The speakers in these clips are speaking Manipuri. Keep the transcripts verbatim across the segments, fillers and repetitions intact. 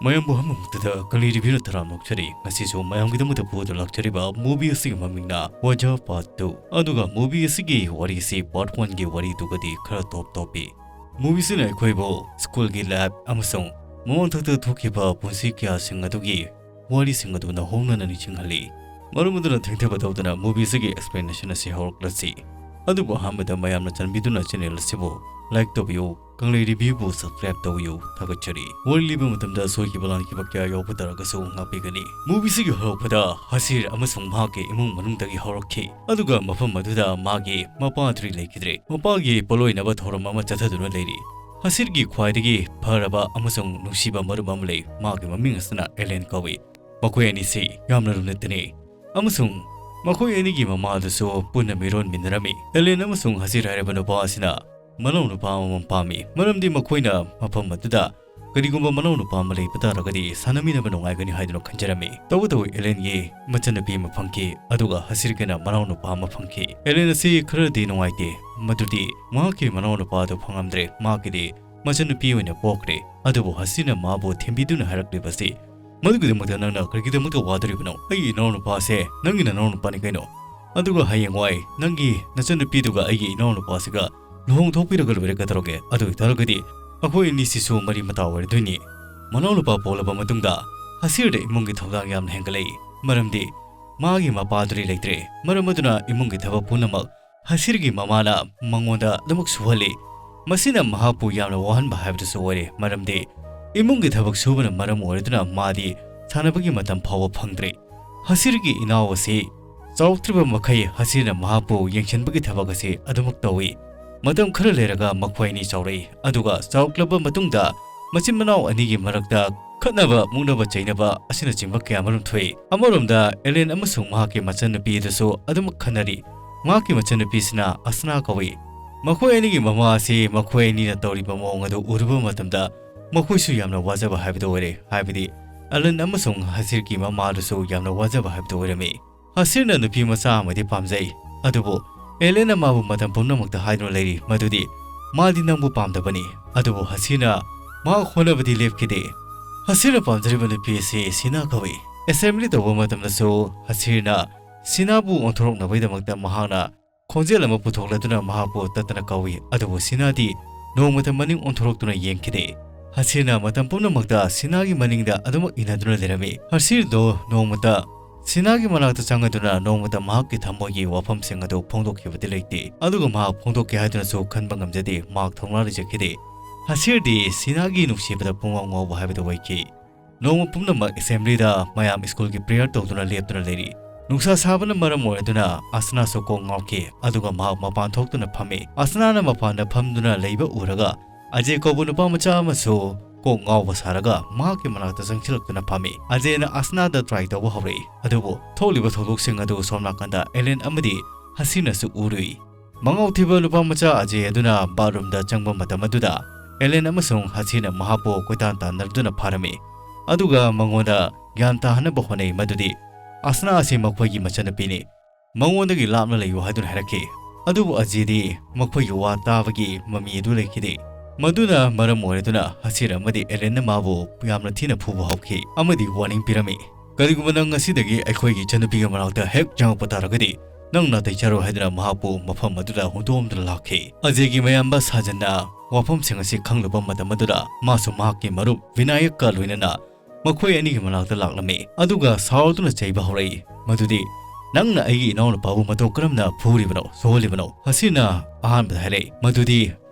ꯃꯌꯥꯝꯕꯨ ꯍꯝꯕꯃꯨꯛꯇꯗ ꯀꯪꯂꯩ ꯔꯤꯚ꯭ꯌꯨꯅ ꯇꯔꯥꯝꯅ ꯑꯣꯛꯆꯔꯤ꯫ ꯉꯁꯤꯁꯨ ꯃꯌꯥꯝꯒꯤꯗꯃꯛꯇ ꯄꯨꯗꯨꯅ ꯂꯥꯛꯆꯔꯤꯕ movie ꯑꯁꯤꯒꯤ ꯃꯃꯤꯡꯅ ꯋꯥꯖꯥ Part Two꯫ ꯑꯗꯨꯒ movie ꯑꯁꯤꯒꯤ ꯋꯥꯔꯤꯁꯤ Part Oneꯒꯤ ꯋꯥꯔꯤꯗꯨꯒꯗꯤ ꯈꯔ ꯇꯣꯞ ꯇꯣꯞꯄꯤ꯫ Movieꯁꯤꯅ ꯑꯩꯈꯣꯏꯕꯨ schoolꯒꯤ life ꯑꯃꯁꯨꯡ ꯃꯃꯥꯡꯊꯛꯇ ꯊꯣꯛꯈꯤꯕ ꯄꯨꯟꯁꯤ ꯀꯌꯥꯁꯤꯡ ꯑꯗꯨꯒꯤ ꯋꯥꯔꯤꯁꯤꯡ ꯑꯗꯨ ꯅꯧꯍꯧꯅꯅ ꯅꯤꯡꯁꯤꯡꯍꯜꯂꯤ꯫ ꯃꯔꯝ ꯑꯗꯨꯅ ꯊꯦꯡꯊꯕ ꯇꯧꯗꯅ movieꯁꯤꯒꯤ explanation ꯑꯁꯤ ꯍꯧꯔꯛꯂꯁꯤ꯫ ꯑꯗꯨꯕꯨ ꯑꯍꯥꯟꯕꯗ ꯃꯌꯥꯝꯅ ꯆꯥꯟꯕꯤꯗꯨꯅ channel ꯑꯁꯤꯕꯨ like ꯇꯧꯕꯤꯌꯨ, ꯀꯪꯂꯩ ꯔꯤꯚ꯭ꯌꯨꯕꯨ subscribe ꯇꯧꯕꯤꯌꯨ, ꯊꯥꯒꯠꯆꯔꯤ꯫ ꯋꯥꯔꯤ ꯂꯤꯕ ꯃꯇꯝꯗ ꯁꯣꯏꯈꯤꯕ ꯂꯥꯟꯈꯤꯕ ꯀꯌꯥ ꯌꯥꯎꯕ ꯇꯥꯔꯒꯁꯨ ꯉꯥꯛꯄꯤꯒꯅꯤ꯫ Movieꯁꯤꯒꯤ ꯍꯧꯔꯛꯄꯗ ꯍꯁꯤꯔ ꯑꯃꯁꯨꯡ ꯃꯍꯥꯛꯀꯤ ꯏꯃꯨꯡ ꯃꯅꯨꯡꯗꯒꯤ ꯍꯧꯔꯛꯈꯤ, ꯑꯗꯨꯒ ꯃꯐꯝ ꯑꯗꯨꯗ ꯃꯥꯒꯤ ꯃꯄꯥꯗꯨꯗꯤ ꯂꯩꯈꯤꯗ꯭ꯔꯦ꯫ ꯃꯄꯥꯒꯤ ꯄꯣꯠꯂꯣꯏꯅꯕ ꯊꯧꯔꯝ ꯑꯃ ꯆꯠꯊꯗꯨꯅ ꯂꯩꯔꯤ꯫ ꯍꯁꯤꯔꯒꯤ ꯈ꯭ꯋꯥꯏꯗꯒꯤ ꯐꯔꯕ ꯑꯃꯁꯨꯡ ꯅꯨꯡꯁꯤꯕ ꯃꯔꯨꯞ ꯑꯃ ꯂꯩ, ꯃꯥꯒꯤ ꯃꯃꯤꯡ ꯑꯁꯤꯅ ꯑꯦꯂꯦꯟ ꯀꯧꯏ꯫ ꯃꯈꯣꯏ ꯑꯅꯤꯁꯤ ꯌꯥꯝꯅ ꯂꯨꯅ ꯇꯤꯟꯅꯩ, ꯑꯃꯁꯨꯡ ꯃꯈꯣꯏ ꯑꯅꯤꯒꯤ ꯃꯃꯥ ꯑꯗꯨꯁꯨ ꯄꯨꯟꯅ ꯃꯤꯔꯣꯟꯃꯤꯟꯅꯔꯝꯃꯤ꯫ ꯑꯦꯂꯦꯟ ꯑꯃꯁꯨꯡ ꯍꯁꯤꯔ ꯍꯥꯏꯔꯤꯕ ꯅꯨꯄꯥ ꯑꯁꯤꯅ ꯃꯅꯥꯎ ꯅꯨꯄꯥ ꯑꯃꯃꯝ ꯄꯥꯝꯃꯤ, ꯃꯔꯝꯗꯤ ꯃꯈꯣꯏꯅ ꯃꯐꯝ ꯑꯗꯨꯗ ꯀꯔꯤꯒꯨꯝꯕ ꯃꯅꯥꯎ ꯅꯨꯄꯥ ꯑꯃ ꯂꯩꯕ ꯇꯥꯔꯒꯗꯤ ꯁꯥꯟꯅꯃꯤꯟꯅꯕ ꯅꯨꯡꯉꯥꯏꯒꯅꯤ ꯍꯥꯏꯗꯨꯅ ꯈꯟꯖꯔꯝꯃꯤ꯫ ꯇꯧꯕꯇꯕꯨ ꯑꯦꯂꯦꯟꯒꯤ ꯃꯆꯟꯅꯨꯄꯤ ꯑꯃ ꯐꯪꯈꯤ, ꯑꯗꯨꯒ ꯍꯁꯤꯔꯒꯤꯅ ꯃꯅꯥꯎ ꯅꯨꯄꯥ ꯑꯃ ꯐꯪꯈꯤ꯫ ꯑꯦꯂꯦꯟ ꯑꯁꯤ ꯈꯔꯗꯤ ꯅꯨꯡꯉꯥꯏꯇꯦ, ꯃꯗꯨꯗꯤ ꯃꯍꯥꯛꯀꯤ ꯃꯅꯥꯎ ꯅꯨꯄꯥ ꯑꯗꯨ ꯐꯪꯉꯝꯗ꯭ꯔꯦ, ꯃꯍꯥꯛꯀꯤꯗꯤ ꯃꯆꯟꯅꯨꯄꯤ ꯑꯣꯏꯅ ꯄꯣꯛꯈ꯭ꯔꯦ꯫ ꯑꯗꯨꯕꯨ ꯍꯁꯤꯔꯅ ꯃꯥꯕꯨ ꯊꯦꯝꯕꯤꯗꯨꯅ ꯍꯥꯏꯔꯛꯂꯤꯕꯁꯤ, "ꯃꯗꯨꯒꯤꯗꯃꯛꯇ ꯅꯪꯅ ꯀꯔꯤꯒꯤꯗꯃꯛꯇ ꯋꯥꯗꯣꯔꯤꯕꯅꯣ? ꯑꯩꯒꯤ ꯏꯅꯥꯎꯅꯨꯄꯥꯁꯦ ꯅꯪꯒꯤ ꯅꯅꯥꯎꯅꯨꯄꯥꯅꯤ ꯀꯩꯅꯣ꯫ ꯑꯗꯨꯒ ꯍꯌꯦꯡꯋꯥꯏ ꯅꯪꯒꯤ ꯅꯆꯟꯅꯨꯄꯤꯗꯨꯒ ꯑꯩꯒꯤ ꯏꯅꯥꯎꯅꯨꯄꯥꯁꯤꯒ ꯂꯨꯍꯣꯡ ꯊꯣꯛꯄꯤꯔꯒ ꯂꯣꯏꯔꯦ ꯀꯩꯗꯧꯔꯒꯦ? ꯑꯗꯨ ꯑꯣꯏꯇꯥꯔꯒꯗꯤ ꯑꯩꯈꯣꯏ ꯑꯅꯤꯁꯤꯁꯨ ꯃꯔꯤ ꯃꯇꯥ ꯑꯣꯏꯔꯗꯣꯏꯅꯤ꯫ ꯃꯅꯥꯎꯅꯨꯄꯥ ꯄꯣꯛꯂꯕ ꯃꯇꯨꯡꯗ ꯍꯁꯤꯔꯗ ꯏꯃꯨꯡꯒꯤ ꯊꯧꯗꯥꯡ ꯌꯥꯝꯅ ꯍꯦꯟꯒꯠꯂꯛꯏ, ꯃꯔꯝꯗꯤ ꯃꯥꯒꯤ ꯃꯄꯥꯗꯨꯗꯤ ꯂꯩꯇ꯭ꯔꯦ꯫ ꯃꯔꯝ ꯑꯗꯨꯅ ꯏꯃꯨꯡꯒꯤ ꯊꯕꯛ ꯄꯨꯝꯅꯃꯛ ꯍꯁꯤꯔꯒꯤ ꯃꯃꯥꯅ ꯃꯉꯣꯟꯗ ꯑꯗꯨꯃꯛ ꯁꯨꯍꯜꯂꯤ꯫ ꯃꯁꯤꯅ ꯃꯍꯥꯛꯄꯨ ꯌꯥꯝꯅ ꯋꯥꯍꯟꯕ ꯍꯥꯏꯕꯗꯨꯁꯨ ꯑꯣꯏꯔꯦ, ꯃꯔꯝꯗꯤ ꯏꯃꯨꯡꯒꯤ ꯊꯕꯛ ꯁꯨꯕꯅ ꯃꯔꯝ ꯑꯣꯏꯔꯗꯨꯅ ꯃꯥꯗꯤ ꯁꯥꯟꯅꯕꯒꯤ ꯃꯇꯝ ꯐꯥꯎꯕ ꯐꯪꯗ꯭ꯔꯦ꯫ ꯍꯁꯤꯔꯒꯤ ꯏꯅꯥꯎ ꯑꯁꯤ ꯆꯥꯎꯔꯛꯇ꯭ꯔꯤꯕ ꯃꯈꯩ ꯍꯁꯤꯔꯅ ꯃꯍꯥꯛꯄꯨ ꯌꯦꯡꯁꯤꯟꯕꯒꯤ ꯊꯕꯛ ꯑꯁꯤ ꯑꯗꯨꯃꯛ ꯇꯧꯏ꯫ ꯃꯇꯝ ꯈꯔ ꯂꯩꯔꯒ ꯃꯈꯣꯏ ꯑꯅꯤ ꯆꯥꯎꯔꯛꯏ, ꯑꯗꯨꯒ ꯆꯥꯎꯔꯛꯂꯕ ꯃꯇꯨꯡꯗ ꯃꯆꯤꯟ ꯃꯅꯥꯎ ꯑꯅꯤꯒꯤ ꯃꯔꯛꯇ ꯈꯠꯅꯕ, ꯃꯨꯛꯅꯕ ꯆꯩꯅꯕ ꯑꯁꯤꯅꯆꯤꯡꯕ ꯀꯌꯥ ꯑꯃꯔꯣꯝ ꯊꯣꯛꯏ꯫ ꯑꯃꯔꯣꯝꯗ ꯑꯦꯂꯦꯟ ꯑꯃꯁꯨꯡ ꯃꯍꯥꯛꯀꯤ ꯃꯆꯟꯅꯨꯄꯤ ꯑꯗꯨꯁꯨ ꯑꯗꯨꯃꯛ ꯈꯟꯅꯔꯤ꯫ ꯃꯍꯥꯛꯀꯤ ꯃꯆꯟꯅꯨꯄꯤꯁꯤꯅ ꯑꯁꯅꯥ ꯀꯧꯏ꯫ ꯃꯈꯣꯏ ꯑꯅꯤꯒꯤ ꯃꯃꯥ ꯑꯁꯤ ꯃꯈꯣꯏ ꯑꯅꯤꯅ ꯇꯧꯔꯤꯕ ꯃꯑꯣꯡ ꯑꯗꯨ ꯎꯔꯨꯕ ꯃꯇꯝꯗ ꯃꯈꯣꯏꯁꯨ ꯌꯥꯝꯅ ꯋꯥꯖꯕ ꯍꯥꯏꯕꯗꯨ ꯑꯣꯏꯔꯦ, ꯍꯥꯏꯕꯗꯤ ꯑꯦꯂꯦꯟ ꯑꯃꯁꯨꯡ ꯍꯁꯤꯔꯒꯤ ꯃꯃꯥ ꯑꯗꯨꯁꯨ ꯌꯥꯝꯅ ꯋꯥꯖꯕ ꯍꯥꯏꯕꯗꯨ ꯑꯣꯏꯔꯝꯃꯤ꯫ ꯍꯁꯤꯔꯅ ꯅꯨꯄꯤ ꯃꯆꯥ ꯑꯃꯗꯤ ꯄꯥꯝꯖꯩ, ꯑꯗꯨꯕꯨ ꯑꯦꯂꯦꯟꯅ ꯃꯥꯕꯨ ꯃꯇꯝ ꯄꯨꯝꯅꯃꯛꯇ ꯍꯥꯏꯗꯨꯅ ꯂꯩꯔꯤ ꯃꯗꯨꯗꯤ ꯃꯥꯗꯤ ꯅꯪꯕꯨ ꯄꯥꯝꯗꯕꯅꯤ꯫ ꯑꯗꯨꯕꯨ ꯍꯁꯤꯔꯅ ꯃꯍꯥꯛ ꯍꯣꯠꯅꯕꯗꯤ ꯂꯦꯞꯈꯤꯗꯦ꯫ ꯍꯁꯤꯔꯅ ꯄꯥꯝꯖꯔꯤꯕ ꯅꯨꯄꯤ ꯑꯁꯤ ꯁꯤꯅꯥ ꯀꯧꯏ꯫ ꯑꯦꯁꯦꯝꯕ꯭ꯂꯤ ꯇꯧꯕ ꯃꯇꯝꯗꯁꯨ ꯍꯁꯤꯔꯅ ꯁꯤꯅꯥꯕꯨ ꯑꯣꯟꯊꯣꯔꯛꯅꯕꯒꯤꯗꯃꯛꯇ ꯃꯍꯥꯛꯅ ꯈꯣꯟꯖꯦꯜ ꯑꯃ ꯄꯨꯊꯣꯛꯂꯗꯨꯅ ꯃꯍꯥꯛꯄꯨ ꯇꯠꯇꯅ ꯀꯧꯏ꯫ ꯑꯗꯨꯕꯨ ꯁꯤꯅꯥꯗꯤ ꯅꯣꯡꯃꯇ ꯃꯅꯤꯡ ꯑꯣꯟꯊꯣꯔꯛꯇꯨꯅ ꯌꯦꯡꯈꯤꯗꯦ꯫ ꯍꯁꯤꯔꯅ ꯃꯇꯝ ꯄꯨꯝꯅꯃꯛꯇ ꯁꯤꯅꯥꯒꯤ ꯃꯅꯤꯡꯗ ꯑꯗꯨꯃꯛ ꯏꯟꯅꯗꯨꯅ ꯂꯩꯔꯝꯃꯤ꯫ ꯍꯁꯤꯔꯗꯣ ꯅꯣꯡꯃꯇ ꯁꯤꯅꯥꯒꯤ ꯃꯅꯥꯛꯇ ꯆꯪꯉꯗꯨꯅ ꯅꯣꯡꯃꯇ ꯃꯍꯥꯛꯀꯤ ꯊꯃꯣꯏꯒꯤ ꯋꯥꯐꯝꯁꯤꯡ ꯑꯗꯨ ꯐꯣꯡꯗꯣꯛꯈꯤꯕꯗꯤ ꯂꯩꯇꯦ꯫ ꯑꯗꯨꯒ ꯃꯍꯥꯛ ꯐꯣꯡꯗꯣꯛꯀꯦ ꯍꯥꯏꯗꯨꯅꯁꯨ ꯈꯟꯕ ꯉꯝꯖꯗꯦ꯫ ꯃꯍꯥꯛ ꯊꯧꯅꯥ ꯂꯩꯖꯈꯤꯗꯦ꯫ ꯍꯁꯤꯔꯗꯤ ꯁꯤꯅꯥꯒꯤ ꯅꯨꯡꯁꯤꯕꯗ ꯄꯨꯡꯉꯥꯎ ꯉꯥꯎꯕ ꯍꯥꯏꯕꯗꯨ ꯑꯣꯏꯈꯤ꯫ ꯅꯣꯡꯃ ꯄꯨꯝꯅꯃꯛ ꯑꯦꯁꯦꯝꯕ꯭ꯂꯤꯗ ꯃꯌꯥꯝ ꯁ꯭ꯀꯨꯜꯒꯤ ꯄ꯭ꯔꯦꯌꯔ ꯇꯧꯗꯨꯅ ꯂꯦꯞꯇꯨꯅ ꯂꯩꯔꯤ꯫ ꯅꯨꯡꯁꯥ ꯁꯥꯕꯅ ꯃꯔꯝ ꯑꯣꯏꯔꯗꯨꯅ ꯑꯁꯅꯥꯁꯨ ꯀꯣꯛ ꯉꯥꯎꯈꯤ, ꯑꯗꯨꯒ ꯃꯍꯥꯛ ꯃꯄꯥꯟ ꯊꯣꯛꯇꯨꯅ ꯐꯝꯃꯤ꯫ ꯑꯁꯅꯥꯅ ꯃꯄꯥꯟꯗ ꯐꯝꯗꯨꯅ ꯂꯩꯕ ꯎꯔꯒ ꯑꯖꯦ ꯀꯧꯕ ꯅꯨꯄꯥ ꯃꯆꯥ ꯑꯃꯁꯨ ꯀꯣꯛ ꯉꯥꯎꯕ ꯁꯥꯔꯒ ꯃꯍꯥꯛꯀꯤ ꯃꯅꯥꯛꯇ ꯆꯪꯁꯤꯜꯂꯛꯇꯨꯅ ꯐꯝꯃꯤ꯫ ꯑꯖꯦꯅ ꯑꯁꯅꯥꯗ ꯇ꯭ꯔꯥꯏ ꯇꯧꯕ ꯍꯧꯔꯛꯏ, ꯑꯗꯨꯕꯨ ꯊꯣꯛꯂꯤꯕ ꯊꯧꯗꯣꯛꯁꯤꯡ ꯑꯗꯨ ꯁꯣꯝ ꯅꯥꯀꯟꯗ ꯑꯦꯂꯦꯟ ꯑꯃꯗꯤ ꯍꯁꯤꯅꯁꯨ ꯎꯔꯨꯏ꯫ ꯃꯉꯥꯎ ꯊꯤꯕ ꯅꯨꯄꯥ ꯃꯆꯥ ꯑꯖꯦ ꯑꯗꯨꯅ ꯕꯥꯠꯔꯨꯝꯗ ꯆꯪꯕ ꯃꯇꯝ ꯑꯗꯨꯗ ꯑꯦꯂꯦꯟ ꯑꯃꯁꯨꯡ ꯍꯁꯤꯅ ꯃꯍꯥꯛꯄꯨ ꯀꯣꯏꯇꯥꯟ ꯇꯥꯟꯅꯗꯨꯅ ꯐꯥꯔꯝꯃꯤ, ꯑꯗꯨꯒ ꯃꯉꯣꯟꯗ ꯒ꯭ꯌꯥꯟ ꯇꯥꯍꯟꯅꯕ ꯍꯣꯠꯅꯩ ꯃꯗꯨꯗꯤ ꯑꯁꯅꯥ ꯑꯁꯤ ꯃꯈꯣꯏꯒꯤ ꯃꯆꯟꯅꯨꯄꯤꯅꯤ, ꯃꯉꯣꯟꯗꯒꯤ ꯂꯥꯞꯅ ꯂꯩꯌꯨ ꯍꯥꯏꯗꯨꯅ ꯍꯥꯏꯔꯛꯈꯤ꯫ ꯑꯗꯨꯕꯨ ꯑꯖꯦꯗꯤ ꯃꯈꯣꯏꯒꯤ ꯋꯥ ꯇꯥꯕꯒꯤ ꯃꯃꯤ ꯑꯗꯨ ꯂꯩꯈꯤꯗꯦ꯫ ꯃꯗꯨꯅ ꯃꯔꯝ ꯑꯣꯏꯔꯗꯨꯅ ꯍꯁꯤꯔ ꯑꯃꯗꯤ ꯑꯦꯂꯦꯟꯅ ꯃꯥꯕꯨ ꯌꯥꯝꯅ ꯊꯤꯅ ꯐꯨꯕ ꯍꯧꯈꯤ ꯑꯃꯗꯤ ꯋꯥꯔꯅꯤꯡ ꯄꯤꯔꯝꯃꯤ, "ꯀꯔꯤꯒꯨꯝꯕ ꯅꯪ ꯉꯁꯤꯗꯒꯤ ꯑꯩꯈꯣꯏꯒꯤ ꯏꯆꯟꯅꯨꯄꯤꯒꯤ ꯃꯅꯥꯛꯇ ꯍꯦꯛ ꯆꯪꯉꯛꯄ ꯇꯥꯔꯒꯗꯤ ꯅꯪ ꯅꯥꯇꯩ ꯆꯥꯔꯣꯏ" ꯍꯥꯏꯗꯨꯅ ꯃꯍꯥꯛꯄꯨ ꯃꯐꯝ ꯑꯗꯨꯗ ꯍꯨꯟꯗꯣꯛꯑꯝꯗꯨꯅ ꯂꯥꯛꯈꯤ꯫ ꯑꯖꯦꯒꯤ ꯃꯌꯥꯝꯕ ꯁꯥꯖꯟꯅ ꯋꯥꯐꯝꯁꯤꯡ ꯑꯁꯤ ꯈꯪꯂꯨꯕ ꯃꯇꯝ ꯑꯗꯨꯗ ꯃꯥꯁꯨ ꯃꯍꯥꯛꯀꯤ ꯃꯔꯨꯞ ꯕꯤꯅꯥꯌꯛꯀ ꯂꯣꯏꯅꯅ ꯃꯈꯣꯏ ꯑꯅꯤꯒꯤ ꯃꯅꯥꯛꯇ ꯂꯥꯛꯂꯝꯃꯤ, ꯑꯗꯨꯒ ꯁꯥꯎꯗꯨꯅ ꯆꯩꯕ ꯍꯧꯔꯛꯏ ꯃꯗꯨꯗꯤ, "ꯅꯪꯅ ꯑꯩꯒꯤ ꯏꯅꯥꯎꯅꯨꯄꯥꯕꯨ ꯃꯇꯧ ꯀꯔꯝꯅ ꯐꯨꯔꯤꯕꯅꯣ, ꯁꯣꯛꯍꯜꯂꯤꯕꯅꯣ?" ꯍꯁꯤꯅ ꯑꯍꯥꯟꯕꯗ ꯍꯥꯏꯔꯛꯏ ꯃꯗꯨꯗꯤ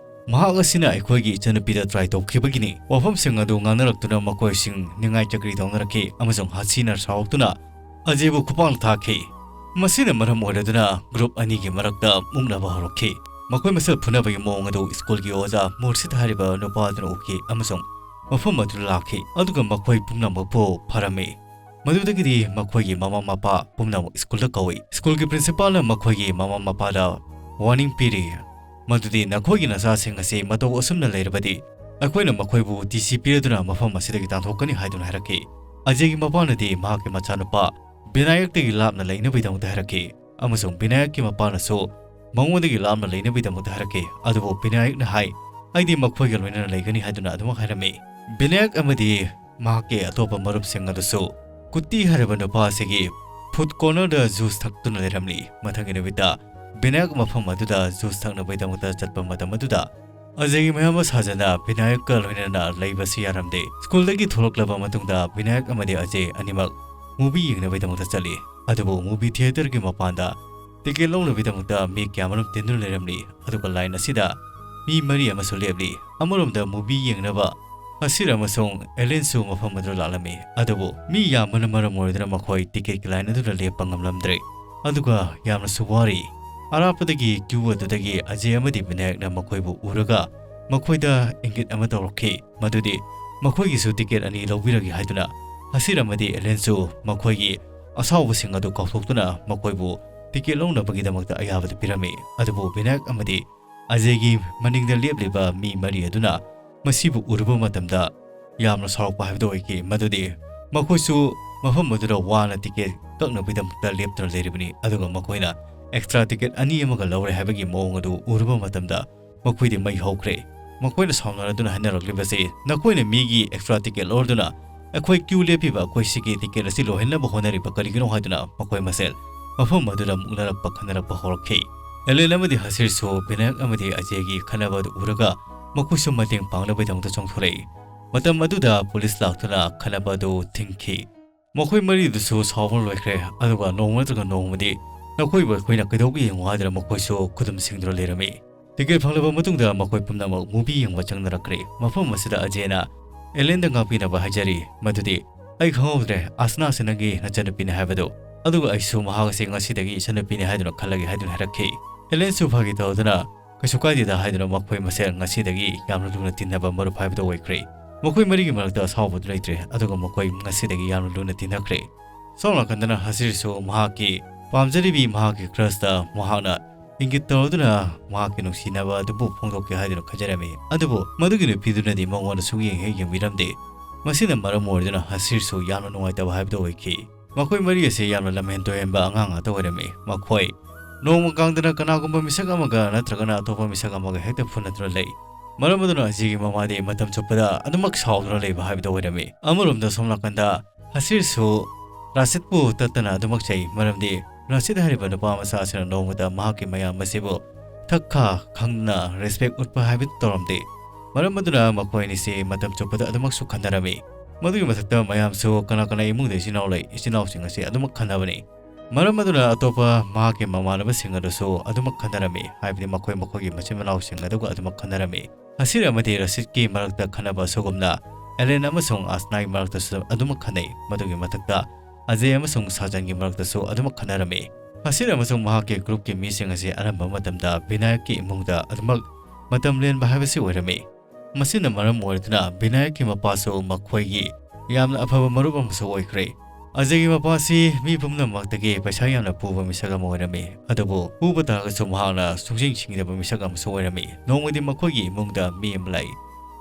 ꯃꯍꯥꯛ ꯑꯁꯤꯅ ꯑꯩꯈꯣꯏꯒꯤ ꯏꯆꯟꯅꯨꯄꯤꯗ ꯇ꯭ꯔꯥꯏ ꯇꯧꯈꯤꯕꯒꯤꯅꯤ꯫ ꯋꯥꯐꯝꯁꯤꯡ ꯑꯗꯨ ꯉꯥꯡꯅꯔꯛꯇꯨꯅ ꯃꯈꯣꯏꯁꯤꯡ ꯅꯤꯡꯉꯥꯏ ꯆꯀ꯭ꯔꯤ ꯇꯧꯅꯔꯛꯈꯤ ꯑꯃꯁꯨꯡ ꯍꯁꯤꯅ ꯁꯥꯎꯔꯛꯇꯨꯅ ꯑꯖꯦꯕꯨ ꯈꯨꯄꯥꯛꯅ ꯊꯥꯈꯤ꯫ ꯃꯁꯤꯅ ꯃꯔꯝ ꯑꯣꯏꯔꯗꯨꯅ ꯒ꯭ꯔꯨꯞ ꯑꯅꯤꯒꯤ ꯃꯔꯛꯇ ꯃꯨꯛꯅꯕ ꯍꯧꯔꯛꯈꯤ꯫ ꯃꯈꯣꯏ ꯃꯁꯦꯜ ꯐꯨꯅꯕꯒꯤ ꯃꯑꯣꯡ ꯑꯗꯨ ꯁ꯭ꯀꯨꯜꯒꯤ ꯑꯣꯖꯥ ꯃꯨꯔꯁꯤꯠ ꯍꯥꯏꯔꯤꯕ ꯅꯨꯄꯥ ꯑꯗꯨꯅ ꯎꯈꯤ ꯑꯃꯁꯨꯡ ꯃꯐꯝ ꯑꯗꯨꯗ ꯂꯥꯛꯈꯤ, ꯑꯗꯨꯒ ꯃꯈꯣꯏ ꯄꯨꯝꯅꯃꯛꯄꯨ ꯐꯥꯔꯝꯃꯤ꯫ ꯃꯗꯨꯗꯒꯤꯗꯤ ꯃꯈꯣꯏꯒꯤ ꯃꯃꯥ ꯃꯄꯥ ꯄꯨꯝꯅꯃꯛ ꯁ꯭ꯀꯨꯜꯗ ꯀꯧꯏ꯫ ꯁ꯭ꯀꯨꯜꯒꯤ ꯄ꯭ꯔꯤꯟꯁꯤꯄꯥꯜꯅ ꯃꯈꯣꯏꯒꯤ ꯃꯃꯥ ꯃꯄꯥꯗ ꯋꯥꯔꯅꯤꯡ ꯄꯤꯔꯤ ꯃꯗꯨꯗꯤ ꯅꯈꯣꯏꯒꯤ ꯅꯆꯥꯁꯤꯡ ꯑꯁꯤ ꯃꯇꯧ ꯑꯁꯨꯝꯅ ꯂꯩꯔꯕꯗꯤ ꯑꯩꯈꯣꯏꯅ ꯃꯈꯣꯏꯕꯨ ꯇꯤ ꯁꯤ ꯄꯤꯔꯗꯨꯅ ꯃꯐꯝ ꯑꯁꯤꯗꯒꯤ ꯇꯥꯟꯊꯣꯛꯀꯅꯤ ꯍꯥꯏꯗꯨꯅ ꯍꯥꯏꯔꯛꯈꯤ꯫ ꯑꯖꯦꯒꯤ ꯃꯄꯥꯅꯗꯤ ꯃꯍꯥꯛꯀꯤ ꯃꯆꯥꯅꯨꯄꯥ ꯕꯤꯅꯥꯌꯛꯇꯒꯤ ꯂꯥꯞꯅ ꯂꯩꯅꯕꯒꯤꯗꯃꯛꯇ ꯍꯥꯏꯔꯛꯈꯤ ꯑꯃꯁꯨꯡ ꯕꯤꯅꯥꯌꯛꯀꯤ ꯃꯄꯥꯅꯁꯨ ꯃꯉꯣꯟꯗꯒꯤ ꯂꯥꯞꯅ ꯂꯩꯅꯕꯒꯤꯗꯃꯛꯇ ꯍꯥꯏꯔꯛꯈꯤ꯫ ꯑꯗꯨꯕꯨ ꯕꯤꯅꯥꯌꯛꯅ ꯍꯥꯏ, "ꯑꯩꯗꯤ ꯃꯈꯣꯏꯒ ꯂꯣꯏꯅꯅ ꯂꯩꯒꯅꯤ" ꯍꯥꯏꯗꯨꯅ ꯑꯗꯨꯃꯛ ꯍꯥꯏꯔꯝꯃꯤ꯫ ꯕꯤꯅꯥꯌꯛ ꯑꯃꯗꯤ ꯃꯍꯥꯛꯀꯤ ꯑꯇꯣꯞꯄ ꯃꯔꯨꯞꯁꯤꯡ ꯑꯗꯨꯁꯨ ꯀꯨꯇꯤ ꯍꯥꯏꯔꯤꯕ ꯅꯨꯄꯥ ꯑꯁꯤꯒꯤ ꯐꯨꯗ ꯀꯣꯔꯅꯔꯗ ꯖꯨꯁ ꯊꯛꯇꯨꯅ ꯂꯩꯔꯝꯂꯤ꯫ ꯃꯊꯪꯒꯤ ꯅꯨꯃꯤꯠꯇ ꯕꯤꯅꯥꯌꯛ ꯃꯐꯝ ꯑꯗꯨꯗ ꯖꯨꯁ ꯊꯛꯅꯕꯒꯤꯗꯃꯛꯇ ꯆꯠꯄ ꯃꯇꯝ ꯑꯗꯨꯗ ꯑꯖꯦꯒꯤ ꯃꯌꯥꯝꯕ ꯁꯥꯖꯟꯅ ꯕꯤꯅꯥꯌꯛꯀ ꯂꯣꯏꯅꯅ ꯂꯩꯕꯁꯤ ꯌꯥꯔꯝꯗꯦ꯫ ꯁ꯭ꯀꯨꯜꯗꯒꯤ ꯊꯣꯛꯂꯛꯂꯕ ꯃꯇꯨꯡꯗ ꯕꯤꯅꯥꯌꯛ ꯑꯃꯗꯤ ꯑꯖꯦ ꯑꯅꯤꯃꯛ ꯃꯨꯚꯤ ꯌꯦꯡꯅꯕꯒꯤꯗꯃꯛꯇ ꯆꯠꯂꯤ꯫ ꯑꯗꯨꯕꯨ ꯃꯨꯚꯤ ꯊꯤꯌꯦꯇꯔꯒꯤ ꯃꯄꯥꯟꯗ ꯇꯤꯀꯦꯠ ꯂꯧꯅꯕꯒꯤꯗꯃꯛꯇ ꯃꯤ ꯀꯌꯥꯃꯔꯨꯝ ꯇꯤꯟꯗꯨꯅ ꯂꯩꯔꯝꯂꯤ꯫ ꯑꯗꯨꯒ ꯂꯥꯏꯟ ꯑꯁꯤꯗ ꯃꯤ ꯃꯔꯤ ꯑꯃꯁꯨ ꯂꯦꯞꯂꯤ꯫ ꯑꯃꯔꯣꯝꯗ ꯃꯨꯚꯤ ꯌꯦꯡꯅꯕ ꯍꯁꯤꯔ ꯑꯃꯁꯨꯡ ꯑꯦꯂꯦꯟꯁꯨ ꯃꯐꯝ ꯑꯗꯨꯗ ꯂꯥꯛꯂꯝꯃꯤ꯫ ꯑꯗꯨꯕꯨ ꯃꯤ ꯌꯥꯝꯕꯅ ꯃꯔꯝ ꯑꯣꯏꯗꯨꯅ ꯃꯈꯣꯏ ꯇꯤꯀꯦꯠꯀꯤ ꯂꯥꯏꯟ ꯑꯗꯨꯗ ꯂꯦꯞꯄ ꯉꯝꯂꯝꯗ꯭ꯔꯦ꯫ ꯑꯗꯨꯒ ꯌꯥꯝꯅꯁꯨ ꯋꯥꯔꯤ꯫ ꯑꯔꯥꯞꯄꯗꯒꯤ ꯀ꯭ꯌꯨ ꯑꯗꯨꯗꯒꯤ ꯑꯖꯦ ꯑꯃꯗꯤ ꯕꯤꯅꯥꯌꯛꯅ ꯃꯈꯣꯏꯕꯨ ꯎꯔꯒ ꯃꯈꯣꯏꯗ ꯏꯪꯒꯤꯠ ꯑꯃ ꯇꯧꯔꯛꯈꯤ, ꯃꯗꯨꯗꯤ ꯃꯈꯣꯏꯒꯤꯁꯨ ꯇꯤꯀꯦꯠ ꯑꯅꯤ ꯂꯧꯕꯤꯔꯒꯦ ꯍꯥꯏꯗꯨꯅ꯫ ꯍꯁꯤꯔ ꯑꯃꯗꯤ ꯑꯦꯂꯦꯟꯁꯨ ꯃꯈꯣꯏꯒꯤ ꯑꯁꯥꯎꯕꯁꯤꯡ ꯑꯗꯨ ꯀꯥꯎꯊꯣꯛꯇꯨꯅ ꯃꯈꯣꯏꯕꯨ ꯇꯤꯀꯦꯠ ꯂꯧꯅꯕꯒꯤꯗꯃꯛꯇ ꯑꯌꯥꯕꯗꯨ ꯄꯤꯔꯝꯃꯤ꯫ ꯑꯗꯨꯕꯨ ꯕꯤꯅꯥꯌꯛ ꯑꯃꯗꯤ ꯑꯖꯦꯒꯤ ꯃꯅꯤꯡꯗ ꯂꯦꯞꯂꯤꯕ ꯃꯤ ꯃꯔꯤ ꯑꯗꯨꯅ ꯃꯁꯤꯕꯨ ꯎꯔꯨꯕ ꯃꯇꯝꯗ ꯌꯥꯝꯅ ꯁꯥꯎꯔꯛꯄ ꯍꯥꯏꯕꯗꯨ ꯑꯣꯏꯈꯤ, ꯃꯗꯨꯗꯤ ꯃꯈꯣꯏꯁꯨ ꯃꯐꯝ ꯑꯗꯨꯗ ꯋꯥꯅ ꯇꯤꯀꯦꯠ ꯀꯛꯅꯕꯒꯤꯗꯃꯛꯇ ꯂꯦꯞꯇꯨꯅ ꯂꯩꯔꯤꯕꯅꯤ꯫ ꯑꯗꯨꯒ ꯃꯈꯣꯏꯅ ꯑꯦꯛꯁꯇ꯭ꯔꯥ ꯇꯤꯀꯦꯠ ꯑꯅꯤ ꯑꯃꯒ ꯂꯧꯔꯦ ꯍꯥꯏꯕꯒꯤ ꯃꯑꯣꯡ ꯑꯗꯨ ꯎꯔꯨꯕ ꯃꯇꯝꯗ ꯃꯈꯣꯏꯗꯤ ꯃꯩ ꯍꯧꯈ꯭ꯔꯦ꯫ ꯃꯈꯣꯏꯅ ꯁꯥꯎꯅꯔꯗꯨꯅ ꯍꯥꯏꯅꯔꯛꯂꯤꯕꯁꯤ, "ꯅꯈꯣꯏꯅ ꯃꯤꯒꯤ ꯑꯦꯛꯁꯇ꯭ꯔꯥ ꯇꯤꯀꯦꯠ ꯂꯧꯔꯗꯨꯅ ꯑꯩꯈꯣꯏ ꯀ꯭ꯌꯨ ꯂꯦꯞꯄꯤꯕ ꯑꯩꯈꯣꯏ ꯁꯤꯒꯤ ꯇꯤꯀꯦꯠ ꯑꯁꯤ ꯂꯣꯏꯍꯟꯅꯕ ꯍꯣꯠꯅꯔꯤꯕ ꯀꯔꯤꯒꯤꯅꯣ?" ꯍꯥꯏꯗꯨꯅ ꯃꯈꯣꯏ ꯃꯁꯦꯜ ꯃꯐꯝ ꯑꯗꯨꯗ ꯃꯨꯛꯅꯔꯛꯄ ꯈꯟꯅꯔꯛꯄ ꯍꯧꯔꯛꯈꯤ꯫ ꯑꯦꯂꯦꯟ ꯑꯃꯗꯤ ꯍꯁꯤꯔꯁꯨ ꯕꯤꯅꯥꯌꯛ ꯑꯃꯗꯤ ꯑꯖꯦꯒꯤ ꯈꯟꯅꯕ ꯑꯗꯨ ꯎꯔꯒ ꯃꯈꯣꯏꯁꯨ ꯃꯇꯦꯡ ꯄꯥꯡꯅꯕꯒꯤꯗꯃꯛꯇ ꯆꯣꯡꯊꯣꯔꯛꯏ꯫ ꯃꯇꯝ ꯑꯗꯨꯗ ꯄꯨꯂꯤꯁ ꯂꯥꯛꯇꯨꯅ ꯈꯟꯅꯕ ꯑꯗꯨ ꯊꯤꯡꯈꯤ꯫ ꯃꯈꯣꯏ ꯃꯔꯤꯗꯨꯁꯨ ꯁꯥꯎꯕ ꯂꯣꯏꯈ꯭ꯔꯦ, ꯑꯗꯨꯒ ꯅꯣꯡꯃ ꯅꯠꯇ꯭ꯔꯒ ꯅꯣꯡꯃꯗꯤ ꯅꯈꯣꯏꯕꯨ ꯑꯩꯈꯣꯏꯅ ꯀꯩꯗꯧꯕ ꯌꯦꯡꯉꯨ ꯍꯥꯏꯗꯨꯅ ꯃꯈꯣꯏꯁꯨ ꯈꯨꯗꯨꯝ ꯁꯤꯡꯗꯨꯅ ꯂꯩꯔꯝꯃꯤ꯫ ꯇꯤꯀꯦꯠ ꯐꯪꯂꯕ ꯃꯇꯨꯡꯗ ꯃꯈꯣꯏ ꯄꯨꯝꯅꯃꯛ ꯃꯨꯚꯤ ꯌꯦꯡꯕ ꯆꯪꯅꯔꯛꯈ꯭ꯔꯦ꯫ ꯃꯐꯝ ꯑꯁꯤꯗ ꯑꯖꯦꯅ ꯑꯦꯂꯦꯟꯗ ꯉꯥꯛꯄꯤꯅꯕ ꯍꯥꯏꯖꯔꯤ, ꯃꯗꯨꯗꯤ ꯑꯩ ꯈꯪꯍꯧꯗ꯭ꯔꯦ, ꯑꯁꯅꯥꯁꯤ ꯅꯪꯒꯤ ꯅꯆꯟꯅꯨꯄꯤꯅꯤ ꯍꯥꯏꯕꯗꯨ, ꯑꯗꯨꯒ ꯑꯩꯁꯨ ꯃꯍꯥꯛ ꯑꯁꯤ ꯉꯁꯤꯗꯒꯤ ꯏꯆꯟꯅꯨꯄꯤꯅꯤ ꯍꯥꯏꯗꯨꯅ ꯈꯜꯂꯒꯦ ꯍꯥꯏꯗꯨꯅ ꯍꯥꯏꯔꯛꯈꯤ꯫ ꯑꯦꯂꯦꯟꯁꯨ ꯐꯥꯒꯤ ꯇꯧꯗꯨꯅ, "ꯀꯩꯁꯨ ꯀꯥꯏꯗꯦꯗ" ꯍꯥꯏꯗꯨꯅ ꯃꯈꯣꯏ ꯃꯁꯦꯜ ꯉꯁꯤꯗꯒꯤ ꯌꯥꯝꯅ ꯂꯨꯅ ꯇꯤꯟꯅꯕ ꯃꯔꯨꯞ ꯍꯥꯏꯕꯗꯨ ꯑꯣꯏꯈ꯭ꯔꯦ꯫ ꯃꯈꯣꯏ ꯃꯔꯤꯒꯤ ꯃꯔꯛꯇ ꯑꯁꯥꯎꯕꯗꯨ ꯂꯩꯇ꯭ꯔꯦ, ꯑꯗꯨꯒ ꯃꯈꯣꯏ ꯉꯁꯤꯗꯒꯤ ꯌꯥꯝꯅ ꯂꯨꯅ ꯇꯤꯟꯅꯈ꯭ꯔꯦ꯫ ꯁꯣꯝ ꯅꯥꯀꯟꯗꯅ ꯍꯁꯤꯔꯁꯨ ꯃꯍꯥꯛꯀꯤ ꯄꯥꯝꯖꯔꯤꯕꯤ ꯃꯍꯥꯛꯀꯤ ꯀ꯭ꯔꯁꯇ ꯃꯍꯥꯛꯅ ꯏꯪꯒꯤꯠ ꯇꯧꯔꯗꯨꯅ ꯃꯍꯥꯛꯀꯤ ꯅꯨꯡꯁꯤꯅꯕ ꯑꯗꯨꯕꯨ ꯐꯣꯡꯗꯣꯛꯀꯦ ꯍꯥꯏꯗꯨꯅ ꯈꯟꯖꯔꯝꯃꯤ꯫ ꯑꯗꯨꯕꯨ ꯃꯗꯨꯒꯤ ꯅꯨꯄꯤꯗꯨꯅꯗꯤ ꯃꯉꯣꯟꯗ ꯁꯨꯛꯌꯦꯡ ꯍꯦꯛ ꯌꯦꯡꯕꯤꯔꯝꯗꯦ꯫ ꯃꯁꯤꯅ ꯃꯔꯝ ꯑꯣꯏꯗꯨꯅ ꯍꯁꯤꯔꯁꯨ ꯌꯥꯝꯅ ꯅꯨꯡꯉꯥꯏꯇꯕ ꯍꯥꯏꯕꯗꯨ ꯑꯣꯏꯈꯤ꯫ ꯃꯈꯣꯏ ꯃꯔꯤ ꯑꯁꯤ ꯌꯥꯝꯅ ꯂꯝꯍꯦꯟ ꯇꯨꯍꯦꯟꯕ ꯑꯉꯥꯡ ꯉꯥꯛꯇ ꯑꯣꯏꯔꯝꯃꯤ꯫ ꯃꯈꯣꯏ ꯅꯣꯡꯃ ꯀꯥꯡꯗꯅ ꯀꯅꯥꯒꯨꯝꯕ ꯃꯤꯁꯛ ꯑꯃꯒ ꯅꯠꯇ꯭ꯔꯒꯅ ꯑꯇꯣꯞꯄ ꯃꯤꯁꯛ ꯑꯃꯒ ꯍꯦꯛꯇ ꯐꯨꯅꯗꯨꯅ ꯂꯩ꯫ ꯃꯔꯝ ꯑꯗꯨꯅ ꯑꯖꯤꯒꯤ ꯃꯃꯥꯗꯤ ꯃꯇꯝ ꯆꯨꯞꯄꯗ ꯑꯗꯨꯃꯛ ꯁꯥꯎꯗꯨꯅ ꯂꯩꯕ ꯍꯥꯏꯕꯗꯨ ꯑꯣꯏꯔꯝꯃꯤ꯫ ꯑꯃꯔꯣꯝꯗ ꯁꯣꯝ ꯅꯥꯀꯟꯗ ꯍꯁꯤꯔꯁꯨ ꯔꯥꯁꯤꯠꯄꯨ ꯇꯠꯇꯅ ꯑꯗꯨꯃꯛ ꯆꯩ, ꯃꯔꯝꯗꯤ ꯔꯥꯁꯤꯠ ꯍꯥꯏꯔꯤꯕ ꯅꯨꯄꯥ ꯃꯆꯥ ꯑꯁꯤꯅ ꯅꯣꯡꯃꯇ ꯃꯍꯥꯛꯀꯤ ꯃꯌꯥꯝ ꯑꯁꯤꯕꯨ ꯊꯛ ꯈꯥ ꯈꯪꯗꯅ ꯔꯦꯁꯄꯦꯛ ꯎꯠꯄ ꯍꯥꯏꯕꯗꯨ ꯇꯧꯔꯝꯗꯦ꯫ ꯃꯔꯝ ꯑꯗꯨꯅ ꯃꯈꯣꯏ ꯑꯅꯤꯁꯤ ꯃꯇꯝ ꯆꯨꯞꯄꯗ ꯑꯗꯨꯃꯛꯁꯨ ꯈꯟꯅꯔꯝꯃꯤ꯫ ꯃꯗꯨꯒꯤ ꯃꯊꯛꯇ ꯃꯌꯥꯝꯁꯨ ꯀꯅꯥ ꯀꯅꯥ ꯏꯃꯨꯡꯗ ꯏꯆꯤꯟ ꯏꯅꯥꯎ ꯂꯩ, ꯏꯆꯤꯟ ꯏꯅꯥꯎꯁꯤꯡ ꯑꯁꯤ ꯑꯗꯨꯃꯛ ꯈꯟꯅꯕꯅꯤ꯫ ꯃꯔꯝ ꯑꯗꯨꯅ ꯑꯇꯣꯞꯄ ꯃꯍꯥꯛꯀꯤ ꯃꯃꯥꯟꯅꯕꯁꯤꯡ ꯑꯗꯨꯁꯨ ꯑꯗꯨꯃꯛ ꯈꯟꯅꯔꯝꯃꯤ, ꯍꯥꯏꯕꯗꯤ ꯃꯈꯣꯏ ꯃꯈꯣꯏꯒꯤ ꯃꯆꯤꯟ ꯃꯅꯥꯎꯁꯤꯡ ꯑꯗꯨꯒ ꯑꯗꯨꯃꯛ ꯈꯟꯅꯔꯝꯃꯤ꯫ ꯍꯁꯤꯔ ꯑꯃꯗꯤ ꯔꯁꯤꯠꯀꯤ ꯃꯔꯛꯇ ꯈꯟꯅꯕ ꯑꯁꯤꯒꯨꯝꯅ ꯑꯦꯂꯦꯟ ꯑꯃꯁꯨꯡ ꯑꯁꯅꯥꯒꯤ ꯃꯔꯛꯇꯁꯨ ꯑꯗꯨꯃꯛ ꯈꯟꯅꯩ꯫ ꯃꯗꯨꯒꯤ ꯃꯊꯛꯇ ꯑꯖꯦ ꯑꯃꯁꯨꯡ ꯁꯥꯖꯟꯒꯤ ꯃꯔꯛꯇꯁꯨ ꯑꯗꯨꯃꯛ ꯈꯟꯅꯔꯝꯃꯤ꯫ ꯍꯁꯤꯔ ꯑꯃꯁꯨꯡ ꯃꯍꯥꯛꯀꯤ ꯒ꯭ꯔꯨꯞꯀꯤ ꯃꯤꯁꯤꯡ ꯑꯁꯤ ꯑꯅꯝꯕ ꯃꯇꯝꯗ ꯕꯤꯅꯥꯌꯛꯀꯤ ꯏꯃꯨꯡꯗ ꯑꯗꯨꯃꯛ ꯃꯇꯝ ꯂꯦꯟꯕ ꯍꯥꯏꯕꯁꯤ ꯑꯣꯏꯔꯝꯃꯤ꯫ ꯃꯁꯤꯅ ꯃꯔꯝ ꯑꯣꯏꯗꯨꯅ ꯕꯤꯅꯥꯌꯛꯀꯤ ꯃꯄꯥꯁꯨ ꯃꯈꯣꯏꯒꯤ ꯌꯥꯝꯅ ꯑꯐꯕ ꯃꯔꯨꯞ ꯑꯃꯁꯨ ꯑꯣꯏꯈ꯭ꯔꯦ꯫ ꯑꯖꯦꯒꯤ ꯃꯄꯥꯁꯤ ꯃꯤ ꯄꯨꯝꯅꯃꯛꯇꯒꯤ ꯄꯩꯁꯥ ꯌꯥꯝꯅ ꯄꯨꯕ ꯃꯤꯁꯛ ꯑꯃ ꯑꯣꯏꯔꯝꯃꯤ, ꯑꯗꯨꯕꯨ ꯄꯨꯕ ꯇꯥꯔꯒꯁꯨ ꯃꯍꯥꯛꯅ ꯁꯨꯡꯁꯤꯡ ꯁꯤꯡꯗꯕ ꯃꯤꯁꯛ ꯑꯃꯁꯨ ꯑꯣꯏꯔꯝꯃꯤ꯫ ꯅꯣꯡꯃꯗꯤ ꯃꯈꯣꯏꯒꯤ ꯏꯃꯨꯡꯗ ꯃꯤ ꯑꯃ ꯂꯥꯛꯏ,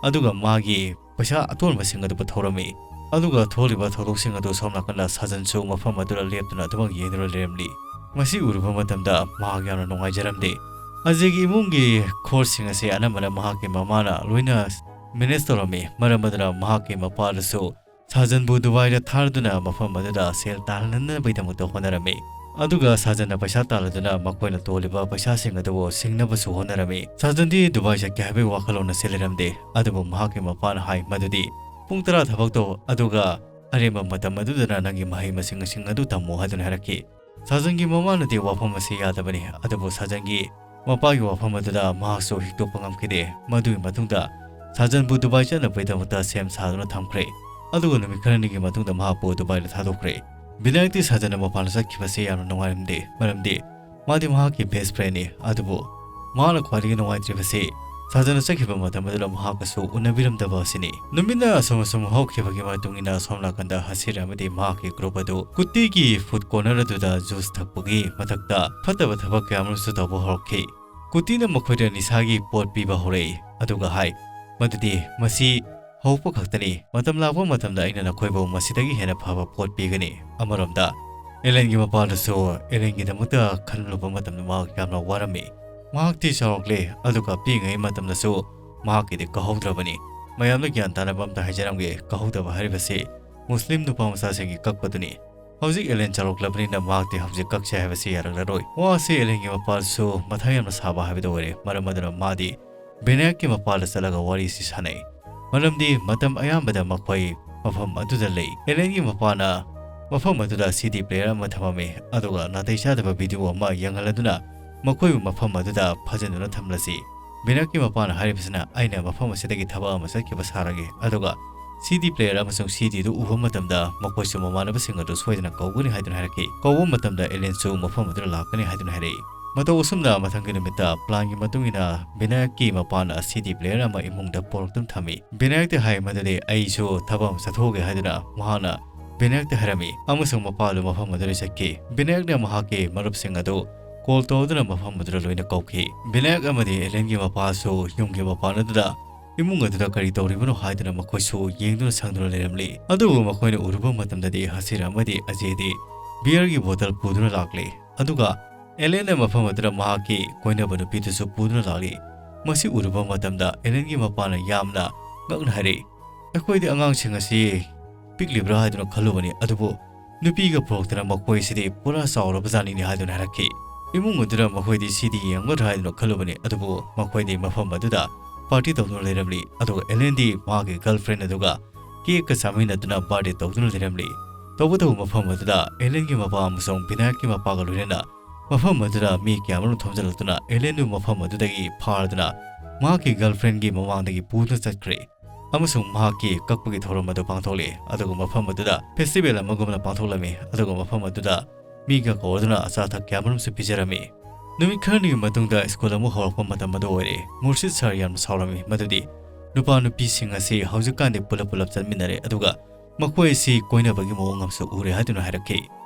ꯑꯗꯨꯒ ꯃꯥꯒꯤ ꯄꯩꯁꯥ ꯑꯇꯣꯟꯕꯁꯤꯡ ꯑꯗꯨ ꯄꯨꯊꯣꯔꯝꯃꯤ꯫ ꯑꯗꯨꯒ ꯊꯣꯛꯂꯤꯕ ꯊꯧꯗꯣꯛꯁꯤꯡ ꯑꯗꯨ ꯁꯣꯝ ꯅꯥꯀꯟꯗ ꯁꯥꯖꯟꯁꯨ ꯃꯐꯝ ꯑꯗꯨꯗ ꯂꯦꯞꯇꯨꯅ ꯑꯗꯨꯃꯛ ꯌꯦꯡꯗꯨꯅ ꯂꯩꯔꯝꯂꯤ꯫ ꯃꯁꯤ ꯎꯔꯨꯕ ꯃꯇꯝꯗ ꯃꯍꯥꯛ ꯌꯥꯝꯅ ꯅꯨꯡꯉꯥꯏꯖꯔꯝꯗꯦ꯫ ꯑꯖꯦꯒꯤ ꯏꯃꯨꯡꯒꯤ ꯈꯣꯔꯁꯁꯤꯡ ꯑꯁꯤ ꯑꯅꯝꯕꯅ ꯃꯍꯥꯛꯀꯤ ꯃꯃꯥꯅ ꯂꯣꯏꯅ ꯃꯦꯅꯦꯖ ꯇꯧꯔꯝꯃꯤ꯫ ꯃꯔꯝ ꯑꯗꯨꯅ ꯃꯍꯥꯛꯀꯤ ꯃꯄꯥꯗꯁꯨ ꯁꯥꯖꯟꯕꯨ ꯗꯨꯕꯥꯏꯗ ꯊꯥꯔꯗꯨꯅ ꯃꯐꯝ ꯑꯗꯨꯗ ꯁꯦꯜ ꯇꯥꯟꯅꯅꯕꯒꯤꯗꯃꯛꯇ ꯍꯣꯠꯅꯔꯝꯃꯤ꯫ ꯑꯗꯨꯒ ꯁꯥꯖꯟꯅ ꯄꯩꯁꯥ ꯇꯥꯜꯂꯗꯨꯅ ꯃꯈꯣꯏꯅ ꯇꯣꯜꯂꯤꯕ ꯄꯩꯁꯥꯁꯤꯡ ꯑꯗꯨꯕꯨ ꯁꯤꯡꯅꯕꯁꯨ ꯍꯣꯠꯅꯔꯝꯃꯤ꯫ ꯁꯥꯖꯟꯗꯤ ꯗꯨꯕꯥꯏ ꯆꯠꯀꯦ ꯍꯥꯏꯕꯒꯤ ꯋꯥꯈꯜꯂꯣꯟ ꯑꯁꯤ ꯂꯩꯔꯝꯗꯦ, ꯑꯗꯨꯕꯨ ꯃꯍꯥꯛꯀꯤ ꯃꯄꯥꯅ ꯍꯥꯏ ꯃꯗꯨꯗꯤ ꯄꯨꯡ ꯇꯔꯥ ꯊꯕꯛ ꯇꯧ, ꯑꯗꯨꯒ ꯑꯔꯦꯝꯕ ꯃꯇꯝ ꯑꯗꯨꯗꯅ ꯅꯪꯒꯤ ꯃꯍꯩ ꯃꯁꯤꯡꯁꯤꯡ ꯑꯗꯨ ꯇꯝꯃꯨ ꯍꯥꯏꯗꯨꯅ ꯍꯥꯏꯔꯛꯈꯤ꯫ ꯁꯥꯖꯟꯒꯤ ꯃꯃꯥꯅꯗꯤ ꯋꯥꯐꯝ ꯑꯁꯤ ꯌꯥꯗꯕꯅꯤ, ꯑꯗꯨꯕꯨ ꯁꯥꯖꯟꯒꯤ ꯃꯄꯥꯒꯤ ꯋꯥꯐꯝ ꯑꯗꯨꯗ ꯃꯍꯥꯛꯁꯨ ꯍꯤꯛꯇꯣꯛꯄ ꯉꯝꯈꯤꯗꯦ꯫ ꯃꯗꯨꯒꯤ ꯃꯇꯨꯡꯗ ꯁꯥꯖꯟꯕꯨ ꯗꯨꯕꯥꯏ ꯆꯠꯅꯕꯒꯤꯗꯃꯛꯇ ꯁꯦꯝ ꯁꯥꯗꯨꯅ ꯊꯝꯈ꯭ꯔꯦ꯫ ꯑꯗꯨꯒ ꯅꯨꯃꯤꯠ ꯈꯔꯅꯤꯒꯤ ꯃꯇꯨꯡꯗ ꯃꯍꯥꯛꯄꯨ ꯗꯨꯕꯥꯏꯗ ꯊꯥꯗꯣꯛꯈ꯭ꯔꯦ꯫ ꯕꯤꯅꯥꯌꯛꯇꯤ ꯁꯥꯖꯟꯅ ꯃꯄꯥꯟꯗ ꯆꯠꯈꯤꯕꯁꯤ ꯌꯥꯝꯅ ꯅꯨꯡꯉꯥꯏꯔꯝꯗꯦ, ꯃꯔꯝꯗꯤ ꯃꯥꯗꯤ ꯃꯍꯥꯛꯀꯤ ꯕꯦꯁ ꯐ꯭ꯔꯦꯟꯅꯤ꯫ ꯑꯗꯨꯕꯨ ꯃꯍꯥꯛꯅ ꯈ꯭ꯋꯥꯏꯗꯒꯤ ꯅꯨꯡꯉꯥꯏꯇ꯭ꯔꯤꯕꯁꯤ ꯁꯥꯖꯟꯅ ꯆꯠꯈꯤꯕ ꯃꯇꯝ ꯑꯗꯨꯗ ꯃꯍꯥꯛꯀꯁꯨ ꯎꯅꯕꯤꯔꯝꯗꯕ ꯑꯁꯤꯅꯤ꯫ ꯅꯨꯃꯤꯠꯅ ꯑꯁꯨꯝ ꯑꯁꯨꯝ ꯍꯧꯈꯤꯕꯒꯤ ꯃꯇꯨꯡ ꯏꯟꯅ ꯁꯣꯝ ꯅꯥꯀꯟꯗ ꯍꯁꯤꯔ ꯑꯃꯗꯤ ꯃꯍꯥꯛꯀꯤ ꯒ꯭ꯔꯨꯞ ꯑꯗꯨ ꯀꯨꯇꯤꯒꯤ ꯐꯨꯗ ꯀꯣꯔꯅꯔ ꯑꯗꯨꯗ ꯖꯨꯁ ꯊꯛꯄꯒꯤ ꯃꯊꯛꯇ ꯐꯠꯇꯕ ꯊꯕꯛ ꯀꯌꯥ ꯑꯃꯁꯨ ꯇꯧꯕ ꯍꯧꯔꯛꯈꯤ꯫ ꯀꯨꯇꯤꯅ ꯃꯈꯣꯏꯗ ꯅꯤꯁꯥꯒꯤ ꯄꯣꯠ ꯄꯤꯕ ꯍꯧꯔꯛꯏ, ꯑꯗꯨꯒ ꯍꯥꯏ ꯃꯗꯨꯗꯤ ꯃꯁꯤ ꯍꯧꯔꯛꯄ ꯈꯛꯇꯅꯤ, ꯃꯇꯝ ꯂꯥꯛꯄ ꯃꯇꯝꯗ ꯑꯩꯅ ꯅꯈꯣꯏꯕꯨ ꯃꯁꯤꯗꯒꯤ ꯍꯦꯟꯅ ꯐꯕ ꯄꯣꯠ ꯄꯤꯒꯅꯤ꯫ ꯑꯃꯔꯣꯝꯗ ꯑꯦꯂꯦꯟꯒꯤ ꯃꯄꯥꯗꯨꯁꯨ ꯑꯦꯂꯦꯟꯒꯤꯗꯃꯛꯇ ꯈꯜꯂꯨꯕ ꯃꯇꯝꯗ ꯃꯍꯥꯛ ꯌꯥꯝꯅ ꯋꯥꯔꯝꯃꯤ꯫ ꯃꯍꯥꯛꯇꯤ ꯆꯥꯎꯔꯛꯂꯦ, ꯑꯗꯨꯒ ꯄꯤꯛꯏꯉꯩ ꯃꯇꯝꯗꯁꯨ ꯃꯍꯥꯛꯀꯤꯗꯤ ꯀꯛꯍꯧꯗ꯭ꯔꯕꯅꯤ꯫ ꯃꯌꯥꯝꯅ ꯒ꯭ꯌꯥꯟ ꯇꯥꯅꯕ ꯑꯝꯇ ꯍꯥꯏꯖꯔꯝꯒꯦ, ꯀꯛꯍꯧꯗꯕ ꯍꯥꯏꯔꯤꯕꯁꯤ ꯃꯨꯁꯂꯤꯝ ꯅꯨꯄꯥ ꯃꯆꯥꯁꯤꯡꯒꯤ ꯀꯛꯄꯗꯨꯅꯤ꯫ ꯍꯧꯖꯤꯛ ꯑꯦꯂꯦꯟ ꯆꯥꯎꯔꯛꯂꯕꯅꯤꯅ ꯃꯍꯥꯛꯇꯤ ꯍꯧꯖꯤꯛ ꯀꯛꯁꯦ ꯍꯥꯏꯕꯁꯤ ꯌꯥꯔꯛꯂꯔꯣꯏ꯫ ꯋꯥꯁꯤ ꯑꯦꯂꯦꯟꯒꯤ ꯃꯄꯥꯁꯨ ꯃꯊꯥ ꯌꯥꯝꯅ ꯁꯥꯕ ꯍꯥꯏꯕꯗꯨ ꯑꯣꯏꯔꯦ꯫ ꯃꯔꯝ ꯑꯗꯨꯅ ꯃꯥꯗꯤ ꯕꯤꯅꯥꯌꯛꯀꯤ ꯃꯄꯥꯗ ꯆꯠꯂꯒ ꯋꯥꯔꯤꯁꯤ ꯁꯥꯟꯅꯩ꯫ ꯃꯔꯝꯗꯤ ꯃꯇꯝ ꯑꯌꯥꯝꯕꯗ ꯃꯈꯣꯏ ꯃꯐꯝ ꯑꯗꯨꯗ ꯂꯩ꯫ ꯑꯦꯂꯦꯟꯒꯤ ꯃꯄꯥꯅ ꯃꯐꯝ ꯑꯗꯨꯗ ꯁꯤ ꯗꯤ ꯄ꯭ꯂꯦꯌꯔ ꯑꯃ ꯊꯝꯃꯝꯃꯤ, ꯑꯗꯨꯒ ꯅꯥꯇꯩ ꯆꯥꯗꯕ ꯚꯤꯗꯤꯑꯣ ꯑꯃ ꯌꯦꯡꯍꯜꯂꯗꯨꯅ ꯃꯈꯣꯏꯕꯨ ꯃꯐꯝ ꯑꯗꯨꯗ ꯐꯥꯖꯤꯟꯗꯨꯅ ꯊꯝꯂꯁꯤ꯫ ꯕꯤꯅꯥꯌꯛꯀꯤ ꯃꯄꯥꯅ ꯍꯥꯏꯔꯤꯕꯁꯤꯅ, "ꯑꯩꯅ ꯃꯐꯝ ꯑꯁꯤꯗꯒꯤ ꯊꯕꯛ ꯑꯃ ꯆꯠꯈꯤꯕ ꯁꯥꯔꯒꯦ, ꯑꯗꯨꯒ ꯁꯤ ꯗꯤ ꯄ꯭ꯂꯦꯌꯔ ꯑꯃꯁꯨꯡ ꯁꯤ ꯗꯤꯗꯨ ꯎꯕ ꯃꯇꯝꯗ ꯃꯈꯣꯏꯁꯨ ꯃꯃꯥꯟꯅꯕꯁꯤꯡ ꯑꯗꯨ ꯁꯣꯏꯗꯅ ꯀꯧꯒꯅꯤ" ꯍꯥꯏꯗꯨꯅ ꯍꯥꯏꯔꯛꯈꯤ꯫ ꯀꯧꯕ ꯃꯇꯝꯗ ꯑꯦꯂꯦꯟꯁꯨ ꯃꯐꯝ ꯑꯗꯨꯗ ꯂꯥꯛꯀꯅꯤ ꯍꯥꯏꯗꯨꯅ ꯍꯥꯏꯔꯛꯏ꯫ ꯃꯇꯧ ꯑꯁꯨꯝꯅ ꯃꯊꯪꯒꯤ ꯅꯨꯃꯤꯠꯇ ꯄ꯭ꯂꯥꯟꯒꯤ ꯃꯇꯨꯡ ꯏꯟꯅ ꯕꯤꯅꯥꯌꯛꯀꯤ ꯃꯄꯥꯅ ꯁꯤ ꯗꯤ ꯄ꯭ꯂꯦꯌꯔ ꯑꯃ ꯏꯃꯨꯡꯗ ꯄꯨꯔꯛꯇꯨꯅ ꯊꯝꯃꯤ꯫ ꯕꯤꯅꯥꯌꯛꯇ ꯍꯥꯏ ꯃꯗꯨꯗꯤ, "ꯑꯩꯁꯨ ꯊꯕꯛ ꯑꯃ ꯆꯠꯊꯣꯛꯎꯒꯦ" ꯍꯥꯏꯗꯨꯅ ꯃꯍꯥꯛꯅ ꯕꯤꯅꯥꯌꯛꯇ ꯍꯥꯏꯔꯝꯃꯤ, ꯑꯃꯁꯨꯡ ꯃꯄꯥꯗꯨ ꯃꯐꯝ ꯑꯗꯨꯗ ꯆꯠꯈꯤ꯫ ꯕꯤꯅꯥꯌꯛꯅ ꯃꯍꯥꯛꯀꯤ ꯃꯔꯨꯞꯁꯤꯡ ꯑꯗꯨ ꯀꯣꯜ ꯇꯧꯗꯨꯅ ꯃꯐꯝ ꯑꯗꯨꯗ ꯂꯣꯏꯅ ꯀꯧꯈꯤ꯫ ꯕꯤꯅꯥꯌꯛ ꯑꯃꯗꯤ ꯑꯦꯂꯦꯟꯒꯤ ꯃꯄꯥꯁꯨ ꯌꯨꯝꯒꯤ ꯃꯄꯥꯟ ꯑꯗꯨꯗ ꯏꯃꯨꯡ ꯑꯗꯨꯗ ꯀꯔꯤ ꯇꯧꯔꯤꯕꯅꯣ ꯍꯥꯏꯗꯨꯅ ꯃꯈꯣꯏꯁꯨ ꯌꯦꯡꯗꯨꯅ ꯁꯪꯗꯨꯅ ꯂꯩꯔꯝꯂꯤ꯫ ꯑꯗꯨꯕꯨ ꯃꯈꯣꯏꯅ ꯎꯔꯨꯕ ꯃꯇꯝꯗꯗꯤ ꯍꯁꯤꯔ ꯑꯃꯗꯤ ꯑꯖꯦꯗꯤ ꯕꯤꯌꯔꯒꯤ ꯕꯣꯇꯜ ꯄꯨꯗꯨꯅ ꯂꯥꯛꯂꯤ꯫ ꯑꯗꯨꯒ ꯑꯦꯂꯦꯟꯅ ꯃꯐꯝ ꯑꯗꯨꯗ ꯃꯍꯥꯛꯀꯤ ꯀꯣꯏꯅꯕ ꯅꯨꯄꯤꯗꯨꯁꯨ ꯄꯨꯗꯨꯅ ꯂꯥꯛꯂꯤ꯫ ꯃꯁꯤ ꯎꯔꯨꯕ ꯃꯇꯝꯗ ꯑꯦꯂꯦꯟꯒꯤ ꯃꯄꯥꯅ ꯌꯥꯝꯅ ꯉꯛꯅ ꯍꯥꯏꯔꯛꯏ, "ꯑꯩꯈꯣꯏꯗꯤ ꯑꯉꯥꯡꯁꯤꯡ ꯑꯁꯤ ꯄꯤꯛꯂꯤꯕ꯭ꯔꯥ ꯍꯥꯏꯗꯨꯅ ꯈꯜꯂꯨꯕꯅꯤ, ꯑꯗꯨꯕꯨ ꯅꯨꯄꯤꯒ ꯄꯨꯔꯛꯇꯅ ꯃꯈꯣꯏꯁꯤꯗꯤ ꯄꯨꯔꯥ ꯆꯥꯎꯔꯕꯖꯥꯠꯅꯤꯅꯦ" ꯍꯥꯏꯗꯨꯅ ꯍꯥꯏꯔꯛꯈꯤ꯫ ꯏꯃꯨꯡ ꯑꯗꯨꯗ ꯃꯈꯣꯏꯗꯤ ꯁꯤ ꯗꯤ ꯌꯦꯡꯒꯗ꯭ꯔꯥ ꯍꯥꯏꯗꯨꯅ ꯈꯜꯂꯨꯕꯅꯤ, ꯑꯗꯨꯕꯨ ꯃꯈꯣꯏꯗꯤ ꯃꯐꯝ ꯑꯗꯨꯗ ꯄꯥꯔꯇꯤ ꯇꯧꯗꯨꯅ ꯂꯩꯔꯝꯂꯤ꯫ ꯑꯗꯨꯒ ꯑꯦꯂꯦꯟꯗꯤ ꯃꯥꯒꯤ ꯒꯔꯜꯐ꯭ꯔꯦꯟ ꯑꯗꯨꯒ ꯀꯦꯛꯀ ꯆꯥꯃꯤꯟꯅꯗꯨꯅ ꯕꯥꯔꯗꯦ ꯇꯧꯗꯨꯅ ꯂꯩꯔꯝꯂꯤ꯫ ꯇꯧꯕꯇꯕꯨ ꯃꯐꯝ ꯑꯗꯨꯗ ꯑꯦꯂꯦꯟꯒꯤ ꯃꯄꯥ ꯑꯃꯁꯨꯡ ꯕꯤꯅꯥꯌꯛꯀꯤ ꯃꯄꯥꯒ ꯂꯣꯏꯅꯅ ꯃꯐꯝ ꯑꯗꯨꯗ ꯃꯤ ꯀꯌꯥꯃꯔꯨꯝ ꯊꯣꯝꯖꯤꯜꯂꯛꯇꯨꯅ ꯑꯦꯂꯦꯟꯗꯨ ꯃꯐꯝ ꯑꯗꯨꯗꯒꯤ ꯐꯥꯔꯗꯨꯅ ꯃꯍꯥꯛꯀꯤ ꯒꯔꯜꯐ꯭ꯔꯦꯟꯒꯤ ꯃꯃꯥꯡꯗꯒꯤ ꯄꯨꯗꯨꯅ ꯆꯠꯈ꯭ꯔꯦ꯫ ꯑꯃꯁꯨꯡ ꯃꯍꯥꯛꯀꯤ ꯀꯛꯄꯒꯤ ꯊꯧꯔꯝ ꯑꯗꯨ ꯄꯥꯡꯊꯣꯛꯂꯦ꯫ ꯑꯗꯨꯒ ꯃꯐꯝ ꯑꯗꯨꯗ ꯐꯦꯁꯇꯤꯚꯦꯜ ꯑꯃꯒꯨꯝꯅ ꯄꯥꯡꯊꯣꯛꯂꯝꯃꯤ꯫ ꯑꯗꯨꯒ ꯃꯐꯝ ꯑꯗꯨꯗ ꯃꯤꯒ ꯀꯧꯔꯗꯨꯅ ꯑꯆꯥ ꯑꯊꯛ ꯀꯌꯥꯃꯔꯨꯝꯁꯨ ꯄꯤꯖꯔꯝꯃꯤ꯫ ꯅꯨꯃꯤꯠ ꯈꯔꯅꯤꯒꯤ ꯃꯇꯨꯡꯗ ꯁ꯭ꯀꯨꯜ ꯑꯃꯨꯛ ꯍꯧꯔꯛꯄ ꯃꯇꯝ ꯑꯗꯨ ꯑꯣꯏꯔꯦ꯫ ꯃꯨꯔꯁꯤꯗ ꯁꯥꯔ ꯌꯥꯝꯅ ꯁꯥꯎꯔꯝꯃꯤ, ꯃꯗꯨꯗꯤ ꯅꯨꯄꯥ ꯅꯨꯄꯤꯁꯤꯡ ꯑꯁꯤ ꯍꯧꯖꯤꯛꯀꯥꯟꯗꯤ ꯄꯨꯂꯞ ꯄꯨꯂꯞ ꯆꯠꯃꯤꯟꯅꯔꯦ, ꯑꯗꯨꯒ ꯃꯈꯣꯏ ꯑꯁꯤ ꯀꯣꯏꯅꯕꯒꯤ ꯃꯑꯣꯡ ꯑꯃꯁꯨ ꯎꯔꯦ ꯍꯥꯏꯗꯨꯅ ꯍꯥꯏꯔꯛꯈꯤ꯫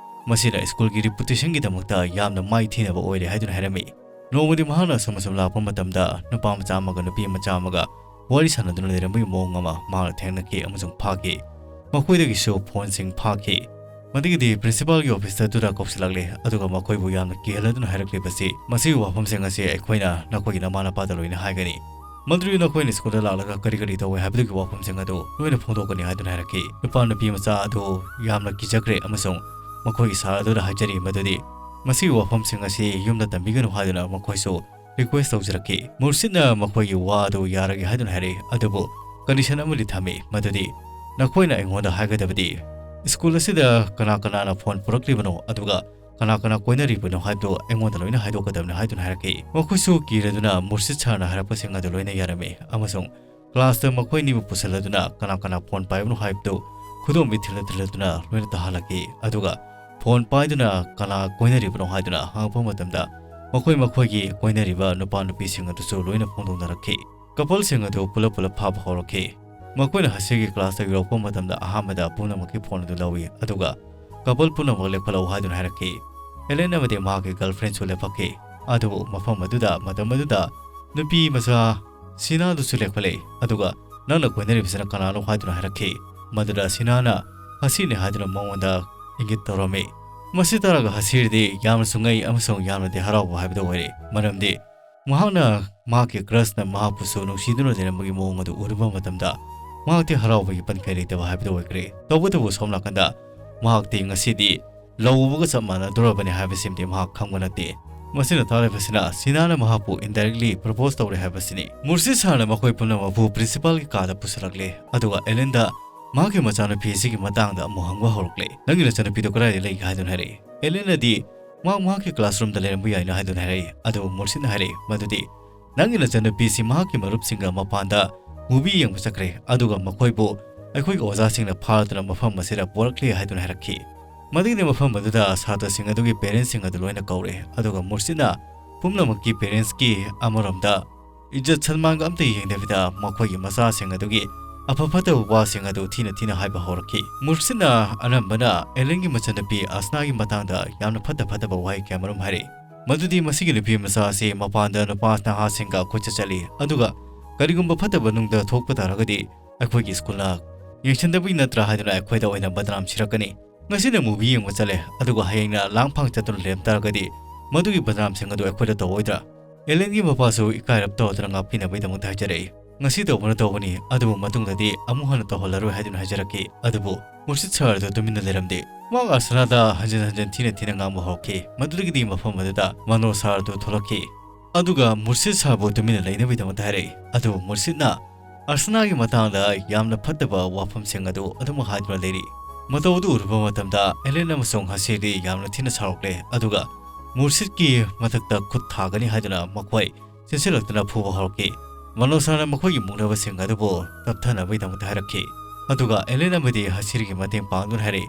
ꯃꯁꯤꯅ ꯁ꯭ꯀꯨꯜꯒꯤ ꯔꯤꯄꯨꯇꯦꯁꯟꯒꯤꯗꯃꯛꯇ ꯌꯥꯝꯅ ꯃꯥꯏ ꯊꯤꯅꯕ ꯑꯣꯏꯔꯦ ꯍꯥꯏꯗꯨꯅ ꯍꯥꯏꯔꯝꯃꯤ꯫ ꯅꯣꯡꯃꯗꯤ ꯃꯍꯥꯛꯅ ꯑꯁꯨꯝ ꯑꯁꯨꯝ ꯂꯥꯛꯄ ꯃꯇꯝꯗ ꯅꯨꯄꯥ ꯃꯆꯥ ꯑꯃꯒ ꯅꯨꯄꯤ ꯃꯆꯥ ꯑꯃꯒ ꯋꯥꯔꯤ ꯁꯥꯟꯅꯗꯨꯅ ꯂꯩꯔꯝꯕꯒꯤ ꯃꯑꯣꯡ ꯑꯃ ꯃꯍꯥꯛꯅ ꯊꯦꯡꯅꯈꯤ ꯑꯃꯁꯨꯡ ꯐꯥꯈꯤ꯫ ꯃꯈꯣꯏꯗꯒꯤꯁꯨ ꯐꯣꯟꯁꯤꯡ ꯐꯥꯈꯤ꯫ ꯃꯗꯨꯒꯤꯗꯤ ꯄ꯭ꯔꯤꯟꯁꯤꯄꯥꯜꯒꯤ ꯑꯣꯐꯤꯁꯇ ꯑꯗꯨꯗ ꯀꯧꯁꯤꯜꯂꯛꯂꯦ, ꯑꯗꯨꯒ ꯃꯈꯣꯏꯕꯨ ꯌꯥꯝꯅ ꯀꯤꯍꯜꯂꯗꯨꯅ ꯍꯥꯏꯔꯛꯂꯤꯕꯁꯤ, "ꯃꯁꯤꯒꯤ ꯋꯥꯐꯝꯁꯤꯡ ꯑꯁꯤ ꯑꯩꯈꯣꯏꯅ ꯅꯈꯣꯏꯒꯤ ꯅꯃꯥ ꯅꯄꯥꯗ ꯂꯣꯏꯅ ꯍꯥꯏꯒꯅꯤ꯫ ꯃꯗꯨꯗꯤ ꯅꯈꯣꯏꯅ ꯁ꯭ꯀꯨꯜꯗ ꯂꯥꯛꯂꯒ ꯀꯔꯤ ꯀꯔꯤ ꯇꯧꯏ ꯍꯥꯏꯕꯗꯨꯒꯤ ꯋꯥꯐꯝꯁꯤꯡ ꯑꯗꯨ ꯂꯣꯏꯅ ꯐꯣꯡꯗꯣꯛꯀꯅꯤ ꯍꯥꯏꯗꯨꯅ ꯍꯥꯏꯔꯛꯈꯤ꯫ ꯅꯨꯄꯥ ꯅꯨꯄꯤ ꯃꯆꯥ ꯑꯗꯨ ꯌꯥꯝꯅ ꯀꯤꯖꯈ꯭ꯔꯦ ꯑꯃꯁꯨꯡ ꯃꯈꯣꯏꯒꯤ ꯁꯥꯔ ꯑꯗꯨꯗ ꯍꯥꯏꯖꯔꯤ ꯃꯗꯨꯗꯤ ꯃꯁꯤꯒꯤ ꯋꯥꯐꯝꯁꯤꯡ ꯑꯁꯤ ꯌꯨꯝꯗ ꯇꯝꯕꯤꯒꯅꯨ ꯍꯥꯏꯗꯨꯅ ꯃꯈꯣꯏꯁꯨ ꯔꯤꯀ꯭ꯋꯦꯁ ꯇꯧꯖꯔꯛꯈꯤ꯫ ꯃꯨꯔꯁꯤꯠꯅ ꯃꯈꯣꯏꯒꯤ ꯋꯥ ꯑꯗꯨ ꯌꯥꯔꯒꯦ ꯍꯥꯏꯗꯨꯅ ꯍꯥꯏꯔꯛꯏ, ꯑꯗꯨꯕꯨ ꯀꯟꯗꯤꯁꯟ ꯑꯃꯗꯤ ꯊꯝꯃꯤ, ꯃꯗꯨꯗꯤ ꯅꯈꯣꯏꯅ ꯑꯩꯉꯣꯟꯗ ꯍꯥꯏꯒꯗꯕꯗꯤ ꯁ꯭ꯀꯨꯜ ꯑꯁꯤꯗ ꯀꯅꯥ ꯀꯅꯥꯅ ꯐꯣꯟ ꯄꯨꯔꯛꯂꯤꯕꯅꯣ, ꯑꯗꯨꯒ ꯀꯅꯥ ꯀꯅꯥ ꯀꯣꯏꯅꯔꯤꯕꯅꯣ ꯍꯥꯏꯕꯗꯨ ꯑꯩꯉꯣꯟꯗ ꯂꯣꯏꯅ ꯍꯥꯏꯗꯣꯛꯀꯗꯕꯅꯤ ꯍꯥꯏꯗꯨꯅ ꯍꯥꯏꯔꯛꯈꯤ꯫ ꯃꯈꯣꯏꯁꯨ ꯀꯤꯔꯗꯨꯅ ꯃꯨꯔꯁꯤꯠ ꯁꯥꯔꯅ ꯍꯥꯏꯔꯛꯄꯁꯤꯡ ꯑꯗꯨ ꯂꯣꯏꯅ ꯌꯥꯔꯝꯃꯤ ꯑꯃꯁꯨꯡ ꯀ꯭ꯂꯥꯁꯇ ꯃꯈꯣꯏꯅꯤꯕꯨ ꯄꯨꯁꯤꯜꯂꯗꯨꯅ ꯀꯅꯥ ꯀꯅꯥ ꯐꯣꯟ ꯄꯥꯏꯕꯅꯣ ꯍꯥꯏꯕꯗꯨ ꯈꯨꯗꯣꯝꯕꯤ ꯊꯤꯜꯂ ꯊꯤꯜꯂꯗꯨꯅ ꯂꯣꯏꯅ ꯇꯥꯍꯜꯂꯛꯈꯤ꯫ ꯑꯗꯨꯒ ꯐꯣꯟ ꯄꯥꯏꯗꯨꯅ ꯀꯅꯥ ꯀꯣꯏꯅꯔꯤꯕꯅꯣ ꯍꯥꯏꯗꯨꯅ ꯍꯪꯉꯛꯄ ꯃꯇꯝꯗ ꯃꯈꯣꯏ ꯃꯈꯣꯏꯒꯤ ꯀꯣꯏꯅꯔꯤꯕ ꯅꯨꯄꯥ ꯅꯨꯄꯤꯁꯤꯡ ꯑꯗꯨꯁꯨ ꯂꯣꯏꯅ ꯐꯣꯡꯗꯣꯛꯅꯔꯛꯈꯤ꯫ ꯀꯄꯜꯁꯤꯡ ꯑꯗꯨ ꯄꯨꯂꯞ ꯄꯨꯂꯞ ꯐꯥꯕ ꯍꯧꯔꯛꯈꯤ꯫ ꯃꯈꯣꯏꯅ ꯍꯁꯤꯔꯒꯤ ꯀ꯭ꯂꯥꯁꯇ ꯌꯧꯔꯛꯄ ꯃꯇꯝꯗ ꯑꯍꯥꯟꯕꯗ ꯄꯨꯝꯅꯃꯛꯀꯤ ꯐꯣꯟ ꯑꯗꯨ ꯂꯧꯏ, ꯑꯗꯨꯒ ꯀꯄꯜ ꯄꯨꯝꯅꯃꯛ ꯂꯦꯞꯈꯠꯂꯛꯎ ꯍꯥꯏꯗꯨꯅ ꯍꯥꯏꯔꯛꯈꯤ꯫ ꯑꯦꯂꯦꯟ ꯑꯃꯗꯤ ꯃꯍꯥꯛꯀꯤ ꯒꯔꯜꯐ꯭ꯔꯦꯟꯁꯨ ꯂꯦꯞꯄꯛꯈꯤ꯫ ꯑꯗꯨꯕꯨ ꯃꯐꯝ ꯑꯗꯨꯗ ꯃꯇꯝ ꯑꯗꯨꯗ ꯅꯨꯄꯤ ꯃꯆꯥ ꯁꯤꯅꯥꯗꯨꯁꯨ ꯂꯦꯞꯈꯠꯂꯛꯏ, ꯑꯗꯨꯒ ꯅꯪꯅ ꯀꯣꯏꯅꯔꯤꯕꯁꯤꯅ ꯀꯅꯥꯅꯣ ꯍꯥꯏꯗꯨꯅ ꯍꯥꯏꯔꯛꯈꯤ꯫ ꯃꯗꯨꯗ ꯁꯤꯅꯥꯅ ꯍꯁꯤꯔꯅꯤ ꯍꯥꯏꯗꯨꯅ ꯃꯉꯣꯟꯗ ꯏꯪꯒꯤꯠ ꯇꯧꯔꯝꯃꯤ꯫ ꯃꯁꯤ ꯇꯥꯔꯒ ꯍꯁꯤꯔꯗꯤ ꯌꯥꯝꯅꯁꯨ ꯉꯛꯏ ꯑꯃꯁꯨꯡ ꯌꯥꯝꯅꯗꯤ ꯍꯔꯥꯎꯕ ꯍꯥꯏꯕꯗꯨ ꯑꯣꯏꯔꯦ, ꯃꯔꯝꯗꯤ ꯃꯍꯥꯛꯅ ꯃꯍꯥꯛꯀꯤ ꯀ꯭ꯔꯁꯅ ꯃꯍꯥꯛꯄꯨꯁꯨ ꯅꯨꯡꯁꯤꯗꯨꯅ ꯂꯩꯔꯝꯕꯒꯤ ꯃꯑꯣꯡ ꯑꯗꯨ ꯎꯔꯨꯕ ꯃꯇꯝꯗ ꯃꯍꯥꯛꯇꯤ ꯍꯔꯥꯎꯕꯒꯤ ꯄꯟꯈꯩ ꯂꯩꯇꯕ ꯍꯥꯏꯕꯗꯨ ꯑꯣꯏꯈ꯭ꯔꯦ꯫ ꯇꯧꯕꯇꯕꯨ ꯁꯣꯝ ꯅꯥꯀꯟꯗ ꯃꯍꯥꯛꯇꯤ ꯉꯁꯤꯗꯤ ꯂꯧ ꯎꯕꯒ ꯆꯞ ꯃꯥꯟꯅꯗꯣꯔꯕꯅꯤ ꯍꯥꯏꯕꯁꯤꯃꯗꯤ ꯃꯍꯥꯛ ꯈꯪꯕ ꯅꯠꯇꯦ꯫ ꯃꯁꯤꯅ ꯇꯥꯛꯂꯤꯕꯁꯤꯅ ꯁꯤꯅꯥꯅ ꯃꯍꯥꯛꯄꯨ indirectly propose ꯇꯧꯔꯦ ꯍꯥꯏꯕꯁꯤꯅꯤ꯫ ꯃꯨꯔꯁꯤꯠ ꯁꯥꯔꯅ ꯃꯈꯣꯏ ꯄꯨꯝꯅꯃꯛꯄꯨ ꯄ꯭ꯔꯤꯟꯁꯤꯄꯥꯜꯒꯤ ꯀꯥꯗ ꯄꯨꯁꯤꯜꯂꯛꯂꯦ, ꯑꯗꯨꯒ ꯑꯦꯂꯦꯟꯗ ꯃꯍꯥꯛꯀꯤ ꯃꯆꯥꯅꯨꯄꯤ ꯑꯁꯤꯒꯤ ꯃꯇꯥꯡꯗ ꯑꯃꯨꯛ ꯍꯪꯕ ꯍꯧꯔꯛꯂꯦ꯫ "ꯅꯪꯒꯤ ꯅꯆꯥꯅꯨꯄꯤꯗꯨ ꯀꯗꯥꯏꯗ ꯂꯩꯒꯦ?" ꯍꯥꯏꯗꯨꯅ ꯍꯥꯏꯔꯛꯏ꯫ ꯑꯦꯂꯦꯟꯅꯗꯤ ꯃꯍꯥꯛ ꯃꯍꯥꯛꯀꯤ ꯀ꯭ꯂꯥꯁꯔꯨꯝꯗ ꯂꯩꯔꯝꯕ ꯌꯥꯏꯅ ꯍꯥꯏꯗꯨꯅ ꯍꯥꯏꯔꯛꯏ꯫ ꯑꯗꯨꯕꯨ ꯃꯨꯔꯁꯤꯠꯅ ꯍꯥꯏꯔꯛꯏ ꯃꯗꯨꯗꯤ ꯅꯪꯒꯤ ꯅꯆꯟꯅꯨꯄꯤꯁꯤ ꯃꯍꯥꯛꯀꯤ ꯃꯔꯨꯞꯁꯤꯡꯒ ꯃꯄꯥꯟꯗ movie ꯌꯦꯡꯕ ꯆꯠꯈ꯭ꯔꯦ, ꯑꯗꯨꯒ ꯃꯈꯣꯏꯕꯨ ꯑꯩꯈꯣꯏꯒꯤ ꯑꯣꯖꯥꯁꯤꯡꯅ ꯐꯥꯗꯨꯅ ꯃꯐꯝ ꯑꯁꯤꯗ ꯄꯨꯔꯛꯂꯦ ꯍꯥꯏꯗꯨꯅ ꯍꯥꯏꯔꯛꯈꯤ꯫ ꯃꯗꯨꯒꯤꯗꯤ ꯃꯐꯝ ꯑꯗꯨꯗ ꯁꯥꯇ꯭ꯔꯁꯤꯡ ꯑꯗꯨꯒꯤ parentsꯁꯤꯡ ꯑꯗꯨ ꯂꯣꯏꯅ ꯀꯧꯔꯦ, ꯑꯗꯨꯒ ꯃꯨꯔꯁꯤꯠꯅ ꯄꯨꯝꯅꯃꯛꯀꯤ parentsꯀꯤ ꯑꯃꯔꯣꯝꯗ ꯏꯖꯠ ꯁꯟꯃꯥꯟꯒ ꯑꯝꯇ ꯌꯦꯡꯗꯕꯤꯗ ꯃꯈꯣꯏꯒꯤ ꯃꯆꯥꯁꯤꯡ ꯑꯗꯨꯒꯤ ꯑꯐ ꯐꯠꯇꯕ ꯋꯥꯁꯤꯡ ꯑꯗꯨ ꯊꯤꯅ ꯊꯤꯅ ꯍꯥꯏꯕ ꯍꯧꯔꯛꯈꯤ꯫ ꯃꯨꯔꯁꯤꯠꯅ ꯑꯅꯝꯕꯅ ꯑꯦꯂꯦꯟꯒꯤ ꯃꯆꯟꯅꯨꯄꯤ ꯑꯁꯅꯥꯒꯤ ꯃꯇꯥꯡꯗ ꯌꯥꯝꯅ ꯐꯠꯇ ꯐꯠꯇꯕ ꯋꯥꯍꯩ ꯀꯌꯥꯃꯔꯨꯝ ꯍꯥꯏꯔꯛꯏ꯫ ꯃꯗꯨꯗꯤ ꯃꯁꯤꯒꯤ ꯅꯨꯄꯤ ꯃꯆꯥ ꯑꯁꯤ ꯃꯄꯥꯟꯗ ꯅꯨꯄꯥ ꯅꯍꯥꯁꯤꯡꯒ ꯀꯣꯏꯆꯠ ꯆꯠꯂꯤ, ꯑꯗꯨꯒ ꯀꯔꯤꯒꯨꯝꯕ ꯐꯠꯇꯕ ꯅꯨꯡꯗ ꯊꯣꯛꯄ ꯇꯥꯔꯒꯗꯤ ꯑꯩꯈꯣꯏꯒꯤ ꯁ꯭ꯀꯨꯜꯅ ꯌꯦꯡꯁꯤꯟꯗꯕꯒꯤ ꯅꯠꯇ꯭ꯔꯥ ꯍꯥꯏꯗꯨꯅ ꯑꯩꯈꯣꯏꯗ ꯑꯣꯏꯅ ꯕꯗꯅꯥꯝ ꯁꯤꯔꯛꯀꯅꯤ꯫ ꯉꯁꯤꯅ movie ꯌꯦꯡꯕ ꯆꯠꯂꯦ, ꯑꯗꯨꯒ ꯍꯌꯦꯡꯅ ꯂꯥꯡꯐꯥꯡ ꯆꯠꯇꯨꯅ ꯂꯩꯔꯝ ꯇꯥꯔꯒꯗꯤ ꯃꯗꯨꯒꯤ ꯕꯗꯅꯥꯝꯁꯤꯡ ꯑꯗꯨ ꯑꯩꯈꯣꯏꯗ ꯇꯧꯔꯣꯏꯗ꯭ꯔꯥ? ꯑꯦꯂꯦꯟꯒꯤ ꯃꯄꯥꯁꯨ ꯏꯀꯥꯏꯔꯞ ꯇꯧꯗꯅ ꯉꯥꯛꯄꯤꯅꯕꯒꯤꯗꯃꯛꯇ ꯍꯥꯏꯖꯔꯛꯏ꯫ "ꯉꯁꯤ ꯇꯧꯕꯅ ꯇꯧꯕꯅꯤ, ꯑꯗꯨꯕꯨ ꯃꯇꯨꯡꯗꯗꯤ ꯑꯃꯨꯛ ꯍꯟꯅ ꯇꯧꯍꯜꯂꯔꯣꯏ" ꯍꯥꯏꯗꯨꯅ ꯍꯥꯏꯖꯔꯛꯈꯤ꯫ ꯑꯗꯨꯕꯨ ꯃꯨꯔꯁꯤꯠ ꯁꯥꯔ ꯑꯗꯨ ꯇꯨꯃꯤꯟꯅ ꯂꯩꯔꯝꯗꯦ꯫ ꯃꯍꯥꯛ ꯑꯁꯅꯥꯗ ꯍꯟꯖꯤꯟ ꯍꯟꯖꯤꯟ ꯊꯤꯅ ꯊꯤꯅ ꯉꯥꯡꯕ ꯍꯧꯔꯛꯈꯤ꯫ ꯃꯗꯨꯗꯒꯤꯗꯤ ꯃꯐꯝ ꯑꯗꯨꯗ ꯃꯅꯣ ꯁꯥꯔ ꯑꯗꯨ ꯊꯣꯛꯂꯛꯈꯤ꯫ ꯑꯗꯨꯒ ꯃꯨꯔꯁꯤꯠ ꯁꯥꯔꯕꯨ ꯇꯨꯃꯤꯟꯅ ꯂꯩꯅꯕꯒꯤꯗꯃꯛꯇ ꯍꯥꯏꯔꯛꯏ꯫ ꯑꯗꯨꯕꯨ ꯃꯨꯔꯁꯤꯠꯅ ꯑꯁꯅꯥꯒꯤ ꯃꯇꯥꯡꯗ ꯌꯥꯝꯅ ꯐꯠꯇꯕ ꯋꯥꯐꯝꯁꯤꯡ ꯑꯗꯨ ꯑꯗꯨꯃꯛ ꯍꯥꯏꯗꯨꯅ ꯂꯩꯔꯤ꯫ ꯃꯇꯧ ꯑꯗꯨ ꯎꯔꯨꯕ ꯃꯇꯝꯗ ꯑꯦꯂꯦꯟ ꯑꯃꯁꯨꯡ ꯍꯁꯤꯔꯗꯤ ꯌꯥꯝꯅ ꯊꯤꯅ ꯁꯥꯎꯔꯛꯂꯦ꯫ ꯑꯗꯨꯒ ꯃꯨꯔꯁꯤꯠꯀꯤ ꯃꯊꯛꯇ ꯈꯨꯠ ꯊꯥꯒꯅꯤ ꯍꯥꯏꯗꯨꯅ ꯃꯈꯣꯏ ꯆꯦꯟꯁꯤꯜꯂꯛꯇꯨꯅ ꯐꯨꯕ ꯍꯧꯔꯛꯈꯤ꯫ ꯃꯅꯣꯁꯥꯅ ꯃꯈꯣꯏꯒꯤ ꯃꯨꯛꯅꯕꯁꯤꯡ ꯑꯗꯨꯕꯨ ꯇꯞꯊꯅꯕꯒꯤꯗꯃꯛꯇ ꯍꯥꯏꯔꯛꯈꯤ꯫ ꯑꯗꯨꯒ ꯑꯦꯂꯦꯟ ꯑꯃꯗꯤ ꯍꯁꯤꯔꯒꯤ ꯃꯇꯦꯡ ꯄꯥꯡꯗꯨꯅ ꯍꯥꯏꯔꯛꯏ,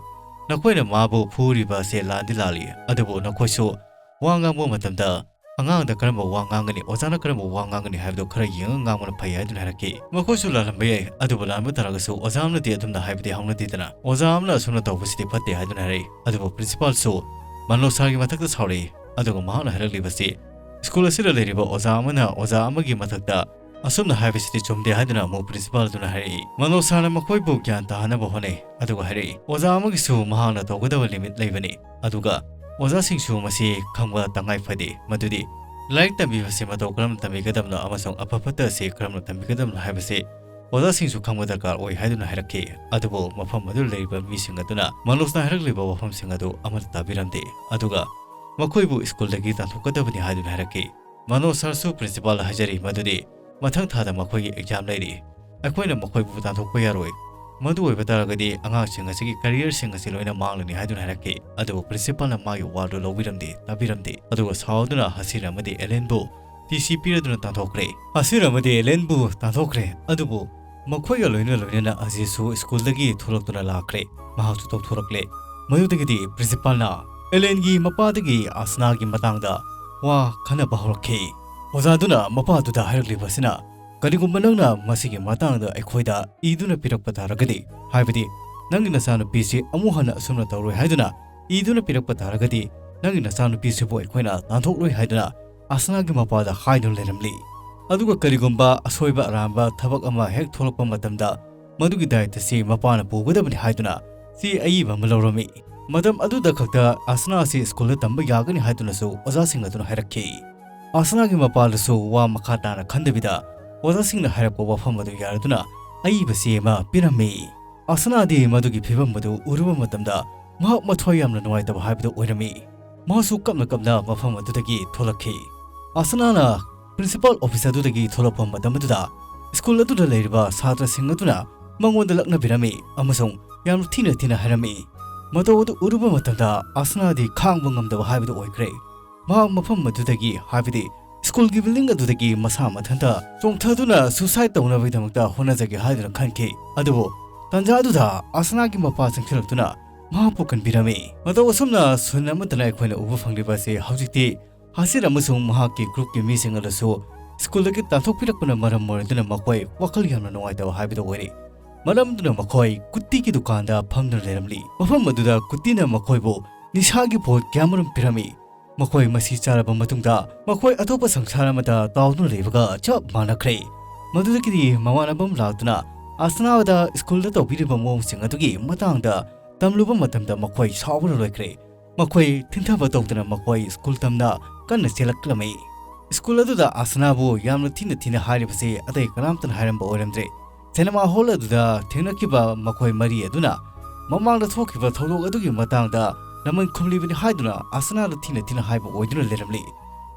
"ꯅꯈꯣꯏꯅ ꯃꯥꯕꯨ ꯐꯨꯔꯤꯕ ꯑꯁꯤ ꯂꯥꯟꯗꯤ ꯂꯥꯜꯂꯤ, ꯑꯗꯨꯕꯨ ꯅꯈꯣꯏꯁꯨ ꯋꯥ ꯉꯥꯡꯕ ꯃꯇꯝꯗ ꯑꯉꯥꯡꯗ ꯀꯔꯝꯕ ꯋꯥ ꯉꯥꯡꯒꯅꯤ, ꯑꯣꯖꯥꯅ ꯀꯔꯝꯕ ꯋꯥ ꯉꯥꯡꯒꯅꯤ ꯍꯥꯏꯕꯗꯨ ꯈꯔ ꯌꯦꯡꯉꯒ ꯉꯥꯡꯕꯅ ꯐꯩ" ꯍꯥꯏꯗꯨꯅ ꯍꯥꯏꯔꯛꯈꯤ꯫ ꯃꯈꯣꯏꯁꯨ ꯂꯥꯜꯂꯝꯕ ꯌꯥꯏ, ꯑꯗꯨꯕꯨ ꯂꯥꯟꯕ ꯇꯥꯔꯒꯁꯨ ꯑꯣꯖꯥ ꯑꯃꯅꯗꯤ ꯑꯗꯨꯝꯅ ꯍꯥꯏꯕꯗꯤ ꯍꯧꯅꯗꯦꯗꯅ꯫ ꯑꯣꯖꯥ ꯑꯃꯅ ꯑꯁꯨꯝꯅ ꯇꯧꯕꯁꯤꯗꯤ ꯐꯠꯇꯦ ꯍꯥꯏꯗꯨꯅ ꯍꯥꯏꯔꯛꯏ꯫ ꯑꯗꯨꯕꯨ ꯄ꯭ꯔꯤꯟꯁꯤꯄꯥꯜꯁꯨ ꯃꯅꯣꯁꯥꯒꯤ ꯃꯊꯛꯇ ꯁꯥꯎꯔꯛꯏ꯫ ꯑꯗꯨꯒ ꯃꯍꯥꯛꯅ ꯍꯥꯏꯔꯛꯂꯤꯕꯁꯤ, ꯁ꯭ꯀꯨꯜ ꯑꯁꯤꯗ ꯂꯩꯔꯤꯕ ꯑꯣꯖꯥ ꯑꯃꯅ ꯑꯣꯖꯥ ꯑꯃꯒꯤ ꯃꯊꯛꯇ ꯑꯁꯨꯝꯅ ꯍꯥꯏꯕꯁꯤꯗꯤ ꯆꯨꯝꯗꯦ ꯍꯥꯏꯗꯨꯅ ꯑꯃꯨꯛ ꯄ꯭ꯔꯤꯟꯁꯤꯄꯥꯜ ꯑꯗꯨꯅ ꯍꯥꯏꯔꯛꯏ꯫ ꯃꯅꯣꯁꯥꯅ ꯃꯈꯣꯏꯕꯨ ꯒ꯭ꯌꯥꯟ ꯇꯥꯍꯟꯅꯕ ꯍꯣꯠꯅꯩ꯫ ꯑꯗꯨꯒ ꯍꯥꯏꯔꯛꯏ, "ꯑꯣꯖꯥ ꯑꯃꯒꯤꯁꯨ ꯃꯍꯥꯛꯅ ꯇꯧꯒꯗꯕ ꯂꯤꯃꯤꯠ ꯂꯩꯕꯅꯤ꯫ ꯑꯗꯨꯒ ꯑꯣꯖꯥꯁꯤꯡꯁꯨ ꯃꯁꯤ ꯈꯪꯕ ꯇꯉꯥꯏ ꯐꯗꯦ꯫ ꯃꯗꯨꯗꯤ ꯂꯥꯏꯔꯤꯛ ꯇꯝꯕꯤꯕꯁꯤ ꯃꯇꯧ ꯀꯔꯝꯅ ꯇꯝꯕꯤꯒꯗꯕꯅꯣ ꯑꯃꯁꯨꯡ ꯑꯐ ꯐꯠꯇ ꯑꯁꯤ ꯀꯔꯝꯅ ꯇꯝꯕꯤꯒꯗꯕꯅꯣ ꯍꯥꯏꯕꯁꯤ ꯑꯣꯖꯥꯁꯤꯡꯁꯨ ꯈꯪꯕ ꯗꯔꯀꯥꯔ ꯑꯣꯏ" ꯍꯥꯏꯗꯨꯅ ꯍꯥꯏꯔꯛꯈꯤ꯫ ꯑꯗꯨꯕꯨ ꯃꯐꯝ ꯑꯗꯨꯗ ꯂꯩꯔꯤꯕ ꯃꯤꯁꯤꯡ ꯑꯗꯨꯅ ꯃꯅꯣꯖꯅ ꯍꯥꯏꯔꯛꯂꯤꯕ ꯋꯥꯐꯝꯁꯤꯡ ꯑꯗꯨ ꯑꯃꯠꯇ ꯇꯥꯕꯤꯔꯝꯗꯦ꯫ ꯑꯗꯨꯒ ꯃꯈꯣꯏꯕꯨ ꯁ꯭ꯀꯨꯜꯗꯒꯤ ꯇꯥꯟꯊꯣꯛꯀꯗꯕꯅꯤ ꯍꯥꯏꯗꯨꯅ ꯍꯥꯏꯔꯛꯈꯤ꯫ ꯃꯅꯣꯖ ꯁꯥꯔꯁꯨ ꯄ꯭ꯔꯤꯟꯁꯤꯄꯥꯜꯗ ꯍꯥꯏꯖꯔꯤ ꯃꯗꯨꯗꯤ ꯃꯊꯪ ꯊꯥꯗ ꯃꯈꯣꯏꯒꯤ ꯑꯦꯛꯖꯥꯝ ꯂꯩꯔꯤ꯫ ꯑꯩꯈꯣꯏꯅ ꯃꯈꯣꯏꯕꯨ ꯇꯥꯟꯊꯣꯛꯄ ꯌꯥꯔꯣꯏ꯫ ꯃꯗꯨ ꯑꯣꯏꯕ ꯇꯥꯔꯒꯗꯤ ꯑꯉꯥꯡꯁꯤꯡ ꯑꯁꯤꯒꯤ ꯀꯦꯔꯤꯌꯔꯁꯤꯡ ꯑꯁꯤ ꯂꯣꯏꯅ ꯃꯥꯡꯂꯅꯤ ꯍꯥꯏꯗꯨꯅ ꯍꯥꯏꯔꯛꯈꯤ꯫ ꯑꯗꯨꯕꯨ ꯄ꯭ꯔꯤꯟꯁꯤꯄꯥꯜꯅ ꯃꯥꯒꯤ ꯋꯥꯗꯨ ꯂꯧꯕꯤꯔꯝꯗꯦ, ꯇꯥꯕꯤꯔꯝꯗꯦ꯫ ꯑꯗꯨꯒ ꯁꯥꯎꯗꯨꯅ ꯍꯁꯤꯔ ꯑꯃꯗꯤ ꯑꯦꯂꯦꯟꯕꯨ ꯇꯤ ꯁꯤ ꯄꯤꯔꯗꯨꯅ ꯇꯥꯟꯊꯣꯛꯈ꯭ꯔꯦ꯫ ꯍꯁꯤꯔ ꯑꯃꯗꯤ ꯑꯦꯂꯦꯟꯕꯨ ꯇꯥꯟꯊꯣꯛꯈ꯭ꯔꯦ꯫ ꯑꯗꯨꯕꯨ ꯃꯈꯣꯏꯒ ꯂꯣꯏꯅ ꯂꯣꯏꯅꯅ ꯑꯖꯤꯠꯁꯨ ꯁ꯭ꯀꯨꯜꯗꯒꯤ ꯊꯣꯛꯂꯛꯇꯨꯅ ꯂꯥꯛꯈ꯭ꯔꯦ꯫ ꯃꯍꯥꯛꯁꯨ ꯇꯧꯊꯣꯔꯛꯂꯦ꯫ ꯃꯗꯨꯗꯒꯤꯗꯤ ꯄ꯭ꯔꯤꯟꯁꯤꯄꯥꯜꯅ ꯑꯦꯂꯦꯟꯒꯤ ꯃꯄꯥꯗꯒꯤ ꯑꯁꯅꯥꯒꯤ ꯃꯇꯥꯡꯗ ꯋꯥ ꯈꯟꯅꯕ ꯍꯧꯔꯛꯈꯤ꯫ ꯑꯣꯖꯥꯗꯨꯅ ꯃꯄꯥꯗꯨꯗ ꯍꯥꯏꯔꯛꯂꯤꯕꯁꯤꯅ, "ꯀꯔꯤꯒꯨꯝꯕ ꯅꯪꯅ ꯃꯁꯤꯒꯤ ꯃꯇꯥꯡꯗ ꯑꯩꯈꯣꯏꯗ ꯏꯗꯨꯅ ꯄꯤꯔꯛꯄ ꯇꯥꯔꯒꯗꯤ, ꯍꯥꯏꯕꯗꯤ ꯅꯪꯒꯤ ꯅꯆꯥꯅꯨꯄꯤꯁꯤ ꯑꯃꯨꯛ ꯍꯟꯅ ꯑꯁꯨꯝꯅ ꯇꯧꯔꯣꯏ ꯍꯥꯏꯗꯨꯅ ꯏꯗꯨꯅ ꯄꯤꯔꯛꯄ ꯇꯥꯔꯒꯗꯤ, ꯅꯪꯒꯤ ꯅꯆꯥꯅꯨꯄꯤꯁꯤꯕꯨ ꯑꯩꯈꯣꯏꯅ ꯇꯥꯟꯊꯣꯛꯂꯣꯏ" ꯍꯥꯏꯗꯨꯅ ꯑꯁꯅꯥꯒꯤ ꯃꯄꯥꯗ ꯍꯥꯏꯗꯨꯅ ꯂꯩꯔꯝꯂꯤ꯫ ꯑꯗꯨꯒ ꯀꯔꯤꯒꯨꯝꯕ ꯑꯁꯣꯏꯕ ꯑꯔꯥꯟꯕ ꯊꯕꯛ ꯑꯃ ꯍꯦꯛ ꯊꯣꯛꯂꯛꯄ ꯃꯇꯝꯗ, ꯃꯗꯨꯒꯤ ꯗꯥꯏꯇ ꯑꯁꯤ ꯃꯄꯥꯅ ꯄꯨꯒꯗꯕꯅꯤ ꯍꯥꯏꯗꯨꯅ ꯆꯦ ꯑꯏꯕ ꯑꯃ ꯂꯧꯔꯝꯃꯤ꯫ ꯃꯇꯝ ꯑꯗꯨꯗ ꯈꯛꯇ ꯑꯁꯅꯥ ꯑꯁꯤ ꯁ꯭ꯀꯨꯜꯗ ꯇꯝꯕ ꯌꯥꯒꯅꯤ ꯍꯥꯏꯗꯨꯅꯁꯨ ꯑꯣꯖꯥꯁꯤꯡ ꯑꯗꯨꯅ ꯍꯥꯏꯔꯛꯈꯤ꯫ ꯑꯁꯅꯥꯒꯤ ꯃꯄꯥꯗꯁꯨ ꯋꯥ ꯃꯈꯥ ꯇꯥꯅ ꯈꯟꯗꯕꯤꯗ ꯑꯣꯖꯥꯁꯤꯡꯅ ꯍꯥꯏꯔꯛꯄ ꯋꯥꯐꯝ ꯑꯗꯨ ꯌꯥꯔꯗꯨꯅ ꯑꯏꯕ ꯆꯦ ꯑꯃ ꯄꯤꯔꯝꯃꯤ꯫ ꯑꯁꯅꯥꯗꯤ ꯃꯗꯨꯒꯤ ꯐꯤꯕꯝ ꯑꯗꯨ ꯎꯔꯨꯕ ꯃꯇꯝꯗ ꯃꯍꯥꯛ ꯃꯊ꯭ꯋꯥꯏ ꯌꯥꯝꯅ ꯅꯨꯡꯉꯥꯏꯇꯕ ꯍꯥꯏꯕꯗꯨ ꯑꯣꯏꯔꯝꯃꯤ꯫ ꯃꯍꯥꯛꯁꯨ ꯀꯞꯅ ꯀꯞꯅ ꯃꯐꯝ ꯑꯗꯨꯗꯒꯤ ꯊꯣꯛꯂꯛꯈꯤ꯫ ꯑꯁꯅꯥꯅ ꯄ꯭ꯔꯤꯟꯁꯤꯄꯥꯜ ꯑꯣꯐꯤꯁ ꯑꯗꯨꯗꯒꯤ ꯊꯣꯛꯂꯛꯄ ꯃꯇꯝ ꯑꯗꯨꯗ ꯁ꯭ꯀꯨꯜ ꯑꯗꯨꯗ ꯂꯩꯔꯤꯕ ꯁꯥꯇ꯭ꯔꯁꯤꯡ ꯑꯗꯨꯅ ꯃꯉꯣꯟꯗ ꯂꯛꯅꯕꯤꯔꯝꯃꯤ ꯑꯃꯁꯨꯡ ꯌꯥꯝꯅ ꯊꯤꯅ ꯊꯤꯅ ꯍꯥꯏꯔꯝꯃꯤ꯫ ꯃꯇꯧ ꯑꯗꯨ ꯎꯔꯨꯕ ꯃꯇꯝꯗ ꯑꯁꯅꯥꯗꯤ ꯈꯥꯡꯕ ꯉꯝꯗꯕ ꯍꯥꯏꯕꯗꯨ ꯑꯣꯏꯈ꯭ꯔꯦ꯫ ꯃꯍꯥꯛ ꯃꯐꯝ ꯑꯗꯨꯗꯒꯤ, ꯍꯥꯏꯕꯗꯤ ꯁ꯭ꯀꯨꯜꯒꯤ ꯕꯤꯜꯗꯤꯡ ꯑꯗꯨꯗꯒꯤ ꯃꯁꯥ ꯃꯊꯟꯇ ꯆꯣꯡꯊꯗꯨꯅ ꯁꯨꯁꯥꯏꯗ ꯇꯧꯅꯕꯒꯤꯗꯃꯛꯇ ꯍꯣꯠꯅꯖꯒꯦ ꯍꯥꯏꯗꯨꯅ ꯈꯟꯈꯤ꯫ ꯑꯗꯨꯕꯨ ꯇꯥꯟꯖꯥ ꯑꯗꯨꯗ ꯑꯁꯅꯥꯒꯤ ꯃꯄꯥ ꯆꯪꯁꯤꯜꯂꯛꯇꯨꯅ ꯃꯍꯥꯛꯄꯨ ꯀꯟꯕꯤꯔꯝꯃꯤ꯫ ꯃꯇꯧ ꯑꯁꯨꯝꯅ ꯁꯨꯟ ꯑꯃꯠꯇꯅ ꯑꯩꯈꯣꯏꯅ ꯎꯕ ꯐꯪꯂꯤꯕ ꯑꯁꯤ ꯍꯧꯖꯤꯛꯇꯤ ꯍꯥꯁꯤꯔ ꯑꯃꯁꯨꯡ ꯃꯍꯥꯛꯀꯤ ꯒ꯭ꯔꯨꯞꯀꯤ ꯃꯤꯁꯤꯡ ꯑꯗꯨꯁꯨ ꯁ꯭ꯀꯨꯜꯗꯒꯤ ꯇꯥꯟꯊꯣꯛꯄꯤꯔꯛꯄꯅ ꯃꯔꯝ ꯑꯣꯏꯔꯗꯨꯅ ꯃꯈꯣꯏ ꯋꯥꯈꯜ ꯌꯥꯝꯅ ꯅꯨꯡꯉꯥꯏꯇꯕ ꯍꯥꯏꯕꯗꯨ ꯑꯣꯏꯔꯦ꯫ ꯃꯔꯝ ꯑꯗꯨꯅ ꯃꯈꯣꯏ ꯀꯨꯠꯇꯤꯒꯤ ꯗꯨꯀꯥꯟꯗ ꯐꯝꯗꯨꯅ ꯂꯩꯔꯝꯂꯤ꯫ ꯃꯐꯝ ꯑꯗꯨꯗ ꯀꯨꯠꯇꯤꯅ ꯃꯈꯣꯏꯕꯨ ꯅꯤꯁꯥꯒꯤ ꯄꯣꯠ ꯀꯌꯥꯃꯔꯨꯝ ꯄꯤꯔꯝꯃꯤ꯫ ꯃꯈꯣꯏ ꯃꯁꯤ ꯆꯥꯔꯕ ꯃꯇꯨꯡꯗ ꯃꯈꯣꯏ ꯑꯇꯣꯞꯄ ꯁꯪꯁꯥꯔ ꯑꯃꯗ ꯇꯥꯎꯗꯨꯅ ꯂꯩꯕꯒ ꯆꯞ ꯃꯥꯟꯅꯈ꯭ꯔꯦ꯫ ꯃꯗꯨꯗꯒꯤꯗꯤ ꯃꯃꯥꯟꯅꯕ ꯑꯃ ꯂꯥꯛꯇꯨꯅ ꯑꯁꯅꯥꯗ ꯁ꯭ꯀꯨꯜꯗ ꯇꯧꯕꯤꯔꯤꯕ ꯃꯑꯣꯡꯁꯤꯡ ꯑꯗꯨꯒꯤ ꯃꯇꯥꯡꯗ ꯇꯝꯂꯨꯕ ꯃꯇꯝꯗ ꯃꯈꯣꯏ ꯁꯥꯎꯕꯅ ꯂꯣꯏꯈ꯭ꯔꯦ꯫ ꯃꯈꯣꯏ ꯊꯤꯟꯊꯕ ꯇꯧꯗꯅ ꯃꯈꯣꯏ ꯁ꯭ꯀꯨꯜ ꯇꯝꯅ ꯀꯟꯅ ꯆꯦꯜꯂꯛꯂꯝꯃꯤ꯫ ꯁ꯭ꯀꯨꯜ ꯑꯗꯨꯗ ꯑꯁꯅꯥꯕꯨ ꯌꯥꯝꯅ ꯊꯤꯅ ꯊꯤꯅ ꯍꯥꯏꯔꯤꯕꯁꯤ ꯑꯇꯩ ꯀꯅꯥꯝꯇꯅ ꯍꯥꯏꯔꯝꯕ ꯑꯣꯏꯔꯝꯗ꯭ꯔꯦ꯫ ꯁꯤꯅꯦꯃꯥ ꯍꯣꯜ ꯑꯗꯨꯗ ꯊꯦꯡꯅꯈꯤꯕ ꯃꯈꯣꯏ ꯃꯔꯤ ꯑꯗꯨꯅ ꯃꯃꯥꯡꯗ ꯊꯣꯛꯈꯤꯕ ꯊꯧꯗꯣꯛ ꯑꯗꯨꯒꯤ ꯃꯇꯥꯡꯗ ꯂꯃꯟ ꯈꯨꯝꯂꯤꯕꯅꯤ ꯍꯥꯏꯗꯨꯅ ꯑꯁꯅꯥꯗ ꯊꯤꯅ ꯊꯤꯅ ꯍꯥꯏꯕ ꯑꯣꯏꯗꯨꯅ ꯂꯩꯔꯝꯂꯤ꯫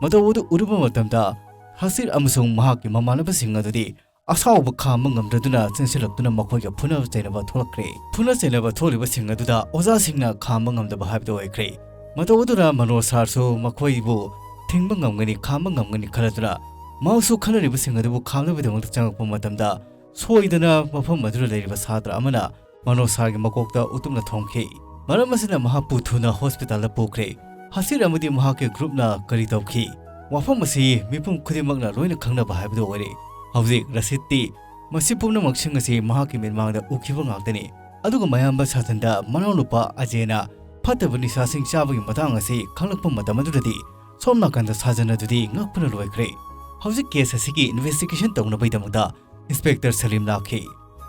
ꯃꯇꯧ ꯑꯗꯨ ꯎꯔꯨꯕ ꯃꯇꯝꯗ ꯍꯁꯤꯔ ꯑꯃꯁꯨꯡ ꯃꯍꯥꯛꯀꯤ ꯃꯃꯥꯟꯅꯕꯁꯤꯡ ꯑꯗꯨꯗꯤ ꯑꯁꯥꯎꯕ ꯈꯥꯝꯕ ꯉꯝꯗ꯭ꯔꯗꯨꯅ ꯆꯦꯟꯁꯤꯜꯂꯛꯇꯨꯅ ꯃꯈꯣꯏꯒ ꯐꯨꯅ ꯆꯩꯅꯕ ꯊꯣꯛꯂꯛꯈ꯭ꯔꯦ꯫ ꯐꯨꯅ ꯆꯩꯅꯕ ꯊꯣꯛꯂꯤꯕꯁꯤꯡ ꯑꯗꯨꯗ ꯑꯣꯖꯥꯁꯤꯡꯅ ꯈꯥꯝꯕ ꯉꯝꯗꯕ ꯍꯥꯏꯕꯗꯨ ꯑꯣꯏꯈ꯭ꯔꯦ꯫ ꯃꯇꯧ ꯑꯗꯨꯅ ꯃꯅꯣꯖ ꯁꯥꯔꯁꯨ ꯃꯈꯣꯏꯕꯨ ꯊꯤꯡꯕ ꯉꯝꯒꯅꯤ, ꯈꯥꯝꯕ ꯉꯝꯒꯅꯤ ꯈꯜꯂꯗꯨꯅ ꯃꯍꯥꯛꯁꯨ ꯈꯠꯅꯔꯤꯕꯁꯤꯡ ꯑꯗꯨꯕꯨ ꯈꯥꯝꯅꯕꯒꯤꯗꯃꯛꯇ ꯆꯪꯉꯛꯄ ꯃꯇꯝꯗ ꯁꯣꯏꯗꯅ ꯃꯐꯝ ꯑꯗꯨꯗ ꯂꯩꯔꯤꯕ ꯁꯥꯇ꯭ꯔ ꯑꯃꯅ ꯃꯅꯣꯖ ꯁꯥꯔꯒꯤ ꯃꯀꯣꯛꯇ ꯎꯇꯨꯞꯅ ꯊꯣꯝꯈꯤ꯫ ꯃꯔꯝ ꯑꯁꯤꯅ ꯃꯍꯥꯛꯄꯨ ꯊꯨꯅ ꯍꯣꯁꯄꯤꯇꯥꯜꯗ ꯄꯨꯈ꯭ꯔꯦ꯫ ꯍꯁꯤꯔ ꯑꯃꯗꯤ ꯃꯍꯥꯛꯀꯤ ꯒ꯭ꯔꯨꯞꯅ ꯀꯔꯤ ꯇꯧꯈꯤ? ꯋꯥꯐꯝ ꯑꯁꯤ ꯃꯤꯄꯨꯝ ꯈꯨꯗꯤꯡꯃꯛꯅ ꯂꯣꯏꯅ ꯈꯪꯅꯕ ꯍꯥꯏꯕꯗꯨ ꯑꯣꯏꯔꯦ꯫ ꯍꯧꯖꯤꯛ ꯔꯁꯤꯗꯇꯤ ꯃꯁꯤ ꯄꯨꯝꯅꯃꯛꯁꯤꯡ ꯑꯁꯤ ꯃꯍꯥꯛꯀꯤ ꯃꯤꯠꯃꯥꯡꯗ ꯎꯈꯤꯕ ꯉꯥꯛꯇꯅꯤ꯫ ꯑꯗꯨꯒ ꯃꯌꯥꯝꯕ ꯁꯥꯖꯟꯗ ꯃꯅꯥꯎꯅꯨꯄꯥ ꯑꯖꯦꯅ ꯐꯠꯇꯕ ꯅꯤꯁꯥꯁꯤꯡ ꯆꯥꯕꯒꯤ ꯃꯇꯥꯡ ꯑꯁꯤ ꯈꯪꯂꯛꯄ ꯃꯇꯝ ꯑꯗꯨꯗꯗꯤ ꯁꯣꯝ ꯅꯥꯀꯟꯗ ꯁꯥꯖꯟ ꯑꯗꯨꯗꯤ ꯉꯛꯄꯅ ꯂꯣꯏꯈ꯭ꯔꯦ꯫ ꯍꯧꯖꯤꯛ ꯀꯦꯁ ꯑꯁꯤꯒꯤ ꯏꯟꯚꯦꯁꯇꯤꯒꯦꯁꯟ ꯇꯧꯅꯕꯒꯤꯗꯃꯛꯇ ꯏꯟꯁꯄꯦꯛꯇꯔ ꯁꯂꯤꯝ ꯂꯥꯛꯈꯤ꯫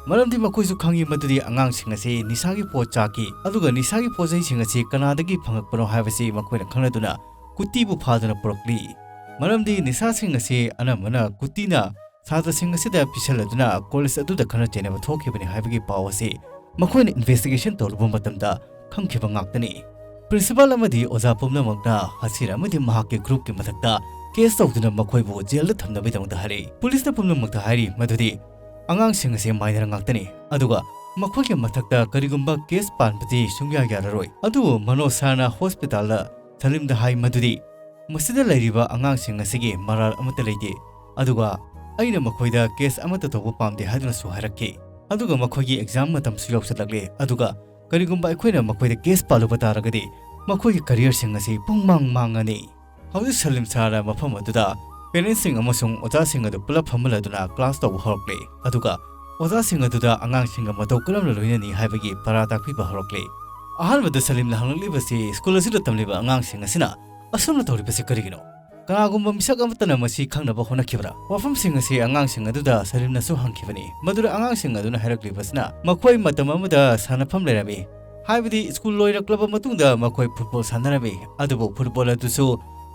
ꯃꯔꯝꯗꯤ ꯃꯈꯣꯏꯁꯨ ꯈꯪꯏ ꯃꯗꯨꯗꯤ ꯑꯉꯥꯡꯁꯤꯡ ꯑꯁꯤ ꯅꯤꯁꯥꯒꯤ ꯄꯣꯠ ꯆꯥꯈꯤ, ꯑꯗꯨꯒ ꯅꯤꯁꯥꯒꯤ ꯄꯣꯠ ꯆꯩꯁꯤꯡ ꯑꯁꯤ ꯀꯅꯥꯗꯒꯤ ꯐꯪꯂꯛꯄꯅꯣ ꯍꯥꯏꯕꯁꯤ ꯃꯈꯣꯏꯅ ꯈꯪꯂꯗꯨꯅ ꯀꯨꯇꯤꯕꯨ ꯐꯥꯗꯨꯅ ꯄꯨꯔꯛꯂꯤ꯫ ꯃꯔꯝꯗꯤ ꯅꯤꯁꯥꯁꯤꯡ ꯑꯁꯤ ꯑꯅꯝꯕꯅ ꯀꯨꯇꯤꯅ ꯁꯥꯇ꯭ꯔꯁꯤꯡ ꯑꯁꯤꯗ ꯄꯤꯁꯜꯂꯗꯨꯅ ꯀꯣꯂꯦꯖ ꯑꯗꯨꯗ ꯈꯠꯅ ꯆꯩꯅꯕ ꯊꯣꯛꯈꯤꯕꯅꯤ ꯍꯥꯏꯕꯒꯤ ꯄꯥꯎ ꯑꯁꯤ ꯃꯈꯣꯏꯅ ꯏꯟꯚꯦꯁꯇꯤꯒꯦꯁꯟ ꯇꯧꯔꯨꯕ ꯃꯇꯝꯗ ꯈꯪꯈꯤꯕ ꯉꯥꯛꯇꯅꯤ꯫ ꯄ꯭ꯔꯤꯟꯁꯤꯄꯥꯜ ꯑꯃꯗꯤ ꯑꯣꯖꯥ ꯄꯨꯝꯅꯃꯛꯅ ꯍꯁꯤꯔ ꯑꯃꯗꯤ ꯃꯍꯥꯛꯀꯤ ꯒ꯭ꯔꯨꯞꯀꯤ ꯃꯊꯛꯇ ꯀꯦꯁ ꯇꯧꯗꯨꯅ ꯃꯈꯣꯏꯕꯨ ꯖꯦꯜꯗ ꯊꯝꯅꯕꯒꯤꯗꯃꯛꯇ ꯍꯥꯏꯔꯛꯏ꯫ ꯄꯨꯂꯤꯁꯅ ꯄꯨꯝꯅꯃꯛꯇ ꯍꯥꯏꯔꯤ ꯃꯗꯨꯗꯤ ꯑꯉꯥꯡꯁꯤꯡ ꯑꯁꯤ ꯃꯥꯏꯅꯔ ꯉꯥꯛꯇꯅꯤ, ꯑꯗꯨꯒ ꯃꯈꯣꯏꯒꯤ ꯃꯊꯛꯇ ꯀꯔꯤꯒꯨꯝꯕ ꯀꯦꯁ ꯄꯥꯟꯕꯗꯤ ꯁꯨꯡꯌꯥ ꯌꯥꯔꯔꯣꯏ꯫ ꯑꯗꯨꯕꯨ ꯃꯅꯣꯖ ꯁꯥꯔꯅ ꯍꯣꯁꯄꯤꯇꯥꯜꯗ ꯁꯂꯤꯝꯗ ꯍꯥꯏ ꯃꯗꯨꯗꯤ ꯃꯁꯤꯗ ꯂꯩꯔꯤꯕ ꯑꯉꯥꯡꯁꯤꯡ ꯑꯁꯤꯒꯤ ꯃꯔꯥꯜ ꯑꯃꯠꯇ ꯂꯩꯇꯦ, ꯑꯗꯨꯒ ꯑꯩꯅ ꯃꯈꯣꯏꯗ ꯀꯦꯁ ꯑꯃꯠꯇ ꯇꯧꯕ ꯄꯥꯝꯗꯦ ꯍꯥꯏꯗꯨꯅꯁꯨ ꯍꯥꯏꯔꯛꯈꯤ꯫ ꯑꯗꯨꯒ ꯃꯈꯣꯏꯒꯤ ꯑꯦꯛꯖꯥꯝ ꯃꯇꯝꯁꯨ ꯌꯧꯁꯤꯜꯂꯛꯂꯦ, ꯑꯗꯨꯒ ꯀꯔꯤꯒꯨꯝꯕ ꯑꯩꯈꯣꯏꯅ ꯃꯈꯣꯏꯗ ꯀꯦꯁ ꯄꯥꯜꯂꯨꯕ ꯇꯥꯔꯒꯗꯤ ꯃꯈꯣꯏꯒꯤ ꯀꯔꯤꯌꯔꯁꯤꯡ ꯑꯁꯤ ꯄꯨꯡꯃꯥꯡ ꯃꯥꯡꯉꯅꯤ꯫ ꯍꯧꯖꯤꯛ ꯁꯂꯤꯝ ꯁꯥꯔꯅ ꯃꯐꯝ ꯑꯗꯨꯗ ꯄꯦꯔꯦꯟꯁꯁꯤꯡ ꯑꯃꯁꯨꯡ ꯑꯣꯖꯥꯁꯤꯡ ꯑꯗꯨ ꯄꯨꯂꯞ ꯐꯝꯍꯜꯂꯗꯨꯅ ꯀ꯭ꯂꯥꯁ ꯇꯧꯕ ꯍꯧꯔꯛꯂꯦ, ꯑꯗꯨꯒ ꯑꯣꯖꯥꯁꯤꯡ ꯑꯗꯨꯗ ꯑꯉꯥꯡꯁꯤꯡꯒ ꯃꯇꯧ ꯀꯔꯝꯅ ꯂꯣꯏꯅꯅꯤ ꯍꯥꯏꯕꯒꯤ ꯄꯔꯥ ꯇꯥꯛꯄꯤꯕ ꯍꯧꯔꯛꯂꯦ꯫ ꯑꯍꯥꯟꯕꯗ ꯁꯂꯤꯝꯅ ꯍꯪꯂꯛꯂꯤꯕꯁꯤ ꯁ꯭ꯀꯨꯜ ꯑꯁꯤꯗ ꯇꯝꯂꯤꯕ ꯑꯉꯥꯡꯁꯤꯡ ꯑꯁꯤꯅ ꯑꯁꯨꯝꯅ ꯇꯧꯔꯤꯕꯁꯤ ꯀꯔꯤꯒꯤꯅꯣ? ꯀꯅꯥꯒꯨꯝꯕ ꯃꯤꯁꯛ ꯑꯃꯠꯇꯅ ꯃꯁꯤ ꯈꯪꯅꯕ ꯍꯣꯠꯅꯈꯤꯕ꯭ꯔꯥ? ꯋꯥꯐꯝꯁꯤꯡ ꯑꯁꯤ ꯑꯉꯥꯡꯁꯤꯡ ꯑꯗꯨꯗ ꯁꯂꯤꯝꯅꯁꯨ ꯍꯪꯈꯤꯕꯅꯤ꯫ ꯃꯗꯨꯗ ꯑꯉꯥꯡꯁꯤꯡ ꯑꯗꯨꯅ ꯍꯥꯏꯔꯛꯂꯤꯕꯁꯤꯅ ꯃꯈꯣꯏ ꯃꯇꯝ ꯑꯃꯗ ꯁꯥꯟꯅꯐꯝ ꯂꯩꯔꯝꯃꯤ, ꯍꯥꯏꯕꯗꯤ ꯁ꯭ꯀꯨꯜ ꯂꯣꯏꯔꯛꯂꯕ ꯃꯇꯨꯡꯗ ꯃꯈꯣꯏ ꯐꯨꯠꯕꯣꯜ ꯁꯥꯟꯅꯔꯝꯃꯤ, ꯑꯗꯨꯕꯨ ꯐꯨꯠꯕꯣꯜ ꯑꯗꯨꯁꯨ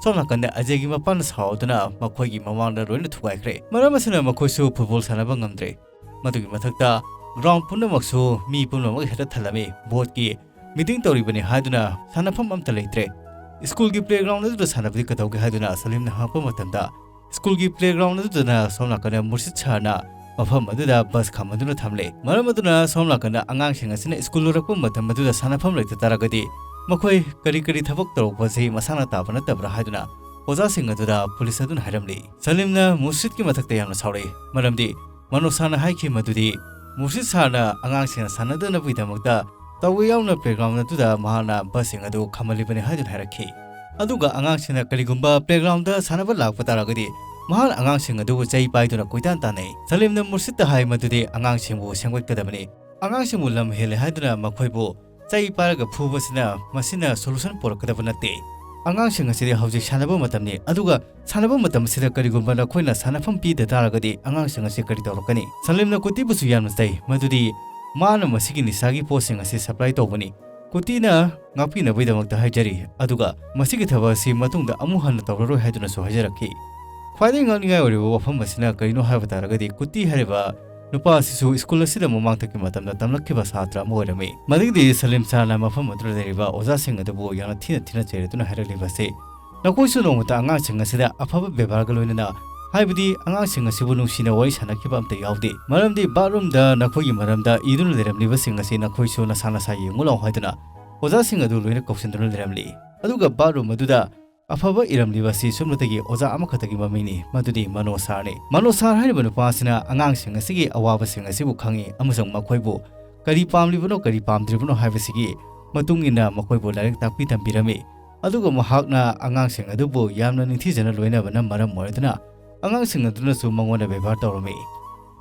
ꯁꯣꯝ ꯅꯥꯀꯟꯗ ꯑꯖꯦꯒꯤ ꯃꯄꯥꯅ ꯁꯥꯎꯗꯨꯅ ꯃꯈꯣꯏꯒꯤ ꯃꯃꯥꯡꯗ ꯂꯣꯏꯅ ꯊꯨꯒꯥꯏꯈ꯭ꯔꯦ꯫ ꯃꯔꯝ ꯑꯁꯤꯅ ꯃꯈꯣꯏꯁꯨ ꯐꯨꯠꯕꯣꯜ ꯁꯥꯟꯅꯕ ꯉꯝꯗ꯭ꯔꯦ꯫ ꯃꯗꯨꯒꯤ ꯃꯊꯛꯇ ꯒ꯭ꯔꯥꯎꯟ ꯄꯨꯝꯅꯃꯛꯁꯨ ꯃꯤ ꯄꯨꯝꯅꯃꯛ ꯍꯦꯛꯇ ꯊꯜꯂꯝꯃꯤ꯫ ꯕꯣꯔꯗꯀꯤ ꯃꯤꯇꯤꯡ ꯇꯧꯔꯤꯕꯅꯤ ꯍꯥꯏꯗꯨꯅ ꯁꯥꯟꯅꯐꯝ ꯑꯝꯇ ꯂꯩꯇ꯭ꯔꯦ꯫ ꯁ꯭ꯀꯨꯜꯒꯤ ꯄ꯭ꯂꯦꯒ꯭ꯔꯥꯎꯟ ꯑꯗꯨꯗ ꯁꯥꯟꯅꯕꯗꯤ ꯀꯩꯗꯧꯒꯦ ꯍꯥꯏꯗꯨꯅ ꯁꯂꯤꯝꯅ ꯍꯪꯉꯛꯄ ꯃꯇꯝꯗ, ꯁ꯭ꯀꯨꯜꯒꯤ ꯄ꯭ꯂꯦꯒ꯭ꯔꯥꯎꯟ ꯑꯗꯨꯗꯅ ꯁꯣꯝ ꯅꯥꯀꯟꯗ ꯃꯨꯔꯁꯤꯗ ꯁꯥꯔꯅ ꯃꯐꯝ ꯑꯗꯨꯗ ꯕꯁ ꯈꯥꯝꯍꯟꯗꯨꯅ ꯊꯝꯂꯦ꯫ ꯃꯔꯝ ꯑꯗꯨꯅ ꯁꯣꯝ ꯅꯥꯀꯟꯗ ꯑꯉꯥꯡꯁꯤꯡ ꯑꯁꯤꯅ ꯁ꯭ꯀꯨꯜ ꯂꯣꯏꯔꯛꯄ ꯃꯇꯝ ꯑꯗꯨꯗ ꯁꯥꯟꯅꯐꯝ ꯂꯩꯇ ꯇꯥꯔꯒꯗꯤ ꯃꯈꯣꯏ ꯀꯔꯤ ꯀꯔꯤ ꯊꯕꯛ ꯇꯧꯔꯛꯄꯁꯤ ꯃꯁꯥꯅ ꯇꯥꯕ ꯅꯠꯇꯕ꯭ꯔꯥ ꯍꯥꯏꯗꯨꯅ ꯑꯣꯖꯥꯁꯤꯡ ꯑꯗꯨꯗ ꯄꯨꯂꯤꯁ ꯑꯗꯨꯅ ꯍꯥꯏꯔꯝꯂꯤ꯫ ꯁꯂꯤꯝꯅ ꯃꯨꯔꯁꯤꯗꯀꯤ ꯃꯊꯛꯇ ꯌꯥꯝꯅ ꯁꯥꯎꯔꯛꯏ, ꯃꯔꯝꯗꯤ ꯃꯅꯣꯁꯥꯅ ꯍꯥꯏꯈꯤ ꯃꯗꯨꯗꯤ ꯃꯨꯔꯁꯤꯗ ꯁꯥꯔꯅ ꯑꯉꯥꯡꯁꯤꯡꯅ ꯁꯥꯟꯅꯗꯅꯕꯒꯤꯗꯃꯛꯇ ꯇꯧꯕ ꯌꯥꯎꯅ ꯄ꯭ꯂꯦꯒ꯭ꯔꯥꯎꯟ ꯑꯗꯨꯗ ꯃꯍꯥꯛꯅ ꯕꯁꯁꯤꯡ ꯑꯗꯨ ꯈꯥꯝꯍꯜꯂꯤꯕꯅꯤ ꯍꯥꯏꯗꯨꯅ ꯍꯥꯏꯔꯛꯈꯤ꯫ ꯑꯗꯨꯒ ꯑꯉꯥꯡꯁꯤꯡꯅ ꯀꯔꯤꯒꯨꯝꯕ ꯄ꯭ꯂꯦꯒ꯭ꯔꯥꯎꯟꯗ ꯁꯥꯟꯅꯕ ꯂꯥꯛꯄ ꯇꯥꯔꯒꯗꯤ ꯃꯍꯥꯛꯅ ꯑꯉꯥꯡꯁꯤꯡ ꯑꯗꯨꯕꯨ ꯆꯩ ꯄꯥꯏꯗꯨꯅ ꯀꯣꯏꯇꯥꯟ ꯇꯥꯟꯅꯩ꯫ ꯁꯂꯤꯝꯅ ꯃꯨꯔꯁꯤꯗꯇ ꯍꯥꯏ ꯃꯗꯨꯗꯤ ꯑꯉꯥꯡꯁꯤꯡꯕꯨ ꯁꯦꯝꯒꯠꯀꯗꯕꯅꯤ, ꯑꯉꯥꯡꯁꯤꯡꯕꯨ ꯂꯝ ꯍꯦꯜꯂꯦ ꯍꯥꯏꯗꯨꯅ ꯃꯈꯣꯏꯕꯨ ꯆꯩ ꯄꯥꯏꯔꯒ ꯐꯨꯕꯁꯤꯅ ꯃꯁꯤꯅ ꯁꯣꯂꯨꯁꯟ ꯄꯨꯔꯛꯀꯗꯕ ꯅꯠꯇꯦ꯫ ꯑꯉꯥꯡꯁꯤꯡ ꯑꯁꯤꯗꯤ ꯍꯧꯖꯤꯛ ꯁꯥꯟꯅꯕ ꯃꯇꯝꯅꯤ, ꯑꯗꯨꯒ ꯁꯥꯟꯅꯕ ꯃꯇꯝ ꯑꯁꯤꯗ ꯀꯔꯤꯒꯨꯝꯕ ꯅꯈꯣꯏꯅ ꯁꯥꯟꯅꯐꯝ ꯄꯤꯗ ꯇꯥꯔꯒꯗꯤ ꯑꯉꯥꯡꯁꯤꯡ ꯑꯁꯤ ꯀꯔꯤ ꯇꯧꯔꯛꯀꯅꯤ? ꯁꯂꯤꯝꯅ ꯀꯨꯇꯤꯕꯨꯁꯨ ꯌꯥꯝꯅ ꯆꯩ, ꯃꯗꯨꯗꯤ ꯃꯥꯅ ꯃꯁꯤꯒꯤ ꯅꯤꯁꯥꯒꯤ ꯄꯣꯠꯁꯤꯡ ꯑꯁꯤ ꯁꯄ꯭ꯂꯥꯏ ꯇꯧꯕꯅꯤ, ꯀꯨꯇꯤꯅ ꯉꯥꯛꯄꯤꯅꯕꯒꯤꯗꯃꯛꯇ ꯍꯥꯏꯖꯔꯤ, ꯑꯗꯨꯒ ꯃꯁꯤꯒꯤ ꯊꯕꯛ ꯑꯁꯤ ꯃꯇꯨꯡꯗ ꯑꯃꯨꯛ ꯍꯟꯅ ꯇꯧꯔꯔꯣꯏ ꯍꯥꯏꯗꯨꯅꯁꯨ ꯍꯥꯏꯖꯔꯛꯈꯤ꯫ ꯈ꯭ꯋꯥꯏꯗꯒꯤ ꯉꯛꯅꯤꯡꯉꯥꯏ ꯑꯣꯏꯔꯤꯕ ꯋꯥꯐꯝ ꯑꯁꯤꯅ ꯀꯔꯤꯅꯣ ꯍꯥꯏꯕ ꯇꯥꯔꯒꯗꯤ, ꯀꯨꯇꯤ ꯍꯥꯏꯔꯤꯕ ꯅꯨꯄꯥ ꯑꯁꯤꯁꯨ ꯁ꯭ꯀꯨꯜ ꯑꯁꯤꯗ ꯃꯃꯥꯡꯊꯛꯀꯤ ꯃꯇꯝꯗ ꯇꯝꯂꯛꯈꯤꯕ ꯁꯥꯇ꯭ꯔ ꯑꯃ ꯑꯣꯏꯔꯝꯃꯤ꯫ ꯃꯗꯨꯒꯤꯗꯤ ꯁꯂꯤꯝ ꯁꯥꯔꯅ ꯃꯐꯝ ꯑꯗꯨꯗ ꯂꯩꯔꯤꯕ ꯑꯣꯖꯥꯁꯤꯡ ꯑꯗꯨꯕꯨ ꯌꯥꯝꯅ ꯊꯤꯅ ꯊꯤꯅ ꯆꯩꯔꯗꯨꯅ ꯍꯥꯏꯔꯛꯂꯤꯕ ꯑꯁꯤ, ꯅꯈꯣꯏꯁꯨ ꯅꯣꯡꯃꯇ ꯑꯉꯥꯡꯁꯤꯡ ꯑꯁꯤꯗ ꯑꯐꯕ ꯕꯦꯕꯥꯔꯒ ꯂꯣꯏꯅꯅ, ꯍꯥꯏꯕꯗꯤ ꯑꯉꯥꯡꯁꯤꯡ ꯑꯁꯤꯕꯨ ꯅꯨꯡꯁꯤꯅ ꯋꯥꯔꯤ ꯁꯥꯟꯅꯈꯤꯕ ꯑꯝꯇ ꯌꯥꯎꯗꯦ, ꯃꯔꯝꯗꯤ ꯕꯥꯠꯔꯨꯝꯗ ꯅꯈꯣꯏꯒꯤ ꯃꯔꯝꯗ ꯏꯗꯨꯅ ꯂꯩꯔꯝꯂꯤꯕꯁꯤꯡ ꯑꯁꯤ ꯅꯈꯣꯏꯁꯨ ꯅꯁꯥ ꯅꯁꯥ ꯌꯦꯡꯉꯨ ꯂꯥꯎ ꯍꯥꯏꯗꯨꯅ ꯑꯣꯖꯥꯁꯤꯡ ꯑꯗꯨ ꯂꯣꯏꯅ ꯀꯧꯁꯤꯟꯗꯨꯅ ꯂꯩꯔꯝꯂꯤ꯫ ꯑꯗꯨꯒ ꯕꯥꯠꯔꯨꯝ ꯑꯗꯨꯗ ꯑꯐꯕ ꯏꯔꯝꯂꯤꯕ ꯑꯁꯤ ꯁꯨꯞꯅꯇꯒꯤ ꯑꯣꯖꯥ ꯑꯃꯈꯛꯇꯒꯤ ꯃꯃꯤꯡꯅꯤ, ꯃꯗꯨꯗꯤ ꯃꯅꯣꯖ ꯁꯥꯔꯅꯤ꯫ ꯃꯅꯣꯖ ꯁꯥꯔ ꯍꯥꯏꯔꯤꯕ ꯅꯨꯄꯥ ꯑꯁꯤꯅ ꯑꯉꯥꯡꯁꯤꯡ ꯑꯁꯤꯒꯤ ꯑꯋꯥꯕꯁꯤꯡ ꯑꯁꯤꯕꯨ ꯈꯪꯏ ꯑꯃꯁꯨꯡ ꯃꯈꯣꯏꯕꯨ ꯀꯔꯤ ꯄꯥꯝꯂꯤꯕꯅꯣ, ꯀꯔꯤ ꯄꯥꯝꯗ꯭ꯔꯤꯕꯅꯣ ꯍꯥꯏꯕꯁꯤꯒꯤ ꯃꯇꯨꯡ ꯏꯟꯅ ꯃꯈꯣꯏꯕꯨ ꯂꯥꯏꯔꯤꯛ ꯇꯥꯛꯄꯤ ꯇꯝꯕꯤꯔꯝꯃꯤ꯫ ꯑꯗꯨꯒ ꯃꯍꯥꯛꯅ ꯑꯉꯥꯡꯁꯤꯡ ꯑꯗꯨꯕꯨ ꯌꯥꯝꯅ ꯅꯤꯡꯊꯤꯖꯅ ꯂꯣꯏꯅꯕꯅ ꯃꯔꯝ ꯑꯣꯏꯔꯗꯨꯅ ꯑꯉꯥꯡꯁꯤꯡ ꯑꯗꯨꯅꯁꯨ ꯃꯉꯣꯟꯗ ꯕꯦꯕꯥꯔ ꯇꯧꯔꯝꯃꯤ꯫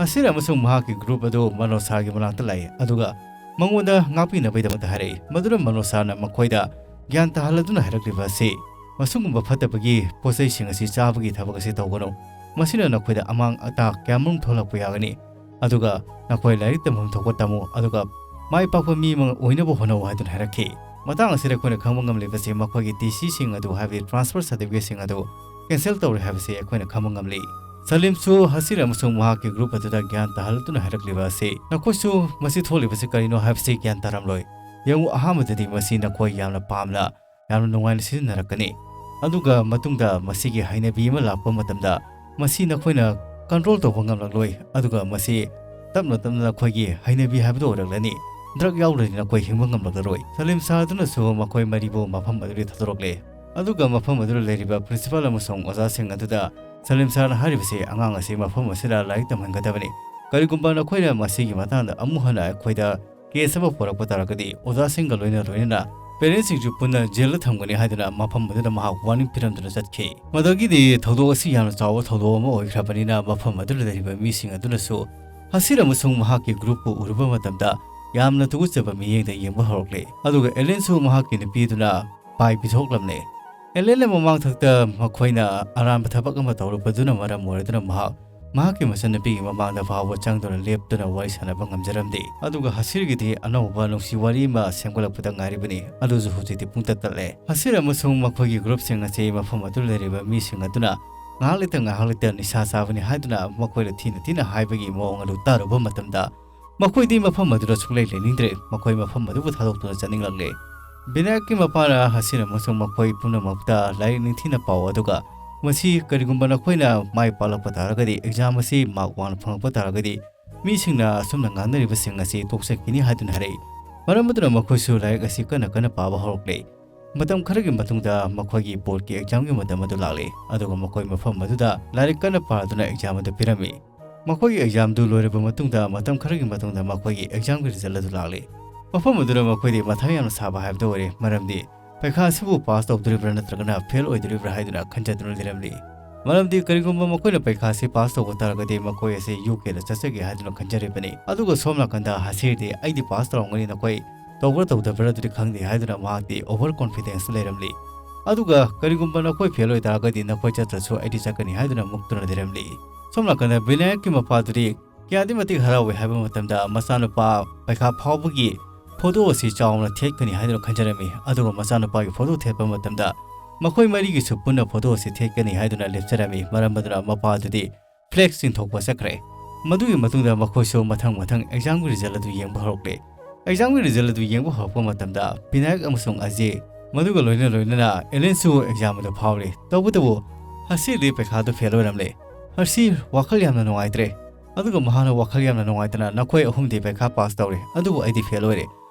ꯍꯁꯤꯔ ꯑꯃꯁꯨꯡ ꯃꯍꯥꯛꯀꯤ ꯒ꯭ꯔꯨꯞ ꯑꯗꯨ ꯃꯅꯣꯖ ꯁꯥꯔꯒꯤ ꯃꯅꯥꯛꯇ ꯂꯥꯛꯏ, ꯑꯗꯨꯒ ꯃꯉꯣꯟꯗ ꯉꯥꯛꯄꯤꯅꯕꯒꯤꯗꯃꯛꯇ ꯍꯥꯏꯔꯛꯏ꯫ ꯃꯗꯨꯅ ꯃꯅꯣꯖ ꯁꯥꯔꯅ ꯃꯈꯣꯏꯗ ꯒ꯭ꯌꯥꯟ ꯇꯥꯍꯜꯂꯗꯨꯅ ꯍꯥꯏꯔꯛꯂꯤꯕ ꯑꯁꯤ, ꯃꯁꯤꯒꯨꯝꯕ ꯐꯠꯇꯕꯒꯤ ꯄꯣꯠꯆꯩꯁꯤꯡ ꯑꯁꯤ ꯆꯥꯕꯒꯤ ꯊꯕꯛ ꯑꯁꯤ ꯇꯧꯒꯅꯨ, ꯃꯁꯤꯅ ꯅꯈꯣꯏꯗ ꯑꯃꯥꯡ ꯑꯇꯥ ꯀꯌꯥꯃꯔꯨꯝ ꯊꯣꯛꯂꯛꯄ ꯌꯥꯒꯅꯤ꯫ ꯑꯗꯨꯒ ꯅꯈꯣꯏ ꯂꯥꯏꯔꯤꯛ ꯇꯝꯐꯝ ꯊꯣꯛꯄ ꯇꯝꯃꯨ, ꯑꯗꯨꯒ ꯃꯥꯏ ꯄꯥꯛꯄ ꯃꯤ ꯑꯃ ꯑꯣꯏꯅꯕ ꯍꯣꯠꯅꯧ ꯍꯥꯏꯗꯨꯅ ꯍꯥꯏꯔꯛꯈꯤ꯫ ꯃꯇꯥꯡ ꯑꯁꯤꯗ ꯑꯩꯈꯣꯏꯅ ꯈꯪꯕ ꯉꯝꯂꯤꯕꯁꯤ, ꯃꯈꯣꯏꯒꯤ ꯇꯤ ꯁꯤꯁꯤꯡ ꯑꯗꯨ, ꯍꯥꯏꯕꯗꯤ ꯇ꯭ꯔꯥꯟꯁꯐꯔ ꯁꯥꯔꯇꯤꯐꯤꯀꯦꯠꯁꯤꯡ ꯑꯗꯨ ꯀꯦꯟꯁꯦꯜ ꯇꯧꯔꯦ ꯍꯥꯏꯕꯁꯤ ꯑꯩꯈꯣꯏꯅ ꯈꯪꯕ ꯉꯝꯂꯤ꯫ ꯁꯂꯤꯝꯁꯨ ꯍꯁꯤꯔ ꯑꯃꯁꯨꯡ ꯃꯍꯥꯛꯀꯤ ꯒ꯭ꯔꯨꯞ ꯑꯗꯨꯗ ꯒ꯭ꯌꯥꯟ ꯇꯥꯍꯜꯂꯗꯨꯅ ꯍꯥꯏꯔꯛꯂꯤꯕ ꯑꯁꯤ, ꯅꯈꯣꯏꯁꯨ ꯃꯁꯤ ꯊꯣꯛꯂꯤꯕꯁꯤ ꯀꯔꯤꯅꯣ ꯍꯥꯏꯕꯁꯤ ꯒ꯭ꯌꯥꯟ ꯇꯥꯔꯝꯂꯣꯏ꯫ ꯌꯦꯡꯉꯨ, ꯑꯍꯥꯟꯕꯗꯗꯤ ꯃꯁꯤ ꯅꯈꯣꯏ ꯌꯥꯝꯅ ꯄꯥꯝꯅ, ꯌꯥꯝꯅ ꯅꯨꯡꯉꯥꯏꯅ ꯁꯤꯖꯤꯟꯅꯔꯛꯀꯅꯤ꯫ ꯑꯗꯨꯒ ꯃꯇꯨꯡꯗ ꯃꯁꯤꯒꯤ ꯍꯩꯅꯕꯤ ꯑꯃ ꯂꯥꯛꯄ ꯃꯇꯝꯗ, ꯃꯁꯤ ꯅꯈꯣꯏꯅ ꯀꯟꯇ꯭ꯔꯣꯜ ꯇꯧꯕ ꯉꯝꯂꯛꯂꯣꯏ, ꯑꯗꯨꯒ ꯃꯁꯤ ꯇꯞꯅ ꯇꯞꯅ ꯅꯈꯣꯏꯒꯤ ꯍꯩꯅꯕꯤ ꯍꯥꯏꯕꯗꯨ ꯑꯣꯏꯔꯛꯂꯅꯤ꯫ ꯗ꯭ꯔꯒ ꯌꯥꯎꯗ꯭ꯔꯗꯤ ꯅꯈꯣꯏ ꯍꯤꯡꯕ ꯉꯝꯂꯛꯂꯔꯣꯏ꯫ ꯁꯂꯤꯝ ꯁꯥꯔꯗꯨꯅꯁꯨ ꯃꯈꯣꯏ ꯃꯔꯤꯕꯨ ꯃꯐꯝ ꯑꯗꯨꯗꯒꯤ ꯊꯥꯗꯣꯔꯛꯂꯦ꯫ ꯑꯗꯨꯒ ꯃꯐꯝ ꯑꯗꯨꯗ ꯂꯩꯔꯤꯕ ꯄ꯭ꯔꯤꯟꯁꯤꯄꯥꯜ ꯑꯃꯁꯨꯡ ꯑꯣꯖꯥꯁꯤꯡ ꯑꯗꯨꯗ ꯁꯂꯤꯝ ꯁꯥꯔꯅ ꯍꯥꯏꯔꯤꯕꯁꯤ, ꯑꯉꯥꯡ ꯑꯁꯤ ꯃꯐꯝ ꯑꯁꯤꯗ ꯂꯥꯏꯔꯤꯛ ꯇꯝꯍꯟꯒꯗꯕꯅꯤ꯫ ꯀꯔꯤꯒꯨꯝꯕ ꯅꯈꯣꯏꯅ ꯃꯁꯤꯒꯤ ꯃꯇꯥꯡꯗ ꯑꯃꯨꯛ ꯍꯟꯅ ꯑꯩꯈꯣꯏꯗ ꯀꯦꯁ ꯑꯃ ꯄꯨꯔꯛꯄ ꯇꯥꯔꯒꯗꯤ, ꯑꯣꯖꯥꯁꯤꯡꯒ ꯂꯣꯏꯅ ꯂꯣꯏꯅꯅ ꯄꯦꯔꯦꯟꯁꯁꯤꯡꯁꯨ ꯄꯨꯟꯅ ꯖꯦꯜꯗ ꯊꯝꯒꯅꯤ ꯍꯥꯏꯗꯨꯅ ꯃꯐꯝ ꯑꯗꯨꯗ ꯃꯍꯥꯛ ꯋꯥꯔꯅꯤꯡ ꯄꯤꯔꯝꯗꯨꯅ ꯆꯠꯈꯤ꯫ ꯃꯗꯨꯗꯒꯤꯗꯤ ꯊꯧꯗꯣꯛ ꯑꯁꯤ ꯌꯥꯝꯅ ꯆꯥꯎꯕ ꯊꯧꯗꯣꯛ ꯑꯃ ꯑꯣꯏꯈ꯭ꯔꯕꯅꯤꯅ, ꯃꯐꯝ ꯑꯗꯨꯗ ꯂꯩꯔꯤꯕ ꯃꯤꯁꯤꯡ ꯑꯗꯨꯅꯁꯨ ꯍꯁꯤꯔ ꯑꯃꯁꯨꯡ ꯃꯍꯥꯛꯀꯤ ꯒ꯭ꯔꯨꯞꯄꯨ ꯎꯔꯨꯕ ꯃꯇꯝꯗ ꯌꯥꯝꯅ ꯇꯨꯀꯠꯆꯕ ꯃꯤꯠꯌꯦꯡꯗ ꯌꯦꯡꯕ ꯍꯧꯔꯛꯂꯦ꯫ ꯑꯗꯨꯒ ꯑꯦꯂꯦꯟꯁꯨ ꯃꯍꯥꯛꯀꯤ ꯅꯨꯄꯤꯗꯨꯅ ꯄꯥꯏ ꯄꯤꯊꯣꯛꯂꯝꯂꯦ꯫ ꯑꯦꯂꯦꯟꯅ ꯃꯃꯥꯡꯊꯛꯇ ꯃꯈꯣꯏꯅ ꯑꯔꯥꯟꯕ ꯊꯕꯛ ꯑꯃ ꯇꯧꯔꯨꯕꯗꯨꯅ ꯃꯔꯝ ꯑꯣꯏꯔꯗꯨꯅ ꯃꯍꯥꯛ ꯃꯍꯥꯛꯀꯤ ꯃꯆꯟꯅꯨꯄꯤꯒꯤ ꯃꯃꯥꯡꯗ ꯐꯥꯎꯕ ꯆꯪꯗꯨꯅ ꯂꯦꯞꯇꯨꯅ ꯋꯥꯔꯤ ꯁꯥꯟꯅꯕ ꯉꯝꯖꯔꯝꯗꯦ꯫ ꯑꯗꯨꯒ ꯍꯁꯤꯔꯒꯤꯗꯤ ꯑꯅꯧꯕ ꯅꯨꯡꯁꯤ ꯋꯥꯔꯤ ꯑꯃ ꯁꯦꯝꯒꯠꯂꯛꯄꯗ ꯉꯥꯏꯔꯤꯕꯅꯤ, ꯑꯗꯨꯁꯨ ꯍꯧꯖꯤꯛꯇꯤ ꯄꯨꯡꯇꯠ ꯇꯠꯂꯦ꯫ ꯍꯁꯤꯔ ꯑꯃꯁꯨꯡ ꯃꯈꯣꯏꯒꯤ ꯒ꯭ꯔꯨꯞꯁꯤꯡ ꯑꯁꯤ ꯃꯐꯝ ꯑꯗꯨ ꯂꯩꯔꯤꯕ ꯃꯤꯁꯤꯡ ꯑꯗꯨꯅ ꯉꯥꯏꯍꯥꯛ ꯂꯩꯇ ꯉꯥꯏꯍꯥꯛ ꯂꯩꯇ ꯅꯤꯁꯥ ꯆꯥꯕꯅꯤ ꯍꯥꯏꯗꯨꯅ ꯃꯈꯣꯏꯗ ꯊꯤꯅ ꯊꯤꯅ ꯍꯥꯏꯕꯒꯤ ꯃꯑꯣꯡ ꯑꯗꯨ ꯇꯥꯔꯨꯕ ꯃꯇꯝꯗ, ꯃꯈꯣꯏꯗꯤ ꯃꯐꯝ ꯑꯗꯨꯗ ꯁꯨꯡꯂꯩ ꯂꯩꯅꯤꯡꯗ꯭ꯔꯦ꯫ ꯃꯈꯣꯏ ꯃꯐꯝ ꯑꯗꯨꯕꯨ ꯊꯥꯗꯣꯛꯇꯨꯅ ꯆꯠꯅꯤꯡꯂꯛꯂꯦ꯫ ꯕꯤꯅꯥꯌꯛꯀꯤ ꯃꯄꯥꯅ ꯍꯁꯤꯟ ꯑꯃꯁꯨꯡ ꯃꯈꯣꯏ ꯄꯨꯝꯅꯃꯛꯇ ꯂꯥꯏꯔꯤꯛ ꯅꯤꯡꯊꯤꯅ ꯄꯥꯎ, ꯑꯗꯨꯒ ꯃꯁꯤ ꯀꯔꯤꯒꯨꯝꯕ ꯅꯈꯣꯏꯅ ꯃꯥꯏ ꯄꯥꯛꯂꯛꯄ ꯇꯥꯔꯒꯗꯤ, ꯑꯦꯛꯖꯥꯝ ꯑꯁꯤ ꯃꯥꯔꯛ ꯋꯥꯡꯅ ꯐꯪꯂꯛꯄ ꯇꯥꯔꯒꯗꯤ, ꯃꯤꯁꯤꯡꯅ ꯑꯁꯨꯝꯅ ꯉꯥꯡꯅꯔꯤꯕꯁꯤꯡ ꯑꯁꯤ ꯇꯣꯛꯆꯈꯤꯅꯤ ꯍꯥꯏꯗꯨꯅ ꯍꯥꯏꯔꯛꯏ꯫ ꯃꯔꯝ ꯑꯗꯨꯅ ꯃꯈꯣꯏꯁꯨ ꯂꯥꯏꯔꯤꯛ ꯑꯁꯤ ꯀꯟꯅ ꯀꯟꯅ ꯄꯥꯕ ꯍꯧꯔꯛꯂꯦ꯫ ꯃꯇꯝ ꯈꯔꯒꯤ ꯃꯇꯨꯡꯗ ꯃꯈꯣꯏꯒꯤ ꯕꯣꯔꯗꯀꯤ ꯑꯦꯛꯖꯥꯝꯒꯤ ꯃꯇꯝ ꯑꯗꯨ ꯂꯥꯛꯂꯦ, ꯑꯗꯨꯒ ꯃꯈꯣꯏ ꯃꯐꯝ ꯑꯗꯨꯗ ꯂꯥꯏꯔꯤꯛ ꯀꯟꯅ ꯄꯥꯗꯨꯅ ꯑꯦꯛꯖꯥꯝ ꯑꯗꯨ ꯄꯤꯔꯝꯃꯤ꯫ ꯃꯈꯣꯏꯒꯤ ꯑꯦꯛꯖꯥꯝꯗꯨ ꯂꯣꯏꯔꯕ ꯃꯇꯨꯡꯗ ꯃꯇꯝ ꯈꯔꯒꯤ ꯃꯇꯨꯡꯗ ꯃꯈꯣꯏꯒꯤ ꯑꯦꯛꯖꯥꯝꯒꯤ ꯔꯤꯖꯜ ꯑꯗꯨ ꯂꯥꯛꯂꯦ꯫ ꯃꯐꯝ ꯑꯗꯨꯗ ꯃꯈꯣꯏꯗꯤ ꯃꯊꯥ ꯌꯥꯝꯅ ꯁꯥꯕ ꯍꯥꯏꯕꯗꯨ ꯑꯣꯏꯔꯦ, ꯃꯔꯝꯗꯤ ꯄꯩꯈꯥ ꯑꯁꯤꯕꯨ ꯄꯥꯁ ꯇꯧꯗꯣꯔꯤꯕ꯭ꯔꯥ ꯅꯠꯇ꯭ꯔꯒꯅ ꯐꯦꯜ ꯑꯣꯏꯗꯣꯔꯤꯕ꯭ꯔꯥ ꯍꯥꯏꯗꯨꯅ ꯈꯟꯖꯗꯨꯅ ꯂꯩꯔꯝꯂꯤ꯫ ꯃꯔꯝꯗꯤ ꯀꯔꯤꯒꯨꯝꯕ ꯃꯈꯣꯏꯅ ꯄꯩꯈꯥ ꯑꯁꯤ ꯄꯥꯁ ꯇꯧꯕ ꯇꯥꯔꯒꯗꯤ ꯃꯈꯣꯏ ꯑꯁꯤ ꯌꯨ ꯀꯦꯗ ꯆꯠꯆꯒꯦ ꯍꯥꯏꯗꯨꯅ ꯈꯟꯖꯔꯤꯕꯅꯤ꯫ ꯑꯗꯨꯒ ꯁꯣꯝ ꯅꯥꯀꯟꯗ ꯍꯁꯤꯔꯗꯤ ꯑꯩꯗꯤ ꯄꯥꯁ ꯇꯧꯔꯝꯒꯅꯤ, ꯅꯈꯣꯏ ꯇꯧꯕ꯭ꯔꯥ ꯇꯧꯗꯕ꯭ꯔꯥ ꯑꯗꯨꯗꯤ ꯈꯪꯗꯦ ꯍꯥꯏꯗꯨꯅ ꯃꯍꯥꯛꯇꯤ ꯑꯣꯚꯔ ꯀꯣꯟꯐꯤꯗꯦꯟꯁꯇ ꯂꯩꯔꯝꯂꯤ꯫ ꯑꯗꯨꯒ ꯀꯔꯤꯒꯨꯝꯕ ꯅꯈꯣꯏ ꯐꯦꯜ ꯑꯣꯏꯇꯥꯔꯒꯗꯤ ꯅꯈꯣꯏ ꯆꯠꯇ꯭ꯔꯁꯨ ꯑꯩꯗꯤ ꯆꯠꯀꯅꯤ ꯍꯥꯏꯗꯨꯅ ꯃꯨꯛꯇꯨꯅ ꯂꯩꯔꯝꯂꯤ꯫ ꯁꯣꯝ ꯅꯥꯀꯟꯗ ꯕꯤꯅꯥꯌꯛꯀꯤ ꯃꯄꯥꯗꯨꯗꯤ ꯀꯌꯥꯗꯤ ꯃꯇꯤꯛ ꯍꯔꯥꯎꯏ ꯍꯥꯏꯕ ꯃꯇꯝꯗ, ꯃꯆꯥꯅꯨꯄꯥ ꯄꯩꯈꯥ ꯐꯥꯎꯕꯒꯤ ꯐꯣꯇꯣ ꯑꯁꯤ ꯆꯥꯎꯅ ꯊꯦꯠꯀꯅꯤ ꯍꯥꯏꯗꯨꯅ ꯈꯟꯖꯔꯝꯃꯤ꯫ ꯑꯗꯨꯒ ꯃꯆꯥꯅꯨꯄꯥꯒꯤ ꯐꯣꯇꯣ ꯊꯦꯠꯄ ꯃꯇꯝꯗ ꯃꯈꯣꯏ ꯃꯔꯤꯒꯤꯁꯨ ꯄꯨꯟꯅ ꯐꯣꯇꯣ ꯑꯁꯤ ꯊꯦꯠꯀꯅꯤ ꯍꯥꯏꯗꯨꯅ ꯂꯦꯞꯆꯔꯝꯃꯤ꯫ ꯃꯔꯝ ꯑꯗꯨꯅ ꯃꯄꯥꯗꯨꯗꯤ ꯐ꯭ꯂꯦꯛꯁ ꯆꯤꯡꯊꯣꯛꯄ ꯆꯠꯈ꯭ꯔꯦ꯫ ꯃꯗꯨꯒꯤ ꯃꯇꯨꯡꯗ ꯃꯈꯣꯏꯁꯨ ꯃꯊꯪ ꯃꯊꯪ ꯑꯦꯛꯖꯥꯝꯒꯤ ꯔꯤꯖꯜ ꯑꯗꯨ ꯌꯦꯡꯕ ꯍꯧꯔꯛꯂꯦ꯫ ꯑꯦꯛꯖꯥꯝꯒꯤ ꯔꯤꯖꯜ ꯑꯗꯨ ꯌꯦꯡꯕ ꯍꯧꯔꯛꯄ ꯃꯇꯝꯗ ꯕꯤꯅꯥꯌꯛ ꯑꯃꯁꯨꯡ ꯑꯖꯦ, ꯃꯗꯨꯒ ꯂꯣꯏꯅ ꯂꯣꯏꯅꯅ ꯑꯦꯂꯦꯟꯁꯨ ꯑꯦꯛꯖꯥꯝ ꯑꯗꯨ ꯐꯥꯎꯔꯦ꯫ ꯇꯧꯕꯇꯕꯨ ꯍꯁꯤꯔꯗꯤ ꯄꯩꯈꯥꯗꯨ ꯐꯦꯜ ꯑꯣꯏꯔꯝꯂꯦ꯫ ꯍꯁꯤꯔ ꯋꯥꯈꯜ ꯌꯥꯝꯅ ꯅꯨꯡꯉꯥꯏꯇ꯭ꯔꯦ꯫ ꯑꯗꯨꯒ ꯃꯍꯥꯛꯅ ꯋꯥꯈꯜ ꯌꯥꯝꯅ ꯅꯨꯡꯉꯥꯏꯇꯅ, "ꯅꯈꯣꯏ ꯑꯍꯨꯝꯗꯤ ꯄꯩꯈꯥ ꯄꯥꯁ ꯇꯧꯔꯦ, ꯑꯗꯨꯕꯨ ꯑꯩꯗꯤ ꯐꯦꯜ ꯑꯣꯏꯔꯦ꯫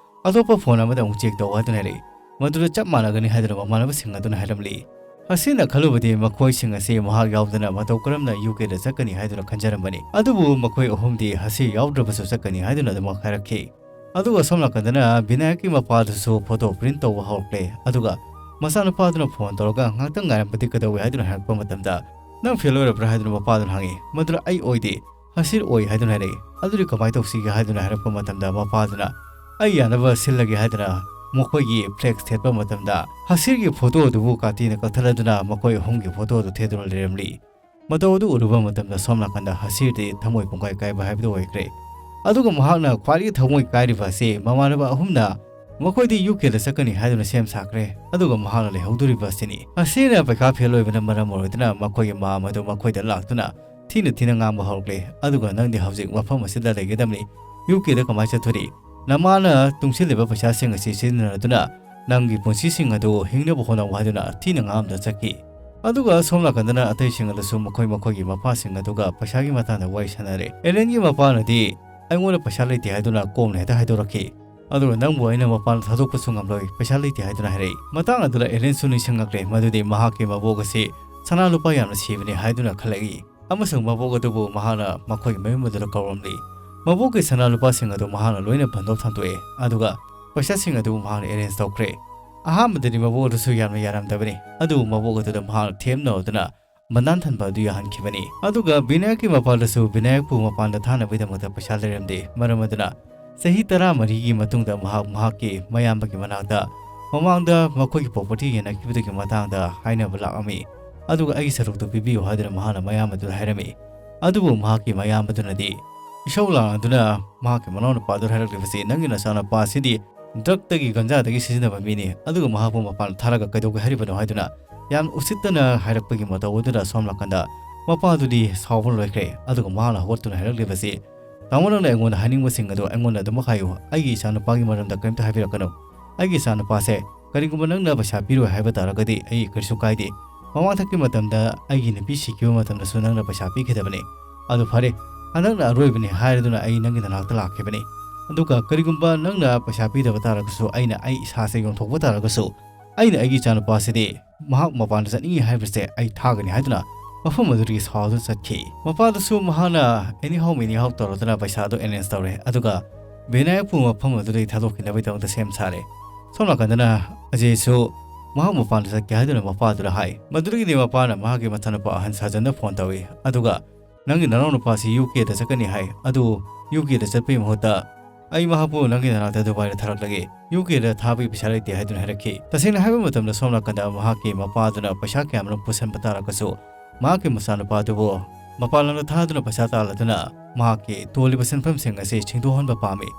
ꯑꯇꯣꯞꯄ ꯐꯣꯟ ꯑꯃꯗ ꯑꯃꯨꯛ ꯆꯦꯛ ꯇꯧ" ꯍꯥꯏꯗꯨꯅ ꯍꯥꯏꯔꯛꯏ꯫ ꯃꯗꯨꯗ ꯆꯞ ꯃꯥꯟꯅꯒꯅꯤ ꯍꯥꯏꯗꯨꯅ ꯃꯃꯥꯟꯅꯕꯁꯤꯡ ꯑꯗꯨꯅ ꯍꯥꯏꯔꯝꯂꯤ꯫ ꯍꯁꯤꯔꯅ ꯈꯜꯂꯨꯕꯗꯤ ꯃꯈꯣꯏꯁꯤꯡ ꯑꯁꯤ ꯃꯍꯥꯛ ꯌꯥꯎꯗꯅ ꯃꯇꯧ ꯀꯔꯝꯅ ꯌꯨ ꯀꯦꯗ ꯆꯠꯀꯅꯤ ꯍꯥꯏꯗꯨꯅ ꯈꯟꯖꯔꯝꯕꯅꯤ꯫ ꯑꯗꯨꯕꯨ ꯃꯈꯣꯏ ꯑꯍꯨꯝꯗꯤ ꯍꯁꯤꯔ ꯌꯥꯎꯗ꯭ꯔꯕꯁꯨ ꯆꯠꯀꯅꯤ ꯍꯥꯏꯗꯨꯅ ꯑꯗꯨꯃꯛ ꯍꯥꯏꯔꯛꯈꯤ꯫ ꯑꯗꯨꯒ ꯁꯣꯝ ꯅꯥꯀꯟꯗꯅ ꯕꯤꯅꯥꯌꯛꯀꯤ ꯃꯄꯥꯗꯨꯁꯨ ꯐꯣꯇꯣ ꯄ꯭ꯔꯤꯟꯠ ꯇꯧꯕ ꯍꯧꯔꯛꯂꯦ꯫ ꯑꯗꯨꯒ ꯃꯆꯥꯅꯨꯄꯥꯗꯨꯅ ꯐꯣꯟ ꯇꯧꯔꯒ, "ꯉꯥꯏꯍꯥꯛꯇꯪ ꯉꯥꯏꯔꯝꯕꯗꯤ ꯀꯩꯗꯧꯏ?" ꯍꯥꯏꯗꯨꯅ ꯍꯪꯉꯛꯄ ꯃꯇꯝꯗ, "ꯅꯪ ꯐꯦꯜ ꯑꯣꯏꯔꯕ꯭ꯔꯥ?" ꯍꯥꯏꯗꯨꯅ ꯃꯄꯥꯗꯨꯅ ꯍꯪꯉꯤ꯫ ꯃꯗꯨꯗ "ꯑꯩ ꯑꯣꯏꯗꯦ, ꯍꯁꯤꯔ ꯑꯣꯏ" ꯍꯥꯏꯗꯨꯅ ꯍꯥꯏꯔꯛꯏ꯫ "ꯑꯗꯨꯗꯤ ꯀꯃꯥꯏꯅ ꯇꯧꯁꯤꯒꯦ?" ꯍꯥꯏꯗꯨꯅ ꯍꯥꯏꯔꯛꯄ ꯃꯇꯝꯗ, ꯃꯄꯥꯗꯨꯅ "ꯑꯩ ꯌꯥꯅꯕ ꯁꯤꯜꯂꯒꯦ" ꯍꯥꯏꯗꯨꯅ ꯃꯈꯣꯏꯒꯤ ꯐ꯭ꯂꯦꯛꯁ ꯊꯦꯠꯄ ꯃꯇꯝꯗ, ꯍꯁꯤꯔꯒꯤ ꯐꯣꯇꯣ ꯑꯗꯨꯕꯨ ꯀꯥꯇꯤꯅ ꯀꯛꯊꯠꯂꯗꯨꯅ ꯃꯈꯣꯏ ꯑꯍꯨꯝꯒꯤ ꯐꯣꯇꯣ ꯑꯗꯨ ꯊꯦꯠꯇꯨꯅ ꯂꯩꯔꯝꯂꯤ꯫ ꯃꯇꯧ ꯑꯗꯨ ꯎꯔꯨꯕ ꯃꯇꯝꯗ ꯁꯣꯝ ꯅꯥꯀꯟꯗ ꯍꯁꯤꯔꯗꯤ ꯊꯃꯣꯏ ꯄꯨꯡꯀꯥꯏ ꯀꯥꯏꯕ ꯍꯥꯏꯕꯗꯨ ꯑꯣꯏꯈ꯭ꯔꯦ꯫ ꯑꯗꯨꯒ ꯃꯍꯥꯛꯅ ꯈ꯭ꯋꯥꯏꯗꯒꯤ ꯊꯃꯣꯏ ꯀꯥꯏꯔꯤꯕ ꯑꯁꯤ ꯃꯃꯥꯟꯅꯕ ꯑꯍꯨꯝꯅ ꯃꯈꯣꯏꯗꯤ ꯌꯨ ꯀꯦꯗ ꯆꯠꯀꯅꯤ ꯍꯥꯏꯗꯨꯅ ꯁꯦꯝ ꯁꯥꯈ꯭ꯔꯦ꯫ ꯑꯗꯨꯒ ꯃꯍꯥꯛꯅ ꯂꯩꯍꯧꯗꯣꯔꯤꯕ ꯑꯁꯤꯅꯤ꯫ ꯍꯁꯤꯔꯅ ꯄꯩꯈꯥ ꯐꯦꯜ ꯑꯣꯏꯕꯅ ꯃꯔꯝ ꯑꯣꯏꯔꯗꯨꯅ ꯃꯈꯣꯏꯒꯤ ꯃꯥꯝ ꯑꯗꯨ ꯃꯈꯣꯏꯗ ꯂꯥꯛꯇꯨꯅ ꯊꯤꯅ ꯊꯤꯅ ꯉꯥꯡꯕ ꯍꯧꯔꯛꯂꯦ꯫ ꯑꯗꯨꯒ "ꯅꯪꯗꯤ ꯍꯧꯖꯤꯛ ꯃꯐꯝ ꯑꯁꯤꯗ ꯂꯩꯒꯗꯕꯅꯤ, ꯌꯨ ꯀꯦꯗ ꯀꯃꯥꯏꯅ ꯆꯠꯊꯣꯔꯤ? ꯅꯃꯥꯅ ꯇꯨꯡꯁꯤꯜꯂꯤꯕ ꯄꯩꯁꯥꯁꯤꯡ ꯑꯁꯤ ꯁꯤꯖꯤꯟꯅꯗꯨꯅ ꯅꯪꯒꯤ ꯄꯨꯟꯁꯤꯁꯤꯡ ꯑꯗꯨ ꯍꯤꯡꯅꯕ ꯍꯣꯠꯅꯧ" ꯍꯥꯏꯗꯨꯅ ꯊꯤꯅ ꯉꯥꯡꯗꯨꯅ ꯆꯠꯈꯤ꯫ ꯑꯗꯨꯒ ꯁꯣꯝ ꯅꯥꯀꯟꯗꯅ ꯑꯇꯩꯁꯤꯡ ꯑꯗꯨꯁꯨ ꯃꯈꯣꯏ ꯃꯈꯣꯏꯒꯤ ꯃꯄꯥꯁꯤꯡ ꯑꯗꯨꯒ ꯄꯩꯁꯥꯒꯤ ꯃꯇꯥꯡꯗ ꯋꯥꯔꯤ ꯁꯥꯟꯅꯔꯦ꯫ ꯑꯦꯂꯦꯟꯒꯤ ꯃꯄꯥꯅꯗꯤ "ꯑꯩꯉꯣꯟꯗ ꯄꯩꯁꯥ ꯂꯩꯇꯦ" ꯍꯥꯏꯗꯨꯅ ꯀꯣꯝꯅ ꯍꯦꯛꯇ ꯍꯥꯏꯗꯣꯔꯛꯈꯤ꯫ ꯑꯗꯨꯒ "ꯅꯪꯕꯨ ꯑꯩꯅ ꯃꯄꯥꯟꯗ ꯊꯥꯗꯣꯛꯄꯁꯨ ꯉꯝꯂꯣꯏ, ꯄꯩꯁꯥ ꯂꯩꯇꯦ" ꯍꯥꯏꯗꯨꯅ ꯍꯥꯏꯔꯛꯏ꯫ ꯃꯇꯥꯡ ꯑꯗꯨꯗ ꯑꯦꯂꯦꯟꯁꯨ ꯅꯤꯡꯁꯤꯡꯂꯛꯂꯦ ꯃꯗꯨꯗꯤ ꯃꯍꯥꯛꯀꯤ ꯃꯕꯣꯛ ꯑꯁꯤ ꯁꯅꯥ ꯂꯨꯄꯥ ꯌꯥꯝꯅ ꯁꯤꯕꯅꯤ ꯍꯥꯏꯗꯨꯅ ꯈꯜꯂꯛꯏ꯫ ꯑꯃꯁꯨꯡ ꯃꯕꯣꯛ ꯑꯗꯨꯕꯨ ꯃꯍꯥꯛꯅ ꯃꯈꯣꯏꯒꯤ ꯃꯌꯨꯝ ꯑꯗꯨꯗ ꯀꯧꯔꯝꯂꯤ꯫ ꯃꯕꯣꯛꯀꯤ ꯁꯅꯥ ꯂꯨꯄꯥꯁꯤꯡ ꯑꯗꯨ ꯃꯍꯥꯛꯅ ꯂꯣꯏꯅ ꯕꯟꯗꯣꯞ ꯊꯝꯗꯣꯛꯑꯦ, ꯑꯗꯨꯒ ꯄꯩꯁꯥꯁꯤꯡ ꯑꯗꯨꯕꯨ ꯃꯍꯥꯛꯅ ꯑꯦꯔꯦꯟꯖ ꯇꯧꯈ꯭ꯔꯦ꯫ ꯑꯍꯥꯟꯕꯗꯗꯤ ꯃꯕꯣꯛ ꯑꯗꯨꯁꯨ ꯌꯥꯝꯅ ꯌꯥꯔꯝꯗꯕꯅꯤ, ꯑꯗꯨꯕꯨ ꯃꯕꯣꯛ ꯑꯗꯨꯗ ꯃꯍꯥꯛꯅ ꯊꯦꯝꯅꯧꯗꯨꯅ ꯕꯟꯗꯥꯟ ꯊꯟꯕ ꯑꯗꯨ ꯌꯥꯍꯟꯈꯤꯕꯅꯤ꯫ ꯑꯗꯨꯒ ꯕꯤꯅꯥꯌꯛꯀꯤ ꯃꯄꯥꯗꯁꯨ ꯕꯤꯅꯥꯌꯛꯄꯨ ꯃꯄꯥꯟꯗ ꯊꯥꯅꯕꯒꯤꯗꯃꯛꯇ ꯄꯩꯁꯥ ꯂꯩꯔꯝꯗꯦ, ꯃꯔꯝ ꯑꯗꯨꯅ ꯆꯍꯤ ꯇꯔꯥꯃꯔꯤꯒꯤ ꯃꯇꯨꯡꯗ ꯃꯍꯥꯛ ꯃꯍꯥꯛꯀꯤ ꯃꯌꯥꯝꯕꯒꯤ ꯃꯅꯥꯛꯇ ꯃꯃꯥꯡꯗ ꯃꯈꯣꯏꯒꯤ ꯄ꯭ꯔꯣꯄꯔꯇꯤ ꯌꯦꯟꯅꯈꯤꯕꯗꯨꯒꯤ ꯃꯇꯥꯡꯗ ꯍꯥꯏꯅꯕ ꯂꯥꯛꯂꯝꯃꯤ꯫ ꯑꯗꯨꯒ "ꯑꯩꯒꯤ ꯁꯔꯨꯛꯇꯨ ꯄꯤꯕꯤꯌꯨ" ꯍꯥꯏꯗꯨꯅ ꯃꯍꯥꯛꯅ ꯃꯌꯥꯝꯕꯗꯨꯗ ꯍꯥꯏꯔꯝꯃꯤ꯫ ꯑꯗꯨꯕꯨ ꯃꯍꯥꯛꯀꯤ ꯃꯌꯥꯝꯕꯗꯨꯅꯗꯤ ꯏꯁꯧ ꯂꯥꯡꯗꯨꯅ ꯃꯍꯥꯛꯀꯤ ꯃꯅꯥꯎꯅꯨꯄꯥꯗꯨꯗ ꯍꯥꯏꯔꯛꯂꯤꯕꯁꯤ, "ꯅꯪꯒꯤ ꯅꯆꯥꯅꯨꯄꯥ ꯑꯁꯤꯗꯤ ꯗ꯭ꯔꯒꯇꯒꯤ, ꯒꯟꯖꯥꯗꯒꯤ ꯁꯤꯖꯤꯟꯅꯕ ꯃꯤꯅꯤ, ꯑꯗꯨꯒ ꯃꯍꯥꯛꯄꯨ ꯃꯄꯥꯟ ꯊꯥꯔꯒ ꯀꯩꯗꯧꯒꯦ ꯍꯥꯏꯔꯤꯕꯅꯣ?" ꯍꯥꯏꯗꯨꯅ ꯌꯥꯝ ꯎꯁꯤꯠꯇꯅ ꯍꯥꯏꯔꯛꯄꯒꯤ ꯃꯇꯧ ꯑꯗꯨꯗ ꯁꯣꯝ ꯅꯥꯀꯟꯗ ꯃꯄꯥꯗꯨꯗꯤ ꯁꯥꯎꯕ ꯂꯣꯏꯈ꯭ꯔꯦ꯫ ꯑꯗꯨꯒ ꯃꯍꯥꯛꯅ ꯍꯧꯒꯠꯇꯨꯅ ꯍꯥꯏꯔꯛꯂꯤꯕꯁꯤ, "ꯇꯥꯃꯣ, ꯅꯪꯅ ꯑꯩꯉꯣꯟꯗ ꯍꯥꯏꯅꯤꯡꯕꯁꯤꯡ ꯑꯗꯨ ꯑꯩꯉꯣꯟꯗ ꯑꯗꯨꯃꯛ ꯍꯥꯏꯌꯨ, ꯑꯩꯒꯤ ꯏꯆꯥꯅꯨꯄꯥꯒꯤ ꯃꯔꯝꯗ ꯀꯔꯤꯝꯇ ꯍꯥꯏꯕꯤꯔꯛꯀꯅꯨ꯫ ꯑꯩꯒꯤ ꯏꯆꯥꯅꯨꯄꯥꯁꯦ ꯀꯔꯤꯒꯨꯝꯕ ꯅꯪꯅ ꯄꯩꯁꯥ ꯄꯤꯔꯣꯏ ꯍꯥꯏꯕ ꯇꯥꯔꯒꯗꯤ ꯑꯩ ꯀꯔꯤꯁꯨ ꯀꯥꯏꯗꯦ꯫ ꯃꯃꯥꯡꯊꯛꯀꯤ ꯃꯇꯝꯗ ꯑꯩꯒꯤ ꯅꯨꯄꯤ ꯁꯤꯈꯤꯕ ꯃꯇꯝꯗꯁꯨ ꯅꯪꯅ ꯄꯩꯁꯥ ꯄꯤꯈꯤꯗꯕꯅꯤ꯫ ꯑꯗꯨ ꯐꯔꯦ, ꯍꯟꯗꯛꯅ ꯑꯔꯣꯏꯕꯅꯤ ꯍꯥꯏꯔꯗꯨꯅ ꯑꯩ ꯅꯪꯒꯤ ꯅꯅꯥꯛꯇ ꯂꯥꯛꯈꯤꯕꯅꯤ꯫ ꯑꯗꯨꯒ ꯀꯔꯤꯒꯨꯝꯕ ꯅꯪꯅ ꯄꯩꯁꯥ ꯄꯤꯗꯕ ꯇꯥꯔꯒꯁꯨ, ꯑꯩꯅ ꯑꯩ ꯏꯁꯥꯁꯦ ꯌꯣꯟꯊꯣꯛꯄ ꯇꯥꯔꯒꯁꯨ, ꯑꯩꯅ ꯑꯩꯒꯤ ꯏꯆꯥꯅꯨꯄꯥꯁꯤꯗꯤ ꯃꯍꯥꯛ ꯃꯄꯥꯟꯗ ꯆꯠꯅꯤꯡꯏ ꯍꯥꯏꯕꯁꯦ ꯑꯩ ꯊꯥꯒꯅꯤ" ꯍꯥꯏꯗꯨꯅ ꯃꯐꯝ ꯑꯗꯨꯗꯒꯤ ꯁꯥꯎꯗꯨꯅ ꯆꯠꯈꯤ꯫ ꯃꯄꯥꯗꯨꯁꯨ ꯃꯍꯥꯛꯅ ꯑꯦꯅꯤ ꯍꯥꯎ ꯃꯦꯅꯤ ꯍꯥꯎ ꯇꯧꯔꯗꯨꯅ ꯄꯩꯁꯥꯗꯨ ꯑꯦꯔꯦꯟꯖ ꯇꯧꯔꯦ, ꯑꯗꯨꯒ ꯕꯤꯅꯥꯌꯛꯄꯨ ꯃꯐꯝ ꯑꯗꯨꯗꯒꯤ ꯊꯥꯗꯣꯛꯈꯤꯅꯕꯒꯤꯗꯃꯛꯇ ꯁꯦꯝ ꯁꯥꯔꯦ꯫ ꯁꯣꯝ ꯅꯥꯀꯟꯗꯅ ꯑꯖꯦꯁꯨ ꯃꯍꯥꯛ ꯃꯄꯥꯟꯗ ꯆꯠꯀꯦ ꯍꯥꯏꯗꯨꯅ ꯃꯄꯥꯗꯨꯗ ꯍꯥꯏ꯫ ꯃꯗꯨꯗꯒꯤꯗꯤ ꯃꯄꯥꯅ ꯃꯍꯥꯛꯀꯤ ꯃꯆꯥꯅꯨꯄꯥ ꯑꯍꯟ ꯁꯥꯖꯟꯗ ꯐꯣꯟ ꯇꯧꯏ, ꯑꯗꯨꯒ "ꯅꯪꯒꯤ ꯅꯅꯥꯎꯅꯨꯄꯥꯁꯤ ꯌꯨ ꯀꯦꯗ ꯆꯠꯀꯅꯤ ꯍꯥꯏ, ꯑꯗꯨ ꯌꯨ ꯀꯦꯗ ꯆꯠꯄꯒꯤ ꯃꯍꯨꯠꯇ ꯑꯩ ꯃꯍꯥꯛꯄꯨ ꯅꯪꯒꯤ ꯅꯅꯥꯛꯇ ꯗꯨꯕꯥꯏꯗ ꯊꯥꯔꯛꯂꯒꯦ, ꯌꯨ ꯀꯦꯗ ꯊꯥꯕꯒꯤ ꯄꯩꯁꯥ ꯂꯩꯇꯦ" ꯍꯥꯏꯗꯨꯅ ꯍꯥꯏꯔꯛꯈꯤ꯫ ꯇꯁꯦꯡꯅ ꯍꯥꯏꯕ ꯃꯇꯝꯗ ꯁꯣꯝ ꯅꯥꯀꯟꯗ ꯃꯍꯥꯛꯀꯤ ꯃꯄꯥꯗꯨꯅ ꯄꯩꯁꯥ ꯀꯌꯥꯃꯔꯨꯝ ꯄꯨꯁꯟꯕ ꯇꯥꯔꯒꯁꯨ ꯃꯍꯥꯛꯀꯤ ꯃꯆꯥꯅꯨꯄꯥꯗꯨꯕꯨ ꯃꯄꯥꯟ ꯂꯝꯗ ꯊꯥꯗꯨꯅ ꯄꯩꯁꯥ ꯇꯥꯜꯂꯗꯨꯅ ꯃꯍꯥꯛꯀꯤ ꯇꯣꯜꯂꯤꯕ ꯁꯦꯟꯐꯝꯁꯤꯡ ꯑꯁꯤ ꯁꯤꯡꯗꯣꯛꯍꯟꯕ ꯄꯥꯝꯃꯤ꯫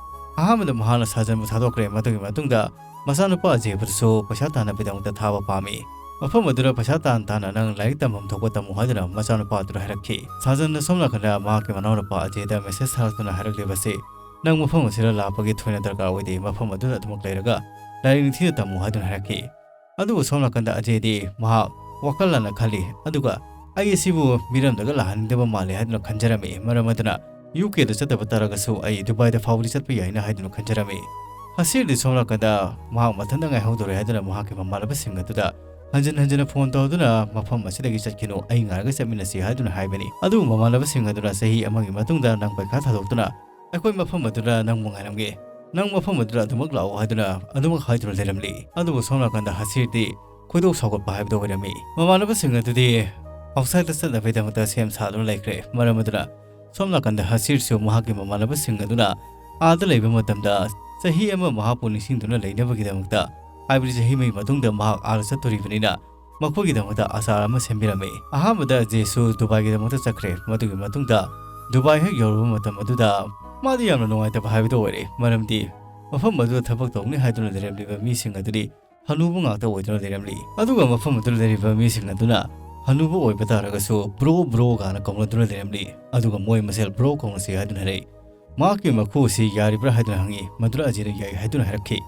ꯑꯍꯥꯟꯕꯗ ꯃꯍꯥꯛꯅ ꯁꯥꯖꯟꯕꯨ ꯊꯥꯗꯣꯛꯈ꯭ꯔꯦ꯫ ꯃꯗꯨꯒꯤ ꯃꯇꯨꯡꯗ ꯃꯆꯥꯅꯨꯄꯥ ꯑꯖꯦꯕꯨꯁꯨ ꯄꯩꯁꯥ ꯇꯥꯟꯅꯕꯒꯤꯗꯃꯛꯇ ꯊꯥꯕ ꯄꯥꯝꯃꯤ꯫ ꯃꯐꯝ ꯑꯗꯨꯗ ꯄꯩꯁꯥ ꯇꯥꯟ ꯇꯥꯅ ꯅꯪ ꯂꯥꯏꯔꯤꯛ ꯇꯝꯐꯝ ꯊꯣꯛꯄ ꯇꯝꯃꯨ ꯍꯥꯏꯗꯨꯅ ꯃꯆꯥꯅꯨꯄꯥ ꯑꯗꯨꯗ ꯍꯥꯏꯔꯛꯈꯤ꯫ ꯁꯥꯖꯟꯅ ꯁꯣꯝ ꯅꯥꯀꯟꯗ ꯃꯍꯥꯛꯀꯤ ꯃꯅꯥꯎꯅꯨꯄꯥ ꯑꯖꯦꯗ ꯃꯦꯁꯦꯖ ꯊꯥꯔꯛꯇꯨꯅ ꯍꯥꯏꯔꯛꯂꯤꯕꯁꯤ, "ꯅꯪ ꯃꯐꯝ ꯑꯁꯤꯗ ꯂꯥꯛꯄꯒꯤ ꯊꯣꯏꯅ ꯗꯔꯀꯥꯔ ꯑꯣꯏꯗꯦ, ꯃꯐꯝ ꯑꯗꯨꯗ ꯑꯗꯨꯃꯛ ꯂꯩꯔꯒ ꯂꯥꯏꯔꯤꯛ ꯅꯤꯡꯊꯤꯅ ꯇꯝꯃꯨ" ꯍꯥꯏꯗꯨꯅ ꯍꯥꯏꯔꯛꯈꯤ꯫ ꯑꯗꯨꯕꯨ ꯁꯣꯝ ꯅꯥꯀꯟꯗ ꯑꯖꯦꯗꯤ ꯃꯍꯥꯛ ꯋꯥꯈꯜ ꯂꯥꯟꯅ ꯈꯜꯂꯤ꯫ ꯑꯗꯨꯒ "ꯑꯩ ꯑꯁꯤꯕꯨ ꯃꯤꯔꯝꯗꯒ ꯂꯥꯛꯍꯟꯅꯤꯡꯗꯕ ꯃꯥꯜꯂꯦ" ꯍꯥꯏꯗꯨꯅ ꯈꯟꯖꯔꯝꯃꯤ꯫ ꯃꯔꯝ ꯑꯗꯨꯅ "ꯌꯨ ꯀꯦꯗ ꯆꯠꯇꯕ ꯇꯥꯔꯒꯁꯨ ꯑꯩ ꯗꯨꯕꯥꯏꯗ ꯐꯥꯎꯕꯗꯤ ꯆꯠꯄ ꯌꯥꯏꯅ" ꯍꯥꯏꯗꯨꯅ ꯈꯟꯖꯔꯝꯃꯤ꯫ ꯍꯁꯤꯔꯗꯤ ꯁꯣꯝ ꯅꯥꯀꯟꯗ ꯃꯍꯥꯛ ꯃꯊꯟꯇ ꯉꯥꯏꯍꯧꯗꯣꯔꯦ ꯍꯥꯏꯗꯨꯅ ꯃꯍꯥꯛꯀꯤ ꯃꯃꯥꯟꯅꯕꯁꯤꯡ ꯑꯗꯨꯗ ꯍꯟꯖꯤꯟ ꯍꯟꯖꯤꯟꯅ ꯐꯣꯟ ꯇꯧꯗꯨꯅ "ꯃꯐꯝ ꯑꯁꯤꯗꯒꯤ ꯆꯠꯈꯤꯅꯨ, ꯑꯩ ꯉꯥꯏꯔꯒ ꯆꯠꯃꯤꯟꯅꯁꯤ" ꯍꯥꯏꯗꯨꯅ ꯍꯥꯏꯕꯅꯤ꯫ ꯑꯗꯨꯕꯨ ꯃꯃꯥꯟꯅꯕꯁꯤꯡ ꯑꯗꯨꯅ "ꯆꯍꯤ ꯑꯃꯒꯤ ꯃꯇꯨꯡꯗ ꯅꯪ ꯄꯩꯈꯥ ꯊꯥꯗꯣꯛꯇꯨꯅ ꯑꯩꯈꯣꯏ ꯃꯐꯝ ꯑꯗꯨꯗ ꯅꯪꯕꯨ ꯉꯥꯏꯔꯝꯒꯦ, ꯅꯪ ꯃꯐꯝ ꯑꯗꯨꯗ ꯑꯗꯨꯃꯛ ꯂꯥꯛꯑꯣ" ꯍꯥꯏꯗꯨꯅ ꯑꯗꯨꯃꯛ ꯍꯥꯏꯗꯨꯅ ꯂꯩꯔꯝꯂꯤ꯫ ꯑꯗꯨꯕꯨ ꯁꯣꯝ ꯅꯥꯀꯟꯗ ꯍꯁꯤꯔꯗꯤ ꯈꯣꯏꯗꯧ ꯁꯥꯎꯒꯠꯄ ꯍꯥꯏꯕꯗꯨ ꯑꯣꯏꯔꯝꯃꯤ꯫ ꯃꯃꯥꯟꯅꯕꯁꯤꯡ ꯑꯗꯨꯗꯤ ꯑꯥꯎꯠꯁꯥꯏꯗꯇ ꯆꯠꯅꯕꯒꯤꯗꯃꯛꯇ ꯁꯦꯝ ꯁꯥꯗꯨꯅ ꯂꯩꯈ꯭ꯔꯦ꯫ ꯃꯔꯝ ꯑꯗꯨꯅ ꯁꯣꯝ ꯅꯥꯀꯟꯗ ꯍꯁꯤꯔꯁꯨ ꯃꯍꯥꯛꯀꯤ ꯃꯃꯥꯟꯅꯕꯁꯤꯡ ꯑꯗꯨꯅ ꯑꯥꯗ ꯂꯩꯕ ꯃꯇꯝꯗ ꯆꯍꯤ ꯑꯃ ꯃꯍꯥꯛꯄꯨ ꯅꯤꯡꯁꯤꯡꯗꯨꯅ ꯂꯩꯅꯕꯒꯤꯗꯃꯛꯇ, ꯍꯥꯏꯕꯗꯤ ꯆꯍꯤ ꯑꯃꯒꯤ ꯃꯇꯨꯡꯗ ꯃꯍꯥꯛ ꯑꯥꯗ ꯆꯠꯇꯣꯔꯤꯕꯅꯤꯅ, ꯃꯈꯣꯏꯒꯤꯗꯃꯛꯇ ꯑꯆꯥꯔ ꯑꯃ ꯁꯦꯝꯕꯤꯔꯝꯃꯤ꯫ ꯑꯍꯥꯟꯕꯗ ꯑꯖꯦꯁꯨ ꯗꯨꯕꯥꯏꯒꯤꯗꯃꯛꯇ ꯆꯠꯈ꯭ꯔꯦ꯫ ꯃꯗꯨꯒꯤ ꯃꯇꯨꯡꯗ ꯗꯨꯕꯥꯏ ꯍꯦꯛ ꯌꯧꯔꯕ ꯃꯇꯝ ꯑꯗꯨꯗ ꯃꯥꯗꯤ ꯌꯥꯝꯅ ꯅꯨꯡꯉꯥꯏꯇꯕ ꯍꯥꯏꯕꯗꯨ ꯑꯣꯏꯔꯦ, ꯃꯔꯝꯗꯤ ꯃꯐꯝ ꯑꯗꯨꯗ ꯊꯕꯛ ꯇꯧꯅꯤ ꯍꯥꯏꯗꯨꯅ ꯂꯩꯔꯝꯂꯤꯕ ꯃꯤꯁꯤꯡ ꯑꯗꯨꯗꯤ ꯍꯅꯨꯕ ꯉꯥꯛꯇ ꯑꯣꯏꯗꯨꯅ ꯂꯩꯔꯝꯂꯤ꯫ ꯑꯗꯨꯒ ꯃꯐꯝ ꯑꯗꯨꯗ ꯂꯩꯔꯤꯕ ꯃꯤꯁꯤꯡ ꯑꯗꯨꯅ ꯍꯅꯨꯕ ꯑꯣꯏꯕ ꯇꯥꯔꯒꯁꯨ "ꯕ꯭ꯔꯣ, ꯕ꯭ꯔꯣ" ꯒꯥꯅ ꯀꯧꯅꯗꯨꯅ ꯂꯩꯔꯝꯂꯤ꯫ ꯑꯗꯨꯒ ꯃꯣꯏ ꯃꯁꯦꯜ "ꯕ꯭ꯔꯣ" ꯀꯧꯅꯁꯤ ꯍꯥꯏꯗꯨꯅ ꯍꯥꯏꯔꯛꯏ꯫ ꯃꯍꯥꯛꯀꯤ ꯃꯈꯨ ꯑꯁꯤ ꯌꯥꯔꯤꯕ꯭ꯔꯥ ꯍꯥꯏꯗꯨꯅ ꯍꯪꯉꯤ꯫ ꯃꯗꯨꯗ ꯑꯖꯦꯅ "ꯌꯥꯏ" ꯍꯥꯏꯗꯨꯅ ꯍꯥꯏꯔꯛꯈꯤ꯫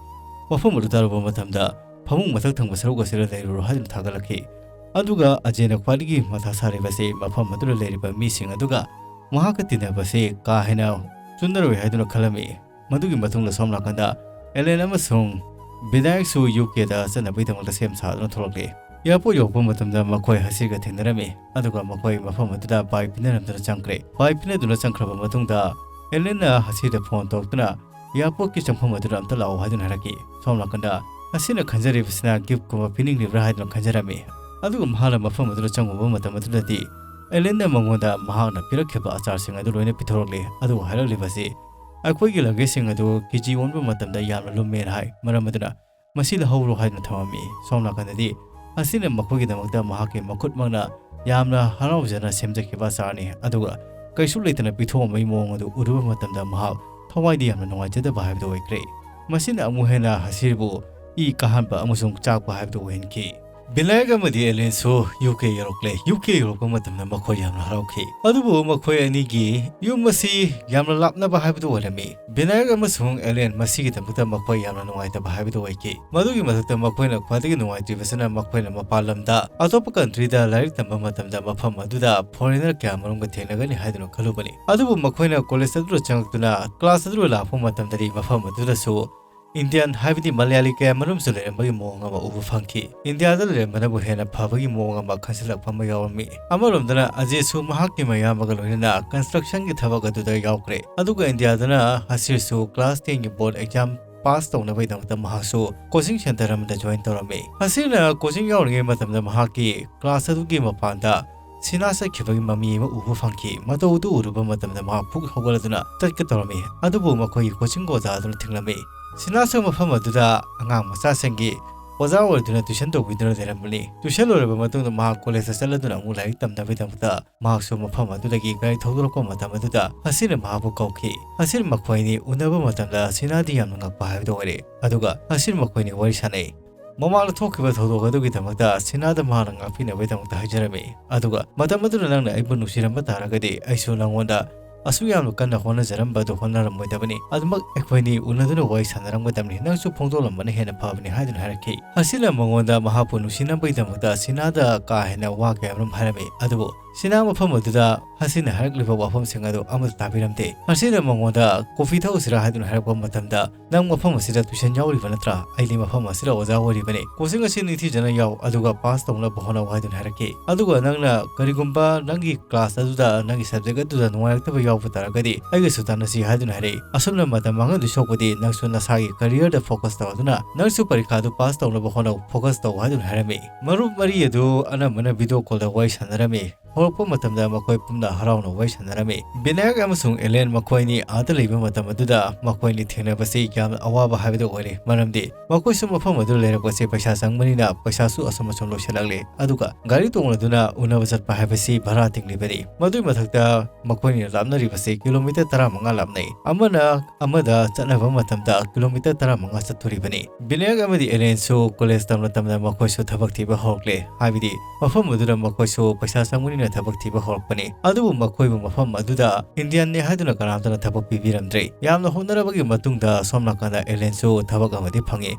ꯃꯐꯝ ꯑꯗꯨ ꯇꯥꯔꯨꯕ ꯃꯇꯝꯗ "ꯐꯃꯨꯡ ꯃꯊꯛ ꯊꯪꯕ ꯁꯔꯨꯛ ꯑꯁꯤꯗ ꯂꯩꯔꯨꯔꯣ" ꯍꯥꯏꯗꯨꯅ ꯊꯥꯒꯠꯂꯛꯈꯤ꯫ ꯑꯗꯨꯒ ꯑꯖꯦꯅ ꯈ꯭ꯋꯥꯏꯗꯒꯤ ꯃꯊꯥ ꯁꯥꯔꯤꯕꯁꯤ ꯃꯐꯝ ꯑꯗꯨꯗ ꯂꯩꯔꯤꯕ ꯃꯤꯁꯤꯡ ꯑꯗꯨꯒ ꯃꯍꯥꯛꯀ ꯇꯤꯟꯅꯕꯁꯤ ꯀꯥ ꯍꯦꯟꯅ ꯆꯨꯟꯅꯔꯣꯏ ꯍꯥꯏꯗꯨꯅ ꯈꯜꯂꯝꯃꯤ꯫ ꯃꯗꯨꯒꯤ ꯃꯇꯨꯡꯗ ꯁꯣꯝ ꯅꯥꯀꯟꯗ ꯑꯦꯂꯦꯟ ꯑꯃꯁꯨꯡ ꯕꯤꯅꯥꯌꯛꯁꯨ ꯌꯨ ꯀꯦꯗ ꯆꯠꯅꯕꯒꯤꯗꯃꯛꯇ ꯁꯦꯝ ꯁꯥꯗꯨꯅ ꯊꯣꯛꯂꯛꯂꯤ꯫ ꯑꯦꯌꯥꯔꯄꯣꯔꯠ ꯌꯧꯔꯛꯄ ꯃꯇꯝꯗ ꯃꯈꯣꯏ ꯍꯁꯤꯔꯒ ꯊꯦꯡꯅꯔꯝꯃꯤ, ꯑꯗꯨꯒ ꯃꯈꯣꯏ ꯃꯐꯝ ꯑꯗꯨꯗ ꯕꯥꯏ ꯄꯤꯅꯔꯝꯗꯨꯅ ꯆꯪꯈ꯭ꯔꯦ꯫ ꯕꯥꯏ ꯄꯤꯅꯗꯨꯅ ꯆꯪꯈ꯭ꯔꯕ ꯃꯇꯨꯡꯗ ꯑꯦꯂꯦꯟꯅ ꯍꯁꯤꯔꯗ ꯐꯣꯟ ꯇꯧꯔꯛꯇꯨꯅ "ꯑꯦꯌꯥꯔꯄꯣꯔꯠꯀꯤ ꯆꯪꯐꯝ ꯑꯗꯨꯗ ꯑꯝꯇ ꯂꯥꯛꯑꯣ" ꯍꯥꯏꯗꯨꯅ ꯍꯥꯏꯔꯛꯈꯤ꯫ ꯁꯣꯝ ꯅꯥꯀꯟꯗ ꯍꯁꯤꯔꯅ ꯈꯟꯖꯔꯤꯕꯁꯤꯅ ꯒꯤꯐꯀꯨꯝꯕ ꯄꯤꯅꯤꯡꯂꯤꯕ꯭ꯔꯥ ꯍꯥꯏꯗꯨꯅ ꯈꯟꯖꯔꯝꯃꯤ꯫ ꯑꯗꯨꯒ ꯃꯍꯥꯛꯅ ꯃꯐꯝ ꯑꯗꯨꯗ ꯆꯪꯉꯨꯕ ꯃꯇꯝ ꯑꯗꯨꯗꯗꯤ ꯑꯦꯂꯦꯟꯅ ꯃꯉꯣꯟꯗ ꯃꯍꯥꯛꯅ ꯄꯤꯔꯛꯈꯤꯕ ꯑꯆꯥꯔꯁꯤꯡ ꯑꯗꯨ ꯂꯣꯏꯅ ꯄꯤꯊꯣꯔꯛꯂꯤ꯫ ꯑꯗꯨꯒ ꯍꯥꯏꯔꯛꯂꯤꯕꯁꯤ, "ꯑꯩꯈꯣꯏꯒꯤ ꯂꯒꯦꯖꯁꯤꯡ ꯑꯗꯨ ꯀꯦ ꯖꯤ ꯑꯣꯟꯕ ꯃꯇꯝꯗ ꯌꯥꯝꯅ ꯂꯨꯝꯃꯦꯅ ꯍꯥꯏ, ꯃꯔꯝ ꯑꯗꯨꯅ ꯃꯁꯤ ꯂꯧꯍꯧꯔꯣ" ꯍꯥꯏꯗꯨꯅ ꯊꯝꯃꯝꯃꯤ꯫ ꯁꯣꯝ ꯅꯥꯀꯟꯗꯗꯤ ꯍꯁꯤꯔꯅ ꯃꯈꯣꯏꯒꯤꯗꯃꯛꯇ ꯃꯍꯥꯛꯀꯤ ꯃꯈꯨꯠꯃꯛꯅ ꯌꯥꯝꯅ ꯍꯔꯥꯎꯖꯅ ꯁꯦꯝꯖꯈꯤꯕ ꯑꯆꯥꯔꯅꯤ꯫ ꯑꯗꯨꯒ ꯀꯩꯁꯨ ꯂꯩꯇꯅ ꯄꯤꯊꯣꯛꯑꯝꯕꯒꯤ ꯃꯑꯣꯡ ꯑꯗꯨ ꯎꯔꯨꯕ ꯃꯇꯝꯗ ꯃꯍꯥꯛ ꯊꯋꯥꯏꯗꯤ ꯌꯥꯝꯅ ꯅꯨꯡꯉꯥꯏꯖꯗꯕ ꯍꯥꯏꯕꯗꯨ ꯑꯣꯏꯈ꯭ꯔꯦ꯫ ꯃꯁꯤꯅ ꯑꯃꯨꯛ ꯍꯦꯟꯅ ꯍꯁꯤꯔꯕꯨ ꯏ ꯀꯥꯍꯟꯕ ꯑꯃꯁꯨꯡ ꯆꯥꯛꯄ ꯍꯥꯏꯕꯗꯨ ꯑꯣꯏꯍꯟꯈꯤ꯫ ꯕꯤꯅꯥꯌꯛ ꯑꯃꯗꯤ ꯑꯦꯂꯦꯟꯁꯨ ꯌꯨ ꯀꯦ ꯌꯧꯔꯛꯂꯦ꯫ ꯌꯨ ꯀꯦ ꯌꯧꯔꯛꯄ ꯃꯇꯝꯗ ꯃꯈꯣꯏ ꯌꯥꯝꯅ ꯍꯔꯥꯎꯈꯤ꯫ ꯑꯗꯨꯕꯨ ꯃꯈꯣꯏ ꯑꯅꯤꯒꯤ ꯌꯨꯝ ꯑꯁꯤ ꯌꯥꯝꯅ ꯂꯥꯞꯅꯕ ꯍꯥꯏꯕꯗꯨ ꯑꯣꯏꯔꯝꯃꯤ꯫ ꯕꯤꯅꯥꯌꯛ ꯑꯃꯁꯨꯡ ꯑꯦꯂꯦꯟ ꯃꯁꯤꯒꯤꯗꯃꯛꯇ ꯃꯈꯣꯏ ꯌꯥꯝꯅ ꯅꯨꯡꯉꯥꯏꯇꯕ ꯍꯥꯏꯕꯗꯨ ꯑꯣꯏꯈꯤ꯫ ꯃꯗꯨꯒꯤ ꯃꯊꯛꯇ ꯃꯈꯣꯏꯅ ꯈ꯭ꯋꯥꯏꯗꯒꯤ ꯅꯨꯡꯉꯥꯏꯇ꯭ꯔꯤꯕꯁꯤꯅ ꯃꯈꯣꯏꯅ ꯃꯄꯥꯟ ꯂꯝꯗ ꯑꯇꯣꯞꯄ ꯀꯟꯇ꯭ꯔꯤꯗ ꯂꯥꯏꯔꯤꯛ ꯇꯝꯕ ꯃꯇꯝꯗ ꯃꯐꯝ ꯑꯗꯨꯗ ꯐꯣꯔꯦꯅꯔ ꯀꯌꯥ ꯃꯔꯨꯝꯒ ꯊꯦꯡꯅꯒꯅꯤ ꯍꯥꯏꯗꯨꯅ ꯈꯜꯂꯨꯕꯅꯤ꯫ ꯑꯗꯨꯕꯨ ꯃꯈꯣꯏꯅ ꯀꯣꯂꯦꯖ ꯑꯗꯨꯗ ꯆꯪꯂꯛꯇꯨꯅ ꯀ꯭ꯂꯥꯁ ꯑꯗꯨꯗ ꯂꯥꯛꯄ ꯃꯇꯝꯗꯗꯤ ꯃꯐꯝ ꯑꯗꯨꯗꯁꯨ ꯏꯟꯗꯤꯌꯥꯟ ꯍꯥꯏꯕꯗꯤ ꯃꯂꯌꯥꯂꯤ ꯀꯌꯥ ꯃꯔꯨꯝꯁꯨ ꯂꯩꯔꯝꯕꯒꯤ ꯃꯑꯣꯡ ꯑꯃ ꯎꯕ ꯐꯪꯈꯤ꯫ ꯏꯟꯗꯤꯌꯥꯗ ꯂꯩꯔꯝꯕꯅꯕꯨ ꯍꯦꯟꯅ ꯐꯕꯒꯤ ꯃꯑꯣꯡ ꯑꯃ ꯈꯟꯖꯤꯜꯂꯛꯄ ꯑꯃ ꯌꯥꯎꯔꯝꯃꯤ꯫ ꯑꯃꯔꯣꯝꯗꯅ ꯑꯖꯦꯁꯨ ꯃꯍꯥꯛꯀꯤ ꯃꯌꯥꯝꯕꯒ ꯂꯣꯏꯅꯅ ꯀꯟꯁꯇ꯭ꯔꯛꯁꯟꯒꯤ ꯊꯕꯛ ꯑꯗꯨꯗ ꯌꯥꯎꯈ꯭ꯔꯦ꯫ ꯑꯗꯨꯒ ꯏꯟꯗꯤꯌꯥꯗꯅ ꯍꯁꯤꯔꯁꯨ ꯀ꯭ꯂꯥꯁ ꯇꯦꯟꯒꯤ ꯕꯣꯔꯗ ꯑꯦꯛꯖꯥꯝ ꯄꯥꯁ ꯇꯧꯅꯕꯒꯤꯗꯃꯛꯇ ꯃꯍꯥꯛꯁꯨ ꯀꯣꯆꯤꯡ ꯁꯦꯟꯇꯔ ꯑꯃꯗ ꯖꯣꯏꯟ ꯇꯧꯔꯝꯃꯤ꯫ ꯍꯁꯤꯔꯅ ꯀꯣꯆꯤꯡ ꯌꯥꯎꯔꯤꯉꯩ ꯃꯇꯝꯗ ꯃꯍꯥꯛꯀꯤ ꯀ꯭ꯂꯥꯁ ꯑꯗꯨꯒꯤ ꯃꯄꯥꯟꯗ ꯁꯤꯅꯥ ꯆꯠꯈꯤꯕꯒꯤ ꯃꯃꯤ ꯑꯃ ꯎꯕ ꯐꯪꯈꯤ꯫ ꯃꯇꯧ ꯑꯗꯨ ꯎꯔꯨꯕ ꯃꯇꯝꯗ ꯃꯍꯥꯛ ꯐꯨꯛ ꯍꯧꯒꯠꯂꯗꯨꯅ ꯆꯠꯀꯗꯧꯔꯝꯃꯤ꯫ ꯑꯗꯨꯕꯨ ꯃꯈꯣꯏꯒꯤ ꯀꯣꯆꯤꯡ ꯑꯣꯖꯥ ꯑꯗꯨꯅ ꯊꯤꯡꯂꯝꯃꯤ꯫ ꯁꯤꯅꯥꯁꯨ ꯃꯐꯝ ꯑꯗꯨꯗ ꯑꯉꯥꯡ ꯃꯆꯥꯁꯤꯡꯒꯤ ꯑꯣꯖꯥ ꯑꯣꯏꯗꯨꯅ ꯇ꯭ꯌꯨꯁꯟ ꯇꯧꯕꯤꯗꯨꯅ ꯂꯩꯔꯝꯕꯅꯤ꯫ ꯇ꯭ꯌꯨꯁꯟ ꯂꯣꯏꯔꯕ ꯃꯇꯨꯡꯗ ꯃꯍꯥꯛ ꯀꯣꯂꯦꯖꯇ ꯆꯠꯂꯗꯨꯅ ꯑꯃꯨꯛ ꯂꯥꯏꯔꯤꯛ ꯇꯝꯅꯕꯒꯤꯗꯃꯛꯇ ꯃꯍꯥꯛꯁꯨ ꯃꯐꯝ ꯑꯗꯨꯗꯒꯤ ꯒꯥꯔꯤ ꯊꯧꯗꯣꯔꯛꯄ ꯃꯇꯝ ꯑꯗꯨꯗ ꯍꯁꯤꯔꯅ ꯃꯍꯥꯛꯄꯨ ꯀꯧꯈꯤ꯫ ꯍꯁꯤꯔ ꯃꯈꯣꯏꯅꯤ ꯎꯅꯕ ꯃꯇꯝꯗ ꯁꯤꯅꯥꯗꯤ ꯌꯥꯝꯅ ꯉꯛꯄ ꯍꯥꯏꯕꯗꯨ ꯑꯣꯏꯔꯦ꯫ ꯑꯗꯨꯒ ꯍꯁꯤꯔ ꯃꯈꯣꯏꯅꯤ ꯋꯥꯔꯤ ꯁꯥꯟꯅꯩ꯫ ꯃꯃꯥꯡꯗ ꯊꯣꯛꯈꯤꯕ ꯊꯧꯗꯣꯛ ꯑꯗꯨꯒꯤꯗꯃꯛꯇ ꯁꯤꯅꯥꯗ ꯃꯍꯥꯛꯅ ꯉꯥꯛꯄꯤꯅꯕꯒꯤꯗꯃꯛꯇ ꯍꯥꯏꯖꯔꯝꯃꯤ꯫ ꯑꯗꯨꯒ ꯃꯇꯝ ꯑꯗꯨꯗ ꯅꯪꯅ ꯑꯩꯕꯨ ꯅꯨꯡꯁꯤꯔꯝꯕ ꯇꯥꯔꯒꯗꯤ ꯑꯩꯁꯨ ꯅꯪꯉꯣꯟꯗ ꯑꯁꯨꯛ ꯌꯥꯝꯅ ꯀꯟꯅ ꯍꯣꯠꯅꯖꯔꯝꯕ ꯑꯗꯨ ꯍꯣꯠꯅꯔꯝꯃꯣꯏꯗꯕꯅꯤ꯫ ꯑꯗꯨꯃꯛ ꯑꯩꯈꯣꯏꯅꯤ ꯎꯅꯗꯨꯅ ꯋꯥꯔꯤ ꯁꯥꯟꯅꯔꯝꯒꯗꯕꯅꯤ꯫ ꯅꯪꯁꯨ ꯐꯣꯡꯗꯣꯛꯂꯝꯕꯅ ꯍꯦꯟꯅ ꯐꯕꯅꯤ ꯍꯥꯏꯗꯨꯅ ꯍꯥꯏꯔꯛꯈꯤ꯫ ꯍꯁꯤꯅ ꯃꯉꯣꯟꯗ ꯃꯍꯥꯛꯄꯨ ꯅꯨꯡꯁꯤꯅꯕꯒꯤꯗꯃꯛꯇ ꯁꯤꯅꯥꯗ ꯀꯥ ꯍꯦꯟꯅ ꯋꯥ ꯀꯌꯥ ꯑꯃꯔꯣꯝ ꯍꯥꯏꯔꯝꯃꯤ꯫ ꯑꯗꯨꯕꯨ ꯁꯤꯅꯥ ꯃꯐꯝ ꯑꯗꯨꯗ ꯍꯁꯤꯅ ꯍꯥꯏꯔꯛꯂꯤꯕ ꯋꯥꯐꯝꯁꯤꯡ ꯑꯗꯨ ꯑꯃꯠꯇ ꯇꯥꯕꯤꯔꯝꯗꯦ꯫ ꯍꯁꯤꯅ ꯃꯉꯣꯟꯗ ꯀꯣꯐꯤ ꯊꯛꯎꯁꯤꯔꯥ ꯍꯥꯏꯗꯨꯅ ꯍꯥꯏꯔꯛꯄ ꯃꯇꯝꯗ, "ꯅꯪ ꯃꯐꯝ ꯑꯁꯤꯗ ꯇ꯭ꯌꯨꯁꯟ ꯌꯥꯎꯔꯤꯕ ꯅꯠꯇ꯭ꯔꯥ? ꯑꯩꯗꯤ ꯃꯐꯝ ꯑꯁꯤꯗ ꯑꯣꯖꯥ ꯑꯣꯏꯔꯤꯕꯅꯤ꯫ ꯀꯣꯆꯤꯡ ꯑꯁꯤ ꯅꯤꯡꯊꯤꯖꯅ ꯌꯥꯎ, ꯑꯗꯨꯒ ꯄꯥꯁ ꯇꯧꯅꯕ ꯍꯣꯠꯅꯧ" ꯍꯥꯏꯗꯨꯅ ꯍꯥꯏꯔꯛꯈꯤ꯫ ꯑꯗꯨꯒ ꯅꯪꯅ ꯀꯔꯤꯒꯨꯝꯕ ꯅꯪꯒꯤ ꯀ꯭ꯂꯥꯁ ꯑꯗꯨꯗ ꯅꯪꯒꯤ ꯁꯕꯖꯦꯛ ꯑꯗꯨꯗ ꯅꯨꯡꯉꯥꯏꯔꯛꯇꯕ ꯌꯥꯎꯕ ꯇꯥꯔꯒꯗꯤ ꯑꯩꯒꯁꯨ ꯇꯥꯟꯅꯁꯤ ꯍꯥꯏꯗꯨꯅ ꯍꯥꯏꯔꯛꯏ꯫ ꯑꯁꯨꯝꯅ ꯃꯇꯝ ꯃꯥꯡꯍꯟꯗꯣꯏ ꯁꯔꯨꯛꯄꯨꯗꯤ ꯅꯪꯁꯨ ꯅꯁꯥꯒꯤ ꯀꯔꯤꯌꯔꯗ ꯐꯣꯀꯁ ꯇꯧꯗꯨꯅ ꯅꯪꯁꯨ ꯄꯔꯤꯈꯥꯗꯨ ꯄꯥꯁ ꯇꯧꯅꯕ ꯍꯣꯠꯅꯧ, ꯐꯣꯀꯁ ꯇꯧ ꯍꯥꯏꯗꯨꯅ ꯍꯥꯏꯔꯝꯃꯤ꯫ ꯃꯔꯨꯞ ꯃꯔꯤ ꯑꯗꯨ ꯑꯅꯝꯕꯅ ꯚꯤꯗꯤꯑꯣ ꯀꯣꯜꯗ ꯋꯥꯔꯤ ꯁꯥꯟꯅꯔꯝꯃꯤ꯫ ꯊꯣꯛꯂꯛꯄ ꯃꯇꯝꯗ ꯃꯈꯣꯏ ꯄꯨꯝꯅ ꯍꯔꯥꯎꯅ ꯋꯥꯔꯤ ꯁꯥꯟꯅꯔꯝꯃꯤ꯫ ꯕꯤꯅꯥꯌꯛ ꯑꯃꯁꯨꯡ ꯑꯦꯂꯦꯟ ꯃꯈꯣꯏꯅꯤ ꯑꯥꯗ ꯂꯩꯕ ꯃꯇꯝ ꯑꯗꯨꯗ ꯃꯈꯣꯏꯅꯤ ꯊꯦꯡꯅꯕꯁꯤ ꯌꯥꯝꯅ ꯑꯋꯥꯕ ꯍꯥꯏꯕꯗꯨ ꯑꯣꯏꯔꯦ, ꯃꯔꯝꯗꯤ ꯃꯈꯣꯏꯁꯨ ꯃꯐꯝ ꯑꯗꯨ ꯂꯩꯔꯛꯄꯁꯤ ꯄꯩꯁꯥ ꯆꯪꯕꯅꯤꯅ ꯄꯩꯁꯥꯁꯨ ꯑꯁꯨꯝ ꯑꯁꯨꯝ ꯂꯣꯏꯁꯤꯜꯂꯛꯂꯦ꯫ ꯑꯗꯨꯒ ꯒꯥꯔꯤ ꯇꯣꯡꯂꯗꯨꯅ ꯎꯅꯕ ꯆꯠꯄ ꯍꯥꯏꯕꯁꯤ ꯚꯔꯥ ꯇꯤꯡꯂꯤꯕꯅꯤ꯫ ꯃꯗꯨꯒꯤ ꯃꯊꯛꯇ ꯃꯈꯣꯏꯅꯤꯅ ꯂꯥꯞꯅꯔꯤꯕꯁꯤ ꯀꯤꯂꯣꯃꯤꯇꯔ ꯇꯔꯥꯃꯉꯥ ꯂꯥꯞꯅꯩ꯫ ꯑꯃꯅ ꯑꯃꯗ ꯆꯠꯅꯕ ꯃꯇꯝꯗ ꯀꯤꯂꯣꯃꯤꯇꯔ ꯇꯔꯥꯃꯉꯥ ꯆꯠꯇꯣꯔꯤꯕꯅꯤ꯫ ꯕꯤꯅꯥꯌꯛ ꯑꯃꯗꯤ ꯑꯦꯂꯦꯟꯁꯨ ꯀꯣꯂꯦꯖ ꯇꯝꯅ ꯇꯝꯅ ꯃꯈꯣꯏꯁꯨ ꯊꯕꯛ ꯊꯤꯕ ꯍꯧꯔꯛꯂꯦ, ꯍꯥꯏꯕꯗꯤ ꯃꯐꯝ ꯑꯗꯨꯗ ꯃꯈꯣꯏꯁꯨ ꯄꯩꯁꯥ ꯆꯪꯕꯅꯤꯅ ꯊꯕꯛ ꯊꯤꯕ ꯍꯧꯔꯛꯄꯅꯤ꯫ ꯑꯗꯨꯕꯨ ꯃꯈꯣꯏꯕꯨ ꯃꯐꯝ ꯑꯗꯨꯗ ꯏꯟꯗꯤꯌꯟꯅꯤ ꯍꯥꯏꯗꯨꯅ ꯀꯅꯥꯝꯇꯅ ꯊꯕꯛ ꯄꯤꯕꯤꯔꯝꯗ꯭ꯔꯦ꯫ ꯌꯥꯝꯅ ꯍꯣꯠꯅꯔꯕꯒꯤ ꯃꯇꯨꯡꯗ ꯁꯣꯝ ꯅꯥꯀꯟꯗ ꯑꯦꯂꯦꯟꯁꯨ ꯊꯕꯛ ꯑꯃꯗꯤ ꯐꯪꯉꯤ꯫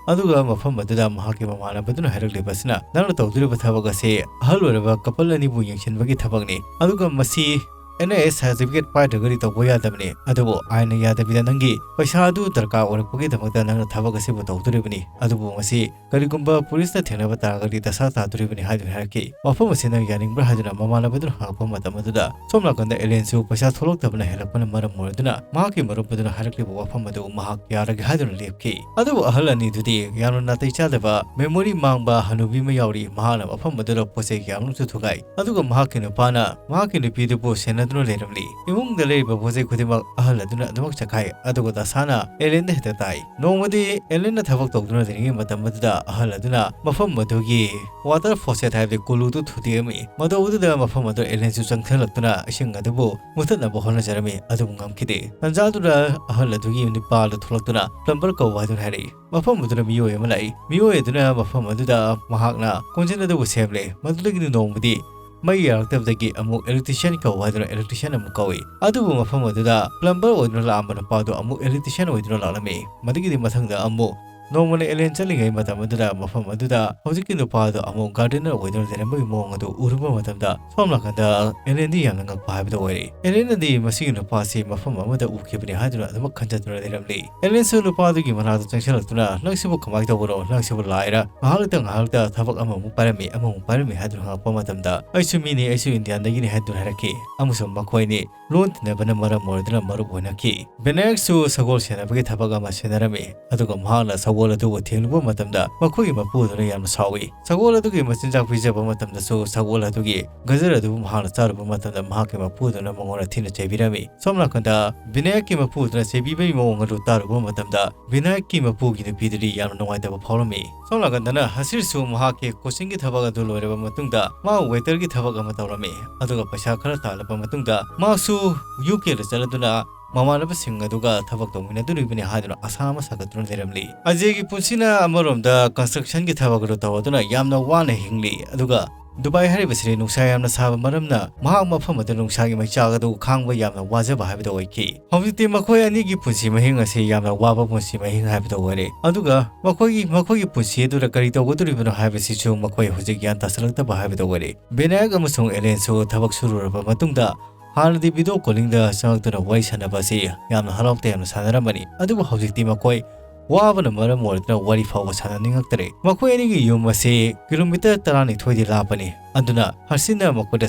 ꯑꯗꯨꯒ ꯃꯐꯝ ꯑꯗꯨꯗ ꯃꯍꯥꯛꯀꯤ ꯃꯃꯥꯟꯅꯕꯗꯨꯅ ꯍꯥꯏꯔꯛꯂꯤꯕꯁꯤꯅ, "ꯅꯪꯅ ꯇꯧꯗꯣꯔꯤꯕ ꯊꯕꯛ ꯑꯁꯤ ꯑꯍꯜ ꯑꯣꯏꯔꯕ ꯀꯄꯜ ꯑꯅꯤꯕꯨ ꯌꯦꯡꯁꯤꯟꯕꯒꯤ ꯊꯕꯛꯅꯤ, ꯑꯗꯨꯒ ꯃꯁꯤ ꯑꯦꯟ ꯑꯥꯏ ꯑꯦꯁ ꯁꯥꯔꯇꯤꯐꯤꯀꯦꯠ ꯄꯥꯏꯗ꯭ꯔꯒꯗꯤ ꯇꯧꯕ ꯌꯥꯗꯕꯅꯤ, ꯑꯗꯨꯕꯨ ꯑꯥꯏꯟꯅ ꯌꯥꯗꯕꯤꯗ ꯅꯪꯒꯤ ꯄꯩꯁꯥ ꯑꯗꯨ ꯗꯔꯀꯥꯔ ꯑꯣꯏꯔꯛꯄꯒꯤꯗꯃꯛꯇ ꯅꯪꯅ ꯊꯕꯛ ꯑꯁꯤꯕꯨ ꯇꯧꯗꯣꯔꯤꯕꯅꯤ, ꯑꯗꯨꯕꯨ ꯃꯁꯤ ꯀꯔꯤꯒꯨꯝꯕ ꯄꯨꯂꯤꯁꯅ ꯊꯦꯡꯅꯕ ꯇꯥꯔꯒꯗꯤ ꯗꯁꯥ ꯇꯥꯗꯣꯔꯤꯕꯅꯤ" ꯍꯥꯏꯗꯨꯅ ꯍꯥꯏꯔꯛꯈꯤ꯫ ꯃꯐꯝ ꯑꯁꯤ ꯅꯪ ꯌꯥꯅꯤꯡꯕ꯭ꯔꯥ ꯍꯥꯏꯗꯨꯅ ꯃꯃꯥꯟꯅꯕꯗꯨꯅ ꯍꯪꯉꯛꯄ ꯃꯇꯝ ꯑꯗꯨꯗ, ꯁꯣꯝ ꯅꯥꯀꯟꯗ ꯑꯦꯂꯦꯟꯁꯨ ꯄꯩꯁꯥ ꯊꯣꯛꯂꯛꯇꯕꯅ ꯍꯦꯜꯂꯛꯄꯅ ꯃꯔꯝ ꯑꯣꯏꯔꯗꯨꯅ ꯃꯍꯥꯛꯀꯤ ꯃꯔꯨꯞ ꯑꯗꯨꯅ ꯍꯥꯏꯔꯛꯂꯤꯕ ꯋꯥꯐꯝ ꯑꯗꯨ ꯃꯍꯥꯛ ꯌꯥꯔꯒꯦ ꯍꯥꯏꯗꯨꯅ ꯂꯦꯞꯈꯤ꯫ ꯑꯗꯨꯕꯨ ꯑꯍꯜ ꯑꯅꯤꯗꯨꯗꯤ ꯌꯥꯝꯅ ꯅꯥꯇꯩ ꯆꯥꯗꯕ, ꯃꯦꯃꯣꯔꯤ ꯃꯥꯡꯕ ꯍꯅꯨꯕꯤ ꯑꯃ ꯌꯥꯎꯔꯤ꯫ ꯃꯍꯥꯛꯅ ꯃꯐꯝ ꯑꯗꯨꯗ ꯄꯣꯠ ꯆꯩ ꯀꯌꯥꯃꯔꯨꯝꯁꯨ ꯊꯨꯒꯥꯏ꯫ ꯑꯗꯨꯒ ꯃꯍꯥꯛꯀꯤ ꯅꯨꯄꯥꯅ ꯃꯍꯥꯛꯀꯤ ꯅꯨꯄꯤꯗꯨꯕꯨ ꯁꯦꯟꯅꯗꯨꯅ ꯂꯩꯔꯝꯂꯤ꯫ ꯏꯃꯨꯡꯗ ꯂꯩꯔꯤꯕ ꯄꯣꯠ ꯆꯩ ꯈꯨꯗꯤꯡꯃꯛ ꯑꯍꯜ ꯑꯗꯨꯅ ꯑꯗꯨꯃꯛ ꯆꯠꯈꯥꯏ꯫ ꯑꯗꯨꯒ ꯗꯁꯥꯅ ꯑꯦꯂꯦꯟꯗ ꯍꯦꯛꯇ ꯇꯥꯏ꯫ ꯅꯣꯡꯃꯗꯤ ꯑꯦꯂꯦꯟꯅ ꯊꯕꯛ ꯇꯧꯗꯨꯅ ꯂꯩꯔꯤꯉꯩ ꯃꯇꯝ ꯑꯗꯨꯗ ꯑꯍꯜ ꯑꯗꯨꯅ ꯃꯐꯝ ꯑꯗꯨꯒꯤ ꯋꯥꯇꯔ ꯐꯣꯁꯦꯠ ꯍꯥꯏꯕꯗꯤ ꯀꯨꯂꯨꯗꯨ ꯊꯨꯗꯦꯛꯑꯝꯃꯤ꯫ ꯃꯇꯧ ꯑꯗꯨꯗ ꯃꯐꯝ ꯑꯗꯨꯗ ꯑꯦꯂꯦꯟꯁꯨ ꯆꯪꯁꯤꯜꯂꯛꯇꯨꯅ ꯏꯁꯤꯡ ꯑꯗꯨꯕꯨ ꯃꯨꯊꯠꯅꯕ ꯍꯣꯠꯅꯖꯔꯝꯃꯤ, ꯑꯗꯨꯕꯨ ꯉꯝꯈꯤꯗꯦ꯫ ꯇꯟꯖꯥꯗꯨꯗ ꯑꯍꯜ ꯑꯗꯨꯒꯤ ꯅꯨꯄꯥ ꯑꯗꯨ ꯊꯣꯛꯂꯛꯇꯨꯅ ꯄ꯭ꯂꯝꯕꯔ ꯀꯧ ꯍꯥꯏꯗꯨꯅ ꯍꯥꯏꯔꯛꯏ꯫ ꯃꯐꯝ ꯑꯗꯨꯗ ꯃꯤꯑꯣꯏ ꯑꯃ ꯂꯥꯛꯏ꯫ ꯃꯤꯑꯣꯏ ꯑꯗꯨꯅ ꯃꯐꯝ ꯑꯗꯨꯗ ꯃꯍꯥꯛꯅ ꯀꯣꯟꯖꯦꯜ ꯑꯗꯨꯕꯨ ꯁꯦꯝꯂꯦ꯫ ꯃꯗꯨꯗꯒꯤꯗꯤ ꯅꯣꯡꯃꯗꯤ ꯃꯩ ꯌꯥꯔꯛꯇꯕꯗꯒꯤ ꯑꯃꯨꯛ electrician ꯀꯧ ꯍꯥꯏꯗꯨꯅ electrician ꯑꯃꯨꯛ ꯀꯧꯏ꯫ ꯑꯗꯨꯕꯨ ꯃꯐꯝ ꯑꯗꯨꯗ plumber ꯑꯣꯏꯗꯨꯅ ꯂꯥꯛꯑꯝꯕ ꯅꯨꯄꯥꯗꯨ ꯑꯃꯨꯛ electrician ꯑꯣꯏꯗꯨꯅ ꯂꯥꯛꯂꯝꯃꯤ꯫ ꯃꯗꯨꯒꯤꯗꯤ ꯃꯊꯪꯗ ꯑꯃꯨꯛ ꯅꯣꯡꯃꯅ alien ꯆꯠꯂꯤꯉꯩ ꯃꯇꯝ ꯑꯗꯨꯗ ꯃꯐꯝ ꯑꯗꯨꯗ ꯍꯧꯖꯤꯛꯀꯤ ꯅꯨꯄꯥ ꯑꯗꯨ ꯑꯃꯨꯛ gardener ꯑꯣꯏꯗꯨꯅ ꯂꯩꯔꯝꯕꯒꯤ ꯃꯑꯣꯡ ꯑꯗꯨ ꯎꯔꯨꯕ ꯃꯇꯝꯗ ꯁꯣꯝ ꯅꯥꯀꯟꯗ alienꯗꯤ ꯌꯥꯝꯅ ꯉꯛꯄ ꯍꯥꯏꯕꯗꯨ ꯑꯣꯏꯔꯦ꯫ Alienꯅꯗꯤ ꯃꯁꯤꯒꯤ ꯅꯨꯄꯥꯁꯤ ꯃꯐꯝ ꯑꯃꯗ ꯎꯈꯤꯕꯅꯤ ꯍꯥꯏꯗꯨꯅ ꯑꯗꯨꯃꯛ ꯈꯟꯖꯗꯨꯅ ꯂꯩꯔꯝꯂꯤ꯫ Alienꯁꯨ ꯅꯨꯄꯥꯗꯨꯒꯤ ꯃꯅꯥꯛꯇ ꯆꯪꯁꯤꯜꯂꯛꯇꯨꯅ, "ꯅꯪꯁꯤꯕꯨ ꯀꯃꯥꯏꯅ ꯇꯧꯕꯅꯣ? ꯅꯪꯁꯤꯕꯨ ꯂꯥꯏꯔ? ꯉꯥꯏꯍꯥꯛꯇ ꯉꯥꯏꯍꯥꯛꯇ ꯊꯕꯛ ꯑꯃꯃꯨꯛ ꯄꯥꯏꯔꯝꯃꯤ, ꯑꯃꯃꯨꯛ ꯄꯥꯏꯔꯝꯃꯤ" ꯍꯥꯏꯗꯨꯅ ꯍꯪꯉꯛꯄ ꯃꯇꯝꯗ, "ꯑꯩꯁꯨ ꯃꯤꯅꯤ, ꯑꯩꯁꯨ ꯏꯟꯗꯤꯌꯥꯟꯗꯒꯤꯅꯤ" ꯍꯥꯏꯗꯨꯅ ꯍꯥꯏꯔꯛꯈꯤ꯫ ꯑꯃꯁꯨꯡ ꯃꯈꯣꯏꯅꯤ ꯂꯣꯟ ꯇꯤꯟꯅꯕꯅ ꯃꯔꯝ ꯑꯣꯏꯗꯨꯅ ꯃꯔꯨꯞ ꯑꯣꯏꯅꯈꯤ꯫ ꯕꯤꯅꯥꯌꯛꯁꯨ ꯁꯒꯣꯜ ꯁꯦꯟꯅꯕꯒꯤ ꯊꯕꯛ ꯑꯃ ꯁꯦꯟꯅꯔꯝꯃꯤ, ꯑꯗꯨꯒ ꯃꯍꯥꯛꯅ ꯁꯒꯣꯜ ꯑꯗꯨꯕꯨ ꯊꯦꯡꯂꯨꯕ ꯃꯇꯝꯗ ꯃꯈꯣꯏꯒꯤ ꯃꯄꯨ ꯑꯗꯨꯅ ꯌꯥꯝꯅ ꯁꯥꯎꯏ꯫ ꯁꯒꯣꯜ ꯑꯗꯨꯒꯤ ꯃꯆꯤꯟꯖꯥꯛ ꯄꯤꯖꯕ ꯃꯇꯝꯗꯁꯨ ꯁꯒꯣꯜ ꯑꯗꯨꯒꯤ ꯒꯖꯔ ꯑꯗꯨꯕꯨ ꯃꯍꯥꯛꯅ ꯆꯥꯔꯨꯕ ꯃꯇꯝꯗ ꯃꯍꯥꯛꯀꯤ ꯃꯄꯨ ꯑꯗꯨꯅ ꯃꯉꯣꯟꯗ ꯊꯤꯅ ꯆꯩꯕꯤꯔꯝꯃꯤ꯫ ꯁꯣꯝ ꯅꯥꯀꯟꯗ ꯕꯤꯅꯥꯌꯛꯀꯤ ꯃꯄꯨ ꯑꯗꯨꯅ ꯆꯩꯕꯤꯕꯒꯤ ꯃꯑꯣꯡ ꯑꯗꯨ ꯇꯥꯔꯨꯕ ꯃꯇꯝꯗ ꯕꯤꯅꯥꯌꯛꯀꯤ ꯃꯄꯨꯒꯤ ꯅꯨꯄꯤꯗꯨꯗꯤ ꯌꯥꯝꯅ ꯅꯨꯡꯉꯥꯏꯇꯕ ꯐꯥꯎꯔꯝꯃꯤ꯫ ꯁꯣꯝ ꯅꯥꯀꯟꯗꯅ ꯍꯁꯤꯔꯁꯨ ꯃꯍꯥꯛꯀꯤ ꯀꯣꯆꯤꯡꯒꯤ ꯊꯕꯛ ꯑꯗꯨ ꯂꯣꯏꯔꯕ ꯃꯇꯨꯡꯗ ꯃꯥ ꯋꯦꯇꯔꯒꯤ ꯊꯕꯛ ꯑꯃ ꯇꯧꯔꯝꯃꯤ, ꯑꯗꯨꯒ ꯄꯩꯁꯥ ꯈꯔ ꯇꯥꯜꯂꯕ ꯃꯇꯨꯡꯗ ꯃꯥꯁꯨ ꯌꯨ ꯀꯦꯗ ꯆꯠꯂꯗꯨꯅ ꯃꯃꯥꯟꯅꯕꯁꯤꯡ ꯑꯗꯨꯒ ꯊꯕꯛ ꯇꯧꯃꯤꯟꯅꯗꯣꯔꯤꯕꯅꯤ ꯍꯥꯏꯗꯨꯅ ꯑꯁꯥ ꯑꯃ ꯁꯥꯒꯠꯇꯨꯅ ꯂꯩꯔꯝꯂꯤ꯫ ꯑꯖꯦꯒꯤ ꯄꯨꯟꯁꯤꯅ ꯑꯃꯔꯣꯝꯗ constructionꯒꯤ ꯊꯕꯛ ꯑꯗꯨ ꯇꯧꯔꯗꯨꯅ ꯌꯥꯝꯅ ꯋꯥꯅ ꯍꯤꯡꯂꯤ, ꯑꯗꯨꯒ ꯗꯨꯕꯥꯏ ꯍꯥꯏꯔꯤꯕꯁꯤꯗꯤ ꯅꯨꯡꯁꯥ ꯌꯥꯝꯅ ꯁꯥꯕ ꯃꯔꯝꯅ ꯃꯍꯥꯛ ꯃꯐꯝ ꯑꯗꯨ ꯅꯨꯡꯁꯥꯒꯤ ꯃꯩꯆꯥꯛ ꯑꯗꯨ ꯈꯥꯡꯕ ꯌꯥꯝꯅ ꯋꯥꯖꯕ ꯍꯥꯏꯕꯗꯨ ꯑꯣꯏꯈꯤ꯫ ꯍꯧꯖꯤꯛꯇꯤ ꯃꯈꯣꯏ ꯑꯅꯤꯒꯤ ꯄꯨꯟꯁꯤ ꯃꯍꯤꯡ ꯑꯁꯤ ꯌꯥꯝꯅ ꯋꯥꯕ ꯄꯨꯟꯁꯤ ꯃꯍꯤꯡ ꯍꯥꯏꯕꯗꯨ ꯑꯣꯏꯔꯦ꯫ ꯑꯗꯨꯒ ꯃꯈꯣꯏꯒꯤ, ꯃꯈꯣꯏꯒꯤ ꯄꯨꯟꯁꯤ ꯑꯗꯨꯗ ꯀꯔꯤ ꯇꯧꯒꯗꯧꯔꯤꯕꯅꯣ ꯍꯥꯏꯕꯁꯤꯁꯨ ꯃꯈꯣꯏ ꯍꯧꯖꯤꯛ ꯒ꯭ꯌꯥꯟ ꯇꯥꯁꯤꯜꯂꯛꯇꯕ ꯍꯥꯏꯕꯗꯨ ꯑꯣꯏꯔꯦ꯫ ꯕꯤꯅꯥꯌꯛ ꯑꯃꯁꯨꯡ ꯑꯦꯂꯦꯟꯁꯨ ꯊꯕꯛ ꯁꯨꯔꯨꯔꯕ ꯃꯇꯨꯡꯗ ꯍꯥꯟꯅꯗꯤ video callingꯗ ꯆꯪꯉꯛꯇꯨꯅ ꯋꯥꯔꯤ ꯁꯥꯟꯅꯕ ꯑꯁꯤ ꯌꯥꯝꯅ ꯍꯔꯥꯎ ꯇꯌꯥꯝꯅ ꯁꯥꯟꯅꯔꯝꯕꯅꯤ, ꯑꯗꯨꯕꯨ ꯍꯧꯖꯤꯛꯇꯤ ꯃꯈꯣꯏ ꯋꯥꯕꯅ ꯃꯔꯝ ꯑꯣꯏꯔꯗꯨꯅ ꯋꯥꯔꯤ ꯐꯥꯎꯕ ꯁꯥꯟꯅꯅꯤꯡꯉꯛꯇꯔꯦ꯫ ꯃꯈꯣꯏ ꯑꯅꯤꯒꯤ ꯌꯨꯝ ꯑꯁꯤ kilometre ꯇꯔꯥꯅꯤꯊꯣꯏꯗꯤ ꯂꯥꯞꯄꯅꯤ, ꯑꯗꯨꯅ ꯍꯁꯤꯔꯅ ꯃꯈꯣꯏꯗ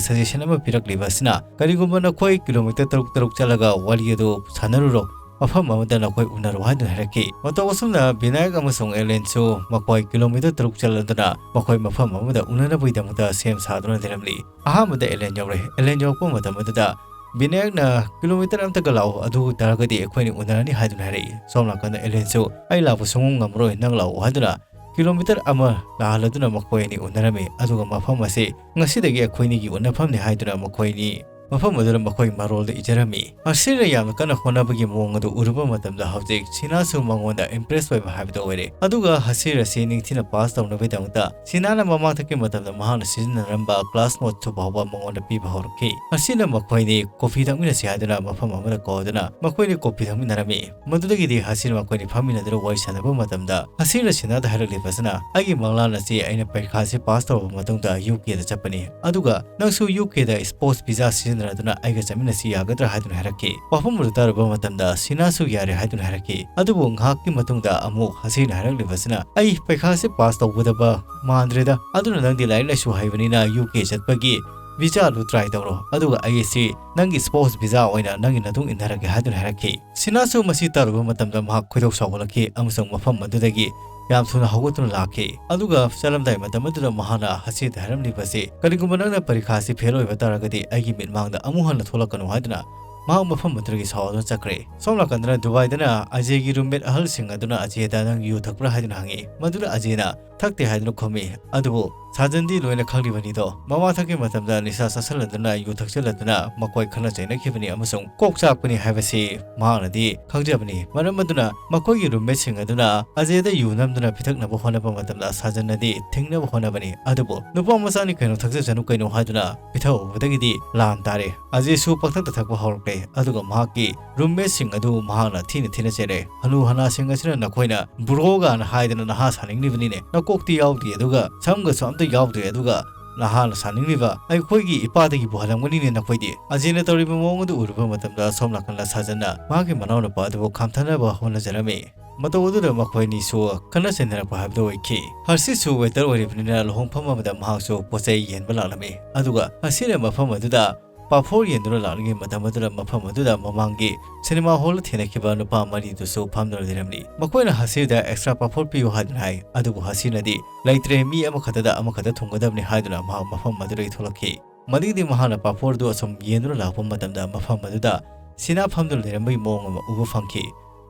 suggestion ꯑꯃ ꯄꯤꯔꯛꯂꯤꯕ ꯑꯁꯤꯅ, "ꯀꯔꯤꯒꯨꯝꯕ ꯅꯈꯣꯏ kilometre ꯇꯔꯨꯛ ꯇꯔꯨꯛ ꯆꯠꯂꯒ ꯋꯥꯔꯤ ꯑꯗꯨ ꯁꯥꯟꯅꯔꯨꯔꯣ, ꯃꯐꯝ ꯑꯃꯗ ꯅꯈꯣꯏ ꯎꯅꯔꯣ" ꯍꯥꯏꯗꯨꯅ ꯍꯥꯏꯔꯛꯈꯤ꯫ ꯃꯇꯧ ꯑꯁꯨꯝꯅ ꯕꯤꯅꯥꯌꯛ ꯑꯃꯁꯨꯡ ꯑꯦꯂꯦꯟꯁꯨ ꯃꯈꯣꯏ kilometre ꯇꯔꯨꯛ ꯆꯠꯂꯗꯨꯅ ꯃꯈꯣꯏ ꯃꯐꯝ ꯑꯃꯗ ꯎꯅꯅꯕꯒꯤꯗꯃꯛꯇ ꯁꯦꯝ ꯁꯥꯗꯨꯅ ꯂꯩꯔꯝꯂꯤ꯫ ꯑꯍꯥꯟꯕꯗ ꯑꯦꯂꯦꯟ ꯌꯧꯔꯦ꯫ ꯑꯦꯂꯦꯟ ꯌꯧꯔꯛꯄ ꯃꯇꯝ ꯑꯗꯨꯗ ꯕꯤꯅꯥꯌꯛꯅ "kilometre ꯑꯝꯇꯒ ꯂꯥꯛꯑꯣ, ꯑꯗꯨ ꯑꯣꯏ ꯇꯥꯔꯒꯗꯤ ꯑꯩꯈꯣꯏꯅꯤ ꯎꯅꯔꯅꯤ" ꯍꯥꯏꯗꯨꯅ ꯍꯥꯏꯔꯛꯏ꯫ ꯁꯣꯝ ꯅꯥꯀꯟꯗ ꯑꯦꯂꯦꯟꯁꯨ "ꯑꯩ ꯂꯥꯛꯄ ꯁꯨꯡꯉꯝ ꯉꯝꯃꯔꯣꯏ, ꯅꯪ ꯂꯥꯛꯑꯣ" ꯍꯥꯏꯗꯨꯅ kilometre ꯑꯃ ꯂꯥꯛꯍꯜꯂꯗꯨꯅ ꯃꯈꯣꯏ ꯑꯅꯤ ꯎꯅꯔꯝꯃꯤ꯫ ꯑꯗꯨꯒ ꯃꯐꯝ ꯑꯁꯤ "ꯉꯁꯤꯗꯒꯤ ꯑꯩꯈꯣꯏꯅꯤꯒꯤ ꯎꯅꯐꯝꯅꯤ" ꯍꯥꯏꯗꯨꯅ ꯃꯈꯣꯏ ꯑꯅꯤ ꯃꯐꯝ ꯑꯗꯨꯗ ꯃꯈꯣꯏ ꯃꯔꯣꯜꯗ ꯏꯖꯔꯝꯃꯤ꯫ ꯍꯁꯤꯔꯅ ꯌꯥꯝꯅ ꯀꯟꯅ ꯍꯣꯠꯅꯕꯒꯤ ꯃꯑꯣꯡ ꯑꯗꯨ ꯎꯔꯨꯕ ꯃꯇꯝꯗ ꯍꯧꯖꯤꯛ ꯁꯤꯅꯥꯁꯨ ꯃꯉꯣꯟꯗ impress ꯑꯣꯏꯕ ꯍꯥꯏꯕꯗꯨ ꯑꯣꯏꯔꯦ꯫ ꯑꯗꯨꯒ ꯍꯁꯤꯔ ꯑꯁꯤ ꯅꯤꯡꯊꯤꯅ pass ꯇꯧꯅꯕꯒꯤꯗꯃꯛꯇ ꯁꯤꯅꯥꯅ ꯃꯃꯥꯡꯊꯛꯀꯤ ꯃꯇꯝꯗ ꯃꯍꯥꯛꯅ ꯁꯤꯖꯤꯟꯅꯔꯝꯕ class noteꯁꯨ ꯐꯥꯎꯕ ꯃꯉꯣꯟꯗ ꯄꯤꯕ ꯍꯧꯔꯛꯈꯤ꯫ ꯍꯁꯤꯔꯅ ꯃꯈꯣꯏꯅꯤ coffee ꯊꯛꯃꯤꯟꯅꯁꯤ ꯍꯥꯏꯗꯨꯅ ꯃꯐꯝ ꯑꯃꯗ ꯀꯧꯗꯨꯅ ꯃꯈꯣꯏꯅꯤ coffee ꯊꯛꯃꯤꯟꯅꯔꯝꯃꯤ꯫ ꯃꯗꯨꯗꯒꯤꯗꯤ ꯍꯁꯤꯔ ꯃꯈꯣꯏꯅꯤ ꯐꯝꯃꯤꯟꯅꯗꯨꯅ ꯋꯥꯔꯤ ꯁꯥꯟꯅꯕ ꯃꯇꯝꯗ ꯍꯁꯤꯔꯅ ꯁꯤꯅꯥꯗ ꯍꯥꯏꯔꯛꯂꯤꯕꯁꯤꯅ, "ꯑꯩꯒꯤ ꯃꯪꯂꯥꯟ ꯑꯁꯤ ꯑꯩꯅ ꯄꯔꯤꯈꯥꯁꯤ pass ꯇꯧꯔꯕ ꯃꯇꯨꯡꯗ ꯌꯨ ꯀꯦꯗ ꯆꯠꯄꯅꯤ, ꯑꯗꯨꯒ ꯅꯪꯁꯨ ꯌꯨ ꯀꯦꯗ sports visa ꯁꯤꯖꯤꯟꯅꯗꯨꯅ ꯑꯩꯒ ꯆꯠꯃꯤꯟꯅꯁꯤ ꯌꯥꯒꯗ꯭ꯔꯥ?" ꯍꯥꯏꯗꯨꯅ ꯍꯥꯏꯔꯛꯈꯤ꯫ ꯋꯥꯐꯝ ꯑꯗꯨ ꯇꯥꯔꯨꯕ ꯃꯇꯝꯗ ꯁꯤꯅꯥꯁꯨ ꯌꯥꯔꯦ ꯍꯥꯏꯗꯨꯅ ꯍꯥꯏꯔꯛꯈꯤ꯫ ꯑꯗꯨꯕꯨ ꯉꯥꯏꯍꯥꯛꯀꯤ ꯃꯇꯨꯡꯗ ꯑꯃꯨꯛ ꯍꯁꯤꯔꯅ ꯍꯥꯏꯔꯛꯂꯤꯕꯁꯤꯅ, "ꯑꯩ ꯄꯩꯈꯥꯁꯦ pass ꯇꯧꯒꯗꯕ ꯃꯥꯟꯗ꯭ꯔꯦꯗ, ꯑꯗꯨꯅ ꯅꯪꯗꯤ ꯂꯥꯏꯔꯤꯛ ꯂꯥꯏꯁꯨ ꯍꯩꯕꯅꯤꯅ ꯌꯨ ꯀꯦ ꯆꯠꯄꯒꯤ visa ꯑꯗꯨ try ꯇꯧꯔꯣ, ꯑꯗꯨꯒ ꯑꯩ ꯑꯁꯤ ꯅꯪꯒꯤ spouse visa ꯑꯣꯏꯅ ꯅꯪꯒꯤ ꯅꯇꯨꯡ ꯏꯟꯅꯔꯒꯦ" ꯍꯥꯏꯗꯨꯅ ꯍꯥꯏꯔꯛꯈꯤ꯫ ꯁꯤꯅꯥꯁꯨ ꯃꯁꯤ ꯇꯥꯔꯨꯕ ꯃꯇꯝꯗ ꯃꯍꯥꯛ ꯈꯣꯏꯗꯧ ꯁꯥꯎꯒꯠꯂꯛꯈꯤ ꯑꯃꯁꯨꯡ ꯃꯐꯝ ꯑꯗꯨꯗꯒꯤ ꯌꯥꯝ ꯊꯨꯅ ꯍꯧꯒꯠꯇꯨꯅ ꯂꯥꯛꯈꯤ꯫ ꯑꯗꯨꯒ ꯆꯠꯂꯝꯗꯥꯏ ꯃꯇꯝ ꯑꯗꯨꯗ ꯃꯍꯥꯛꯅ ꯍꯁꯤꯗ ꯍꯥꯏꯔꯝꯂꯤꯕ ꯑꯁꯤ, "ꯀꯔꯤꯒꯨꯝꯕ ꯅꯪꯅ ꯄꯔꯤꯈꯥ ꯑꯁꯤ fail ꯑꯣꯏꯕ ꯇꯥꯔꯒꯗꯤ ꯑꯩꯒꯤ ꯃꯤꯠꯃꯥꯡꯗ ꯑꯃꯨꯛ ꯍꯟꯅ ꯊꯣꯛꯂꯛꯀꯅꯨ" ꯍꯥꯏꯗꯨꯅ ꯃꯍꯥꯛ ꯃꯐꯝ ꯑꯗꯨꯗꯒꯤ ꯁꯥꯎꯗꯨꯅ ꯆꯠꯈ꯭ꯔꯦ꯫ ꯁꯣꯝ ꯅꯥꯀꯟꯗꯅ ꯗꯨꯕꯥꯏꯗꯅ ꯑꯖꯦꯒꯤ roommate ꯑꯍꯜꯁꯤꯡ ꯑꯗꯨꯅ ꯑꯖꯦꯗ "ꯅꯪ ꯌꯨ ꯊꯛꯄ꯭ꯔꯥ?" ꯍꯥꯏꯗꯨꯅ ꯍꯪꯉꯤ꯫ ꯃꯗꯨꯗ ꯑꯖꯦꯅ "ꯊꯛꯇꯦ" ꯍꯥꯏꯗꯨꯅ ꯈꯨꯝꯃꯤ꯫ ꯑꯗꯨꯕꯨ ꯁꯥꯖꯟꯗꯤ ꯂꯣꯏꯅ ꯈꯪꯂꯤꯕꯅꯤꯗꯣ꯫ ꯃꯃꯥ ꯊꯛꯈꯤ ꯃꯇꯝꯗ ꯅꯤꯁꯥ ꯆꯥꯁꯤꯜꯂꯗꯨꯅ, ꯌꯨ ꯊꯛꯆꯤꯜꯂꯗꯨꯅ ꯃꯈꯣꯏ ꯈꯠꯅ ꯆꯩꯅꯈꯤꯕꯅꯤ ꯑꯃꯁꯨꯡ ꯀꯣꯛ ꯆꯥꯛꯄꯅꯤ ꯍꯥꯏꯕꯁꯤ ꯃꯍꯥꯛꯅꯗꯤ ꯈꯪꯖꯕꯅꯤ꯫ ꯃꯔꯝ ꯑꯗꯨꯅ ꯃꯈꯣꯏꯒꯤ roommateꯁꯤꯡ ꯑꯗꯨꯅ ꯑꯖꯦꯗ ꯌꯨ ꯅꯝꯗꯨꯅ ꯄꯤꯊꯛꯅꯕ ꯍꯣꯠꯅꯕ ꯃꯇꯝꯗ ꯁꯥꯖꯟꯅꯗꯤ ꯊꯤꯡꯅꯕ ꯍꯣꯠꯅꯕꯅꯤ꯫ ꯑꯗꯨꯕꯨ "ꯅꯨꯄꯥ ꯃꯆꯥꯅꯤ ꯀꯩꯅꯣ, ꯊꯛꯆꯁꯅꯨ ꯀꯩꯅꯣ" ꯍꯥꯏꯗꯨꯅ ꯄꯤꯊꯛꯎꯕꯗꯒꯤꯗꯤ ꯂꯥꯟ ꯇꯥꯔꯦ꯫ ꯑꯖꯦꯁꯨ ꯄꯪꯊꯛꯇ ꯊꯛꯄ ꯍꯧꯔꯛꯂꯦ꯫ ꯑꯗꯨꯒ ꯃꯍꯥꯛꯀꯤ roommateꯁꯤꯡ ꯑꯗꯨ ꯃꯍꯥꯛꯅ ꯊꯤꯅ ꯊꯤꯅ ꯆꯩꯔꯦ꯫ "ꯍꯅꯨ ꯍꯅꯥꯁꯤꯡ ꯑꯁꯤꯅ ꯅꯈꯣꯏꯅ broꯒꯥꯅ ꯍꯥꯏꯗꯅ ꯅꯍꯥ ꯁꯥꯅꯤꯡꯂꯤꯕꯅꯤꯅꯦ꯫ ꯅꯀꯣꯛꯇꯤ ꯌꯥꯎꯗꯦ, ꯑꯗꯨꯒ ꯁꯝꯒꯁꯨ ꯑꯝꯇ ꯌꯥꯎꯗꯦ, ꯑꯗꯨꯒ ꯅꯍꯥꯅ ꯁꯥꯅꯤꯡꯂꯤꯕ ꯑꯩꯈꯣꯏꯒꯤ ꯏꯄꯥꯗꯒꯤꯕꯨ ꯍꯜꯂꯝꯒꯅꯤꯅꯦ ꯅꯈꯣꯏꯗꯤ"꯫ ꯑꯖꯦꯅ ꯇꯧꯔꯤꯕ ꯃꯑꯣꯡ ꯑꯗꯨ ꯎꯔꯨꯕ ꯃꯇꯝꯗ ꯁꯣꯝ ꯅꯥꯀꯟꯗ ꯁꯥꯖꯟꯅ ꯃꯍꯥꯛꯀꯤ ꯃꯅꯥꯎꯅꯨꯄꯥ ꯑꯗꯨꯕꯨ ꯈꯥꯝꯊꯅꯕ ꯍꯣꯠꯅꯖꯔꯝꯃꯤ꯫ ꯃꯇꯧ ꯑꯗꯨꯗ ꯃꯈꯣꯏ ꯑꯅꯤꯁꯨ ꯈꯠꯅ ꯆꯩꯅꯔꯛꯄ ꯍꯥꯏꯕꯗꯨ ꯑꯣꯏꯈꯤ꯫ ꯍꯁꯤꯁꯨ waiter ꯑꯣꯏꯔꯤꯕꯅꯤꯅ ꯂꯨꯍꯣꯡꯐꯝ ꯑꯃꯗ ꯃꯍꯥꯛꯁꯨ ꯄꯣꯠ ꯆꯩ ꯌꯦꯟꯕ ꯂꯥꯛꯂꯝꯃꯤ꯫ ꯑꯗꯨꯒ ꯍꯁꯤꯅ ꯃꯐꯝ ꯑꯗꯨꯗ ꯄꯥꯐꯣꯔ ꯌꯦꯟꯗꯨꯅ ꯂꯥꯛꯂꯤꯉꯩ ꯃꯇꯝ ꯑꯗꯨꯗ ꯃꯐꯝ ꯑꯗꯨꯗ ꯃꯃꯥꯡꯒꯤ cinema hallꯗ ꯊꯦꯡꯅꯈꯤꯕ ꯅꯨꯄꯥ ꯃꯔꯤꯗꯨꯁꯨ ꯐꯝꯗꯨꯅ ꯂꯩꯔꯝꯂꯤ꯫ ꯃꯈꯣꯏꯅ ꯍꯁꯤꯗ "extra ꯄꯥꯐꯣꯔ ꯄꯤꯌꯨ" ꯍꯥꯏꯗꯨꯅ ꯍꯥꯏ꯫ ꯑꯗꯨꯕꯨ ꯍꯁꯤꯅꯗꯤ "ꯂꯩꯇ꯭ꯔꯦ, ꯃꯤ ꯑꯃꯈꯛꯇꯗ ꯑꯃꯈꯛꯇ ꯊꯨꯡꯒꯗꯕꯅꯤ" ꯍꯥꯏꯗꯨꯅ ꯃꯍꯥꯛ ꯃꯐꯝ ꯑꯗꯨꯗꯒꯤ ꯊꯣꯛꯂꯛꯈꯤ꯫ ꯃꯗꯨꯒꯤꯗꯤ ꯃꯍꯥꯛꯅ ꯄꯥꯐꯣꯔ ꯑꯗꯨ ꯑꯁꯨꯝ ꯌꯦꯟꯗꯨꯅ ꯂꯥꯛꯄ ꯃꯇꯝꯗ ꯃꯐꯝ ꯑꯗꯨꯗ ꯁꯤꯅꯥ ꯐꯝꯗꯨꯅ ꯂꯩꯔꯝꯕꯒꯤ ꯃꯑꯣꯡ ꯑꯃ ꯎꯕ ꯐꯪꯈꯤ꯫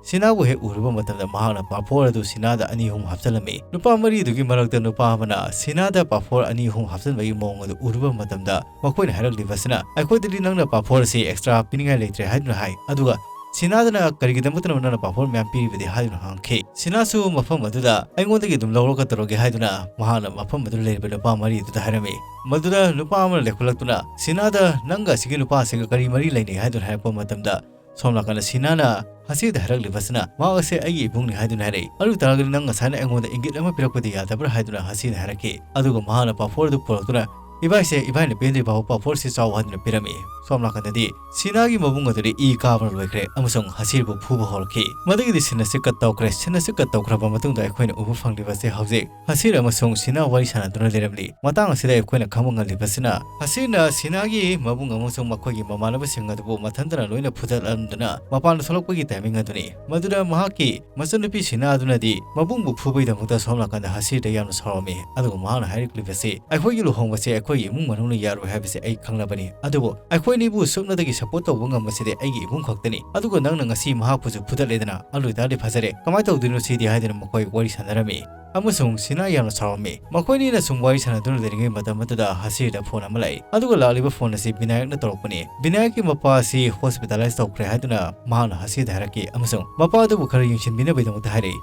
ꯁꯤꯅꯥꯕꯨ ꯍꯦꯛ ꯎꯔꯨꯕ ꯃꯇꯝꯗ ꯃꯍꯥꯛꯅ ꯄꯥꯐꯣꯔ ꯑꯗꯨ ꯁꯤꯅꯥꯗ ꯑꯅꯤ ꯑꯍꯨꯝ ꯍꯥꯞꯆꯤꯜꯂꯝꯃꯤ꯫ ꯅꯨꯄꯥ ꯃꯔꯤꯗꯨꯒꯤ ꯃꯔꯛꯇ ꯅꯨꯄꯥ ꯑꯃꯅ ꯁꯤꯅꯥꯗ ꯄꯥꯐꯣꯔ ꯑꯅꯤ ꯑꯍꯨꯝ ꯍꯥꯞꯆꯤꯟꯕꯒꯤ ꯃꯑꯣꯡ ꯑꯗꯨ ꯎꯔꯨꯕ ꯃꯇꯝꯗ ꯃꯈꯣꯏꯅ ꯍꯥꯏꯔꯛꯂꯤꯕꯁꯤꯅ, "ꯑꯩꯈꯣꯏꯗꯗꯤ ꯅꯪꯅ ꯄꯥꯐꯣꯔ ꯑꯁꯤ extra ꯄꯤꯅꯤꯡꯉꯥꯏ ꯂꯩꯇ꯭ꯔꯦ" ꯍꯥꯏꯗꯨꯅ ꯍꯥꯏ꯫ ꯑꯗꯨꯒ ꯁꯤꯅꯥꯗꯅ "ꯀꯔꯤꯒꯤꯗꯃꯛꯇꯅꯣ ꯅꯪꯅ ꯄꯥꯐꯣꯔ ꯃꯌꯥꯝ ꯄꯤꯔꯤꯕꯗꯤ?" ꯍꯥꯏꯗꯨꯅ ꯍꯪꯈꯤ꯫ ꯁꯤꯅꯥꯁꯨ ꯃꯐꯝ ꯑꯗꯨꯗ "ꯑꯩꯉꯣꯟꯗꯒꯤ ꯑꯗꯨꯝ ꯂꯧꯔꯒ ꯇꯧꯔꯒꯦ" ꯍꯥꯏꯗꯨꯅ ꯃꯍꯥꯛꯅ ꯃꯐꯝ ꯑꯗꯨꯗ ꯂꯩꯔꯤꯕ ꯅꯨꯄꯥ ꯃꯔꯤꯗꯨꯗ ꯍꯥꯏꯔꯝꯃꯤ꯫ ꯃꯗꯨꯗ ꯅꯨꯄꯥ ꯑꯃꯅ ꯂꯦꯞꯈꯠꯂꯛꯇꯨꯅ ꯁꯤꯅꯥꯗ "ꯅꯪꯒ ꯑꯁꯤꯒꯤ ꯅꯨꯄꯥ ꯑꯁꯤꯒ ꯀꯔꯤ ꯃꯔꯤ ꯂꯩꯅꯩ?" ꯍꯥꯏꯗꯨꯅ ꯍꯥꯏꯔꯛꯄ ꯃꯇꯝꯗ ꯁꯣꯝ ꯅꯥꯀꯟꯗ ꯁꯤꯅꯥꯅ ꯍꯁꯤꯗ ꯍꯥꯏꯔꯛꯂꯤꯕꯁꯤꯅ "ꯃꯍꯥꯛ ꯑꯁꯦ ꯑꯩꯒꯤ ꯏꯕꯨꯡꯅꯤ" ꯍꯥꯏꯗꯨꯅ ꯍꯥꯏꯔꯛꯏ꯫ "ꯑꯗꯨ ꯇꯥꯔꯒꯗꯤ ꯅꯪ ꯉꯁꯥꯏꯅ ꯑꯩꯉꯣꯟꯗ ꯏꯪꯒꯤꯠ ꯑꯃ ꯄꯤꯔꯛꯄꯗꯤ ꯌꯥꯗꯕ꯭ꯔꯥ?" ꯍꯥꯏꯗꯨꯅ ꯍꯁꯤꯅ ꯍꯥꯏꯔꯛꯈꯤ꯫ ꯑꯗꯨꯒ ꯃꯍꯥꯛꯅ ꯄꯥꯐꯣꯔ ꯑꯗꯨ ꯄꯨꯔꯛꯇꯨꯅ "ꯏꯕꯥꯏꯁꯦ, ꯏꯕꯥꯏꯅ ꯄꯦꯟꯗ꯭ꯔꯤ ꯐꯥꯎꯕ ꯄꯥꯐꯣꯔꯁꯤ ꯆꯥꯎ" ꯍꯥꯏꯗꯨꯅ ꯄꯤꯔꯝꯃꯤ꯫ ꯁꯣꯝ ꯅꯥꯀꯟꯗꯗꯤ ꯁꯤꯅꯥꯒꯤ ꯃꯕꯨꯡ ꯑꯗꯨꯗꯤ ꯏ ꯀꯥꯕꯅ ꯂꯣꯏꯈ꯭ꯔꯦ ꯑꯃꯁꯨꯡ ꯍꯁꯤꯔꯕꯨ ꯐꯨꯕ ꯍꯧꯔꯛꯈꯤ꯫ ꯃꯗꯨꯒꯤꯗꯤ ꯁꯤꯟ ꯑꯁꯤ ꯀꯠ ꯇꯧꯈ꯭ꯔꯦ꯫ ꯁꯤꯟ ꯑꯁꯤ ꯀꯠ ꯇꯧꯈ꯭ꯔꯕ ꯃꯇꯨꯡꯗ ꯑꯩꯈꯣꯏꯅ ꯎꯕ ꯐꯪꯂꯤꯕꯁꯦ ꯍꯧꯖꯤꯛ ꯍꯁꯤꯔ ꯑꯃꯁꯨꯡ ꯁꯤꯅꯥ ꯋꯥꯔꯤ ꯁꯥꯟꯅꯗꯨꯅ ꯂꯩꯔꯝꯂꯤ꯫ ꯃꯇꯥꯡ ꯑꯁꯤꯗ ꯑꯩꯈꯣꯏꯅ ꯈꯪꯕ ꯉꯝꯂꯤꯕꯁꯤꯅ ꯍꯁꯤꯔꯅ ꯁꯤꯅꯥꯒꯤ ꯃꯕꯨꯡ ꯑꯃꯁꯨꯡ ꯃꯈꯣꯏꯒꯤ ꯃꯃꯥꯟꯅꯕꯁꯤꯡ ꯑꯗꯨꯕꯨ ꯃꯊꯟꯇꯅ ꯂꯣꯏꯅ ꯐꯨꯗꯠꯂꯝꯗꯨꯅ ꯃꯄꯥꯟꯗ ꯊꯣꯛꯂꯛꯄꯒꯤ ꯇꯥꯏꯃꯤꯡ ꯑꯗꯨꯅꯤ꯫ ꯃꯗꯨꯗ ꯃꯍꯥꯛꯀꯤ ꯃꯆꯟꯅꯨꯄꯤ ꯁꯤꯅꯥ ꯑꯗꯨꯅꯗꯤ ꯃꯕꯨꯡꯕꯨ ꯐꯨꯕꯒꯤꯗꯃꯛꯇ ꯁꯣꯝ ꯅꯥꯀꯟꯗ ꯍꯁꯤꯔꯗ ꯌꯥꯝꯅ ꯁꯥꯎꯔꯝꯃꯤ꯫ ꯑꯗꯨꯒ ꯃꯍꯥꯛꯅ ꯍꯥꯏꯔꯛꯂꯤꯕꯁꯤ, "ꯑꯩꯈꯣꯏꯒꯤ ꯂꯨꯍꯣꯡꯕꯁꯦ ꯑꯩꯈꯣꯏꯒꯤ ꯏꯃꯨꯡ ꯃꯅꯨꯡꯅ ꯌꯥꯔꯣꯏ ꯍꯥꯏꯕꯁꯦ ꯑꯩ ꯈꯪꯂꯕꯅꯤ, ꯑꯗꯨꯕꯨ ꯑꯩꯈꯣꯏꯅꯤꯕꯨ ꯁꯨꯞꯅꯇꯒꯤ ꯁꯄꯣꯔꯠ ꯇꯧꯕ ꯉꯝꯕꯁꯤꯗꯤ ꯑꯩꯒꯤ ꯏꯃꯨꯡ ꯈꯛꯇꯅꯤ꯫ ꯑꯗꯨꯒ ꯅꯪꯅ ꯉꯁꯤ ꯃꯍꯥꯛꯄꯨꯁꯨ ꯐꯨꯗꯠꯂꯦꯗꯅ, ꯑꯗꯨ ꯑꯣꯏꯇꯥꯔꯗꯤ ꯐꯖꯔꯦ, ꯀꯃꯥꯏꯅ ꯇꯧꯗꯣꯏꯅꯣ ꯁꯤꯗꯤ?" ꯍꯥꯏꯗꯨꯅ ꯃꯈꯣꯏ ꯋꯥꯔꯤ ꯁꯥꯟꯅꯔꯝꯃꯤ꯫ ꯑꯃꯁꯨꯡ ꯁꯤꯅꯥ ꯌꯥꯝꯅ ꯁꯥꯎꯔꯝꯃꯤ꯫ ꯃꯈꯣꯏꯅꯤꯅ ꯁꯨꯝ ꯋꯥꯔꯤ ꯁꯥꯟꯅꯗꯨꯅ ꯂꯩꯔꯤꯉꯩ ꯃꯇꯝ ꯑꯗꯨꯗ ꯍꯁꯤꯔꯗ ꯐꯣꯟ ꯑꯃ ꯂꯥꯛꯏ꯫ ꯑꯗꯨꯒ ꯂꯥꯛꯂꯤꯕ ꯐꯣꯟ ꯑꯁꯤ ꯕꯤꯅꯥꯌꯛꯅ ꯇꯧꯔꯛꯄꯅꯤ꯫ ꯕꯤꯅꯥꯌꯛꯀꯤ ꯃꯄꯥ ꯑꯁꯤ ꯍꯣꯁꯄꯤꯇꯥꯂꯥꯏꯁ ꯇꯧꯈ꯭ꯔꯦ ꯍꯥꯏꯗꯨꯅ ꯃꯍꯥꯛꯅ ꯍꯁꯤꯔꯗ ꯍꯥꯏꯔꯛꯈꯤ ꯑꯃꯁꯨꯡ ꯃꯄꯥ ꯑꯗꯨꯕꯨ ꯈꯔ ꯌꯦꯡꯁꯤꯟꯕꯤꯅꯕꯒꯤꯗꯃꯛꯇ ꯍꯥꯏꯔꯛꯏ꯫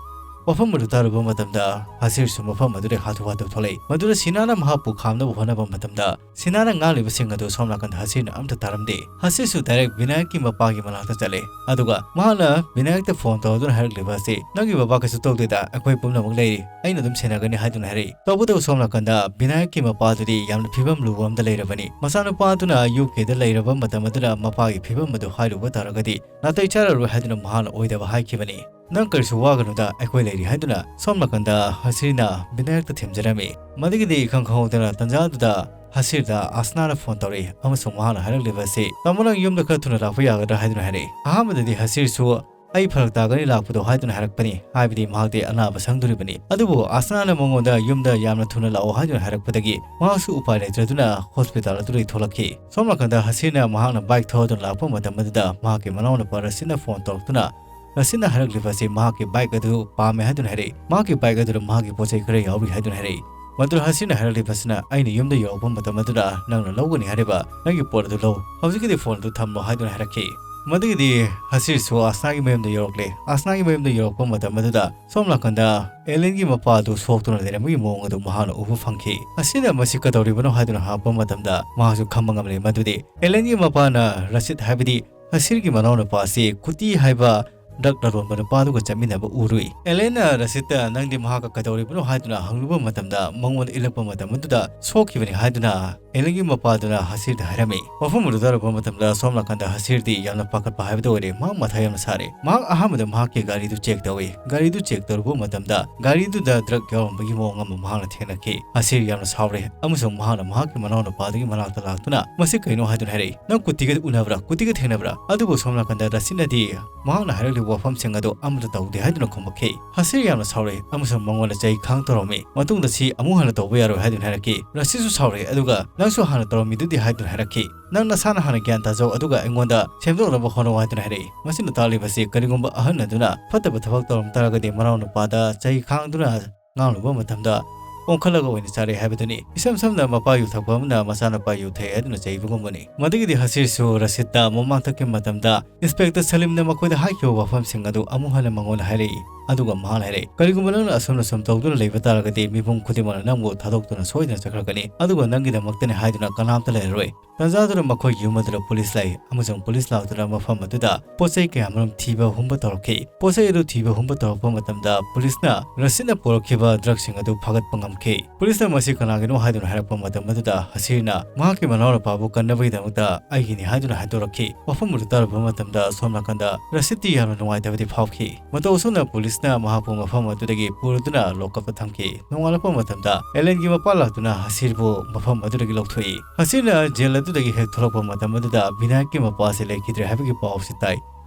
ꯋꯥꯐꯝ ꯑꯗꯨ ꯇꯥꯔꯨꯕ ꯃꯇꯝꯗ ꯍꯁꯤꯔꯁꯨ ꯃꯐꯝ ꯑꯗꯨꯗ ꯍꯥꯊꯨ ꯍꯥꯊꯨ ꯊꯣꯛꯂꯛꯏ꯫ ꯃꯗꯨꯗ ꯁꯤꯅꯥꯅ ꯃꯍꯥꯛꯄꯨ ꯈꯥꯝꯅꯕ ꯍꯣꯠꯅꯕ ꯃꯇꯝꯗ ꯁꯤꯅꯥꯅ ꯉꯥꯡꯂꯤꯕꯁꯤꯡ ꯑꯗꯨ ꯁꯣꯝ ꯅꯥꯀꯟꯗ ꯍꯁꯤꯔꯅ ꯑꯝꯇ ꯇꯥꯔꯝꯗꯦ꯫ ꯍꯁꯤꯔꯁꯨ ꯗꯥꯏꯔꯦꯛ ꯕꯤꯅꯥꯌꯛꯀꯤ ꯃꯄꯥꯒꯤ ꯃꯅꯥꯛꯇ ꯆꯠꯂꯦ꯫ ꯑꯗꯨꯒ ꯃꯍꯥꯛꯅ ꯕꯤꯅꯥꯌꯛꯇ ꯐꯣꯟ ꯇꯧꯗꯨꯅ ꯍꯥꯏꯔꯛꯂꯤꯕ ꯑꯁꯤ, "ꯅꯪꯒꯤ ꯕꯕꯥ ꯀꯩꯁꯨ ꯇꯧꯗꯦꯗ, ꯑꯩꯈꯣꯏ ꯄꯨꯝꯅꯃꯛ ꯂꯩꯔꯤ, ꯑꯩꯅ ꯑꯗꯨꯝ ꯁꯦꯟꯅꯒꯅꯤ" ꯍꯥꯏꯗꯨꯅ ꯍꯥꯏꯔꯛꯏ꯫ ꯇꯧꯕꯇꯕꯨ ꯁꯣꯝ ꯅꯥꯀꯟꯗ ꯕꯤꯅꯥꯌꯛꯀꯤ ꯃꯄꯥꯗꯨꯗꯤ ꯌꯥꯝꯅ ꯐꯤꯕꯝ ꯂꯨꯕ ꯑꯃꯗ ꯂꯩꯔꯕꯅꯤ꯫ ꯃꯆꯥꯅꯨꯄꯥ ꯑꯗꯨꯅ ꯌꯨ ꯀꯦꯗ ꯂꯩꯔꯕ ꯃꯇꯝ ꯑꯗꯨꯗ ꯃꯄꯥꯒꯤ ꯐꯤꯕꯝ ꯑꯗꯨ ꯍꯥꯏꯔꯨꯕ ꯇꯥꯔꯒꯗꯤ ꯅꯥꯇꯩ ꯆꯥꯔꯔꯣꯏ ꯍꯥꯏꯗꯨꯅ ꯃꯍꯥꯛꯅ ꯑꯣꯏꯗꯕ ꯍꯥꯏꯈꯤꯕꯅꯤ꯫ "ꯅꯪ ꯀꯔꯤꯁꯨ ꯋꯥꯒꯅꯨꯗ, ꯑꯩꯈꯣꯏ ꯂꯩꯔꯤ" ꯍꯥꯏꯗꯨꯅ ꯁꯣꯝ ꯅꯥꯀꯟꯗ ꯍꯁꯤꯔꯅ ꯕꯤꯅꯥꯌꯛꯇ ꯊꯦꯝꯖꯔꯝꯃꯤ꯫ ꯃꯗꯨꯒꯤꯗꯤ ꯏꯈꯪ ꯈꯪꯍꯧꯗꯅ ꯇꯟꯖꯥ ꯑꯗꯨꯗ ꯍꯁꯤꯔꯗ ꯑꯁꯅꯥꯅ ꯐꯣꯟ ꯇꯧꯔꯛꯏ ꯑꯃꯁꯨꯡ ꯃꯍꯥꯛꯅ ꯍꯥꯏꯔꯛꯂꯤꯕ ꯑꯁꯤ, "ꯇꯥꯃꯣ, ꯅꯪ ꯌꯨꯝꯗ ꯈꯔ ꯊꯨꯅ ꯂꯥꯛꯄ ꯌꯥꯒꯗ꯭ꯔꯥ?" ꯍꯥꯏꯗꯨꯅ ꯍꯥꯏꯔꯛꯏ꯫ ꯑꯍꯥꯟꯕꯗꯗꯤ ꯍꯁꯤꯔꯁꯨ "ꯑꯩ ꯐꯔꯛ ꯇꯥꯒꯅꯤ ꯂꯥꯛꯄꯗꯣ" ꯍꯥꯏꯗꯨꯅ ꯍꯥꯏꯔꯛꯄꯅꯤ, ꯍꯥꯏꯕꯗꯤ ꯃꯍꯥꯛꯇꯤ ꯑꯅꯥꯕ ꯁꯪꯗꯣꯔꯤꯕꯅꯤ꯫ ꯑꯗꯨꯕꯨ ꯑꯁꯅꯥꯅ ꯃꯉꯣꯟꯗ ꯌꯨꯝꯗ ꯌꯥꯝꯅ ꯊꯨꯅ ꯂꯥꯛꯑꯣ ꯍꯥꯏꯗꯨꯅ ꯍꯥꯏꯔꯛꯄꯗꯒꯤ ꯃꯍꯥꯛꯁꯨ ꯎꯄꯥꯏ ꯂꯩꯇ꯭ꯔꯗꯨꯅ ꯍꯣꯁꯄꯤꯇꯥꯜ ꯑꯗꯨꯗꯒꯤ ꯊꯣꯛꯂꯛꯈꯤ꯫ ꯁꯣꯝ ꯅꯥꯀꯟꯗ ꯍꯁꯤꯔꯅ ꯃꯍꯥꯛꯅ ꯕꯥꯏꯛ ꯊꯧꯗꯨꯅ ꯂꯥꯛꯄ ꯃꯇꯝ ꯑꯗꯨꯗ ꯃꯍꯥꯛꯀꯤ ꯃꯅꯥꯎꯅꯨꯄꯥ ꯔꯁꯤꯗꯅ ꯐꯣꯟ ꯇꯧꯔꯛꯇꯨꯅ ꯔꯁꯤꯗꯅ ꯍꯥꯏꯔꯛꯂꯤꯕ ꯑꯁꯤ ꯃꯍꯥꯛꯀꯤ ꯕꯥꯏꯛ ꯑꯗꯨ ꯄꯥꯝꯃꯦ ꯍꯥꯏꯗꯨꯅ ꯍꯥꯏꯔꯛꯏ꯫ ꯃꯍꯥꯛꯀꯤ ꯕꯥꯏꯛ ꯑꯗꯨꯗ ꯃꯍꯥꯛꯀꯤ ꯄꯣꯠ ꯆꯩ ꯈꯔ ꯌꯥꯎꯔꯤ ꯍꯥꯏꯗꯨꯅ ꯍꯥꯏꯔꯛꯏ꯫ ꯃꯗꯨꯗ ꯍꯁꯤꯔꯅ ꯍꯥꯏꯔꯛꯂꯤꯕꯁꯤꯅ, "ꯑꯩꯅ ꯌꯨꯝꯗ ꯌꯧꯔꯛꯄ ꯃꯇꯝ ꯑꯗꯨꯗ ꯅꯪꯅ ꯂꯧꯒꯅꯤ ꯍꯥꯏꯔꯤꯕ ꯅꯪꯒꯤ ꯄꯣꯠ ꯑꯗꯨ ꯂꯧ꯫ ꯍꯧꯖꯤꯛꯀꯤꯗꯤ ꯐꯣꯟ ꯑꯗꯨ ꯊꯝꯂꯣ" ꯍꯥꯏꯗꯨꯅ ꯍꯥꯏꯔꯛꯈꯤ꯫ ꯃꯗꯨꯒꯤꯗꯤ ꯍꯁꯤꯔꯁꯨ ꯑꯁꯅꯥꯒꯤ ꯃꯌꯨꯝꯗ ꯌꯧꯔꯛꯂꯦ꯫ ꯑꯁꯅꯥꯒꯤ ꯃꯌꯨꯝꯗ ꯌꯧꯔꯛꯄ ꯃꯇꯝ ꯑꯗꯨꯗ ꯁꯣꯝ ꯅꯥꯀꯟꯗ ꯑꯦꯂꯦꯟꯒꯤ ꯃꯄꯥ ꯑꯗꯨ ꯁꯣꯛꯇꯨꯅ ꯂꯩꯔꯝꯕꯒꯤ ꯃꯑꯣꯡ ꯑꯗꯨ ꯃꯍꯥꯛꯅ ꯎꯕ ꯐꯪꯈꯤ꯫ ꯑꯁꯤꯅ ꯃꯁꯤ ꯀꯩꯗꯧꯔꯤꯕꯅꯣ ꯍꯥꯏꯗꯨꯅ ꯍꯪꯉꯛꯄ ꯃꯇꯝꯗ ꯃꯍꯥꯛꯁꯨ ꯈꯪꯕ ꯉꯝꯂꯦ ꯃꯗꯨꯗꯤ ꯑꯦꯂꯦꯟꯒꯤ ꯃꯄꯥꯅ ꯔꯁꯤꯗ, ꯍꯥꯏꯕꯗꯤ ꯍꯁꯤꯔꯒꯤ ꯃꯅꯥꯎꯅꯨꯄꯥ ꯑꯁꯤ ꯀꯨꯇꯤ ꯍꯥꯏꯕ ꯗ꯭ꯔꯒ ꯂꯂꯣꯟꯕ ꯅꯨꯄꯥꯗꯨꯒ ꯆꯠꯃꯤꯟꯅꯕ ꯎꯔꯨꯏ꯫ ꯑꯦꯂꯦꯟꯅ ꯔꯁꯤꯗꯇ "ꯅꯪꯗꯤ ꯃꯍꯥꯛꯀ ꯀꯩꯗꯧꯔꯤꯕꯅꯣ?" ꯍꯥꯏꯗꯨꯅ ꯍꯪꯂꯨꯕ ꯃꯇꯝꯗ ꯃꯉꯣꯟꯗ ꯏꯜꯂꯛꯄ ꯃꯇꯝ ꯑꯗꯨꯗ ꯁꯣꯛꯈꯤꯕꯅꯤ ꯍꯥꯏꯗꯨꯅ ꯑꯦꯂꯦꯟꯒꯤ ꯃꯄꯥꯗꯨꯅ ꯍꯁꯤꯔꯗ ꯍꯥꯏꯔꯝꯃꯤ꯫ ꯋꯥꯐꯝ ꯑꯗꯨ ꯇꯥꯔꯨꯕ ꯃꯇꯝꯗ ꯁꯣꯝ ꯅꯥꯀꯟꯗ ꯍꯁꯤꯔꯗꯤ ꯌꯥꯝꯅ ꯄꯥꯈꯠꯄ ꯍꯥꯏꯕꯗꯨ ꯑꯣꯏꯔꯦ꯫ ꯃꯍꯥꯛ ꯃꯊꯥ ꯌꯥꯝꯅ ꯁꯥꯔꯦ꯫ ꯃꯍꯥꯛ ꯑꯍꯥꯟꯕꯗ ꯃꯍꯥꯛꯀꯤ ꯒꯥꯔꯤꯗꯨ ꯆꯦꯛ ꯇꯧꯏ꯫ ꯒꯥꯔꯤꯗꯨ ꯆꯦꯛ ꯇꯧꯔꯨꯕ ꯃꯇꯝꯗ ꯒꯥꯔꯤꯗꯨꯗ ꯗ꯭ꯔꯒ ꯌꯥꯎꯔꯝꯕꯒꯤ ꯃꯑꯣꯡ ꯑꯃ ꯃꯍꯥꯛꯅ ꯊꯦꯡꯅꯈꯤ꯫ ꯍꯁꯤꯔ ꯌꯥꯝꯅ ꯁꯥꯎꯔꯦ ꯑꯃꯁꯨꯡ ꯃꯍꯥꯛꯅ ꯃꯍꯥꯛꯀꯤ ꯃꯅꯥꯎꯅꯨꯄꯥꯗꯨꯒꯤ ꯃꯅꯥꯛꯇ ꯂꯥꯛꯇꯨꯅ, "ꯃꯁꯤ ꯀꯩꯅꯣ?" ꯍꯥꯏꯗꯨꯅ ꯍꯥꯏꯔꯛꯏ꯫ "ꯅꯪ ꯀꯨꯇꯤꯒ ꯎꯅꯕ꯭ꯔꯥ? ꯀꯨꯇꯤꯒ ꯊꯦꯡꯅꯕ꯭ꯔꯥ?" ꯑꯗꯨꯕꯨ ꯁꯣꯝ ꯅꯥꯀꯟꯗ ꯔꯁꯤꯠꯅꯗꯤ ꯃꯍꯥꯛꯅ ꯍꯥꯏꯔꯛꯂꯤꯕ ꯋꯥꯐꯝꯁꯤꯡ ꯑꯗꯨ ꯑꯃꯠꯇ ꯇꯧꯗꯦ ꯍꯥꯏꯗꯨꯅ ꯈꯨꯝꯃꯛꯈꯤ꯫ ꯍꯁꯤꯔ ꯌꯥꯝꯅ ꯁꯥꯎꯔꯛꯏ ꯑꯃꯁꯨꯡ ꯃꯉꯣꯟꯗ ꯆꯩ ꯈꯥꯡ ꯇꯧꯔꯝꯃꯤ꯫ "ꯃꯇꯨꯡꯗ ꯁꯤ ꯑꯃꯨꯛ ꯍꯟꯅ ꯇꯧꯕ ꯌꯥꯔꯣꯏ" ꯍꯥꯏꯗꯨꯅ ꯍꯥꯏꯔꯛꯈꯤ꯫ ꯔꯁꯤꯠꯁꯨ ꯁꯥꯎꯔꯛꯏ, ꯑꯗꯨꯒ "ꯅꯪꯁꯨ ꯍꯥꯟꯅ ꯇꯧꯔꯝꯃꯤꯗꯨꯗꯤ" ꯍꯥꯏꯗꯨꯅ ꯍꯥꯏꯔꯛꯈꯤ꯫ "ꯅꯪ ꯅꯁꯥꯅ ꯍꯥꯟꯅ ꯒ꯭ꯌꯥꯟ ꯇꯥꯖꯧ, ꯑꯗꯨꯒ ꯑꯩꯉꯣꯟꯗ ꯁꯦꯝꯗꯣꯛꯅꯕ ꯍꯣꯠꯅꯧ" ꯍꯥꯏꯗꯨꯅ ꯍꯥꯏꯔꯛꯏ꯫ ꯃꯁꯤꯅ ꯇꯥꯛꯂꯤꯕꯁꯤ ꯀꯔꯤꯒꯨꯝꯕ ꯑꯍꯟ ꯑꯗꯨꯅ ꯐꯠꯇꯕ ꯊꯕꯛ ꯇꯧꯔꯝ ꯇꯥꯔꯒꯗꯤ ꯃꯅꯥꯎꯅꯨꯄꯥꯗ ꯆꯩ ꯈꯥꯡꯗꯨꯅ ꯉꯥꯡꯂꯨꯕ ꯃꯇꯝꯗ ꯑꯣꯟꯈꯠꯂꯒ ꯑꯣꯏꯅ ꯆꯥꯔꯦ ꯍꯥꯏꯕꯗꯨꯅꯤ꯫ ꯏꯁꯝ ꯁꯝꯅ ꯃꯄꯥ ꯌꯨ ꯊꯛꯄ ꯑꯃꯅ ꯃꯆꯥꯅꯨꯄꯥ ꯌꯨ ꯊꯛꯑꯦ ꯍꯥꯏꯗꯨꯅ ꯆꯩꯕꯒꯨꯝꯕꯅꯤ꯫ ꯃꯗꯨꯒꯤꯗꯤ ꯍꯁꯤꯔꯁꯨ ꯔꯁꯤꯠꯇ ꯃꯃꯥꯡ ꯊꯛꯈꯤꯕ ꯃꯇꯝꯗ ꯏꯟꯁꯄꯦꯛꯇꯔ ꯁꯂꯤꯝꯅ ꯃꯈꯣꯏꯗ ꯍꯥꯏꯈꯤꯕ ꯋꯥꯐꯝꯁꯤꯡ ꯑꯗꯨ ꯑꯃꯨꯛ ꯍꯟꯅ ꯃꯉꯣꯟꯗ ꯍꯥꯏꯔꯛꯏ꯫ ꯑꯗꯨꯒ ꯃꯍꯥꯛꯅ ꯍꯥꯏꯔꯛꯏ, "ꯀꯔꯤꯒꯨꯝꯕ ꯅꯪꯅ ꯑꯁꯨꯝꯅ ꯁꯨꯝ ꯇꯧꯗꯨꯅ ꯂꯩꯕ ꯇꯥꯔꯒꯗꯤ ꯃꯤꯄꯨꯝ ꯈꯨꯗꯤꯡꯃꯛꯅ ꯅꯪꯕꯨ ꯊꯥꯗꯣꯛꯇꯨꯅ ꯁꯣꯏꯗꯅ ꯆꯠꯈ꯭ꯔꯒꯅꯤ꯫ ꯑꯗꯨꯒ ꯅꯪꯒꯤꯗꯃꯛꯇꯅꯤ ꯍꯥꯏꯗꯨꯅ ꯀꯅꯥꯝꯇ ꯂꯩꯔꯔꯣꯏ"꯫ ꯇꯥꯟꯖꯥꯗꯨꯗ ꯃꯈꯣꯏꯒꯤ ꯌꯨꯝ ꯑꯗꯨꯗ ꯄꯨꯂꯤꯁ ꯂꯥꯛꯏ ꯑꯃꯁꯨꯡ ꯄꯨꯂꯤꯁ ꯂꯥꯛꯇꯨꯅ ꯃꯐꯝ ꯑꯗꯨꯗ ꯄꯣꯠ ꯆꯩ ꯀꯌꯥꯃꯔꯨꯝ ꯊꯤꯕ ꯍꯨꯝꯕ ꯇꯧꯔꯛꯈꯤ꯫ ꯄꯣꯠ ꯆꯩ ꯑꯗꯨ ꯊꯤꯕ ꯍꯨꯝꯕ ꯇꯧꯔꯛꯄ ꯃꯇꯝꯗ ꯄꯨꯂꯤꯁꯅ ꯔꯁꯤꯠꯅ ꯄꯨꯔꯛꯈꯤꯕ ꯗ꯭ꯔꯒꯁꯤꯡ ꯑꯗꯨ ꯐꯥꯒꯠꯄ ꯉꯝꯈꯤ꯫ ꯄꯨꯂꯤꯁꯅ ꯃꯁꯤ ꯀꯅꯥꯒꯤꯅꯣ ꯍꯥꯏꯗꯨꯅ ꯍꯥꯏꯔꯛꯄ ꯃꯇꯝ ꯑꯗꯨꯗ ꯍꯁꯤꯔꯅ ꯃꯍꯥꯛꯀꯤ ꯃꯅꯥꯎꯅꯨꯄꯥꯕꯨ ꯀꯟꯅꯕꯒꯤꯗꯃꯛꯇ "ꯑꯩꯒꯤꯅꯤ" ꯍꯥꯏꯗꯨꯅ ꯍꯥꯏꯗꯣꯔꯛꯈꯤ꯫ ꯋꯥꯐꯝ ꯑꯗꯨ ꯇꯥꯔꯨꯕ ꯃꯇꯝꯗ ꯁꯣꯝ ꯅꯥꯀꯟꯗ ꯔꯁꯤꯠꯇꯤ ꯌꯥꯝꯅ ꯅꯨꯡꯉꯥꯏꯇꯕꯗꯤ ꯐꯥꯎꯈꯤ꯫ ꯃꯇꯧ ꯑꯁꯨꯝꯅ ꯄꯨꯂꯤꯁꯅ ꯃꯍꯥꯛꯄꯨ ꯃꯐꯝ ꯑꯗꯨꯗꯒꯤ ꯄꯨꯔꯗꯨꯅ ꯂꯣꯀꯞꯇ ꯊꯝꯈꯤ꯫ ꯅꯣꯡꯉꯥꯜꯂꯛꯄ ꯃꯇꯝꯗ ꯑꯦꯂꯦꯟꯒꯤ ꯃꯄꯥ ꯂꯥꯛꯇꯨꯅ ꯍꯁꯤꯔꯕꯨ ꯃꯐꯝ ꯑꯗꯨꯗꯒꯤ ꯂꯧꯊꯣꯛꯏ꯫ ꯍꯁꯤꯔꯅ ꯖꯦꯜ ꯑꯗꯨꯗꯒꯤ ꯍꯦꯛ ꯊꯣꯛꯂꯛꯄ ꯃꯇꯝ ꯑꯗꯨꯗ ꯕꯤꯅꯥꯌꯛꯀꯤ ꯃꯄꯥ ꯑꯁꯤ ꯂꯩꯈꯤꯗ꯭ꯔꯦ ꯍꯥꯏꯕꯒꯤ ꯄꯥꯎ ꯑꯁꯤ ꯇꯥꯏ꯫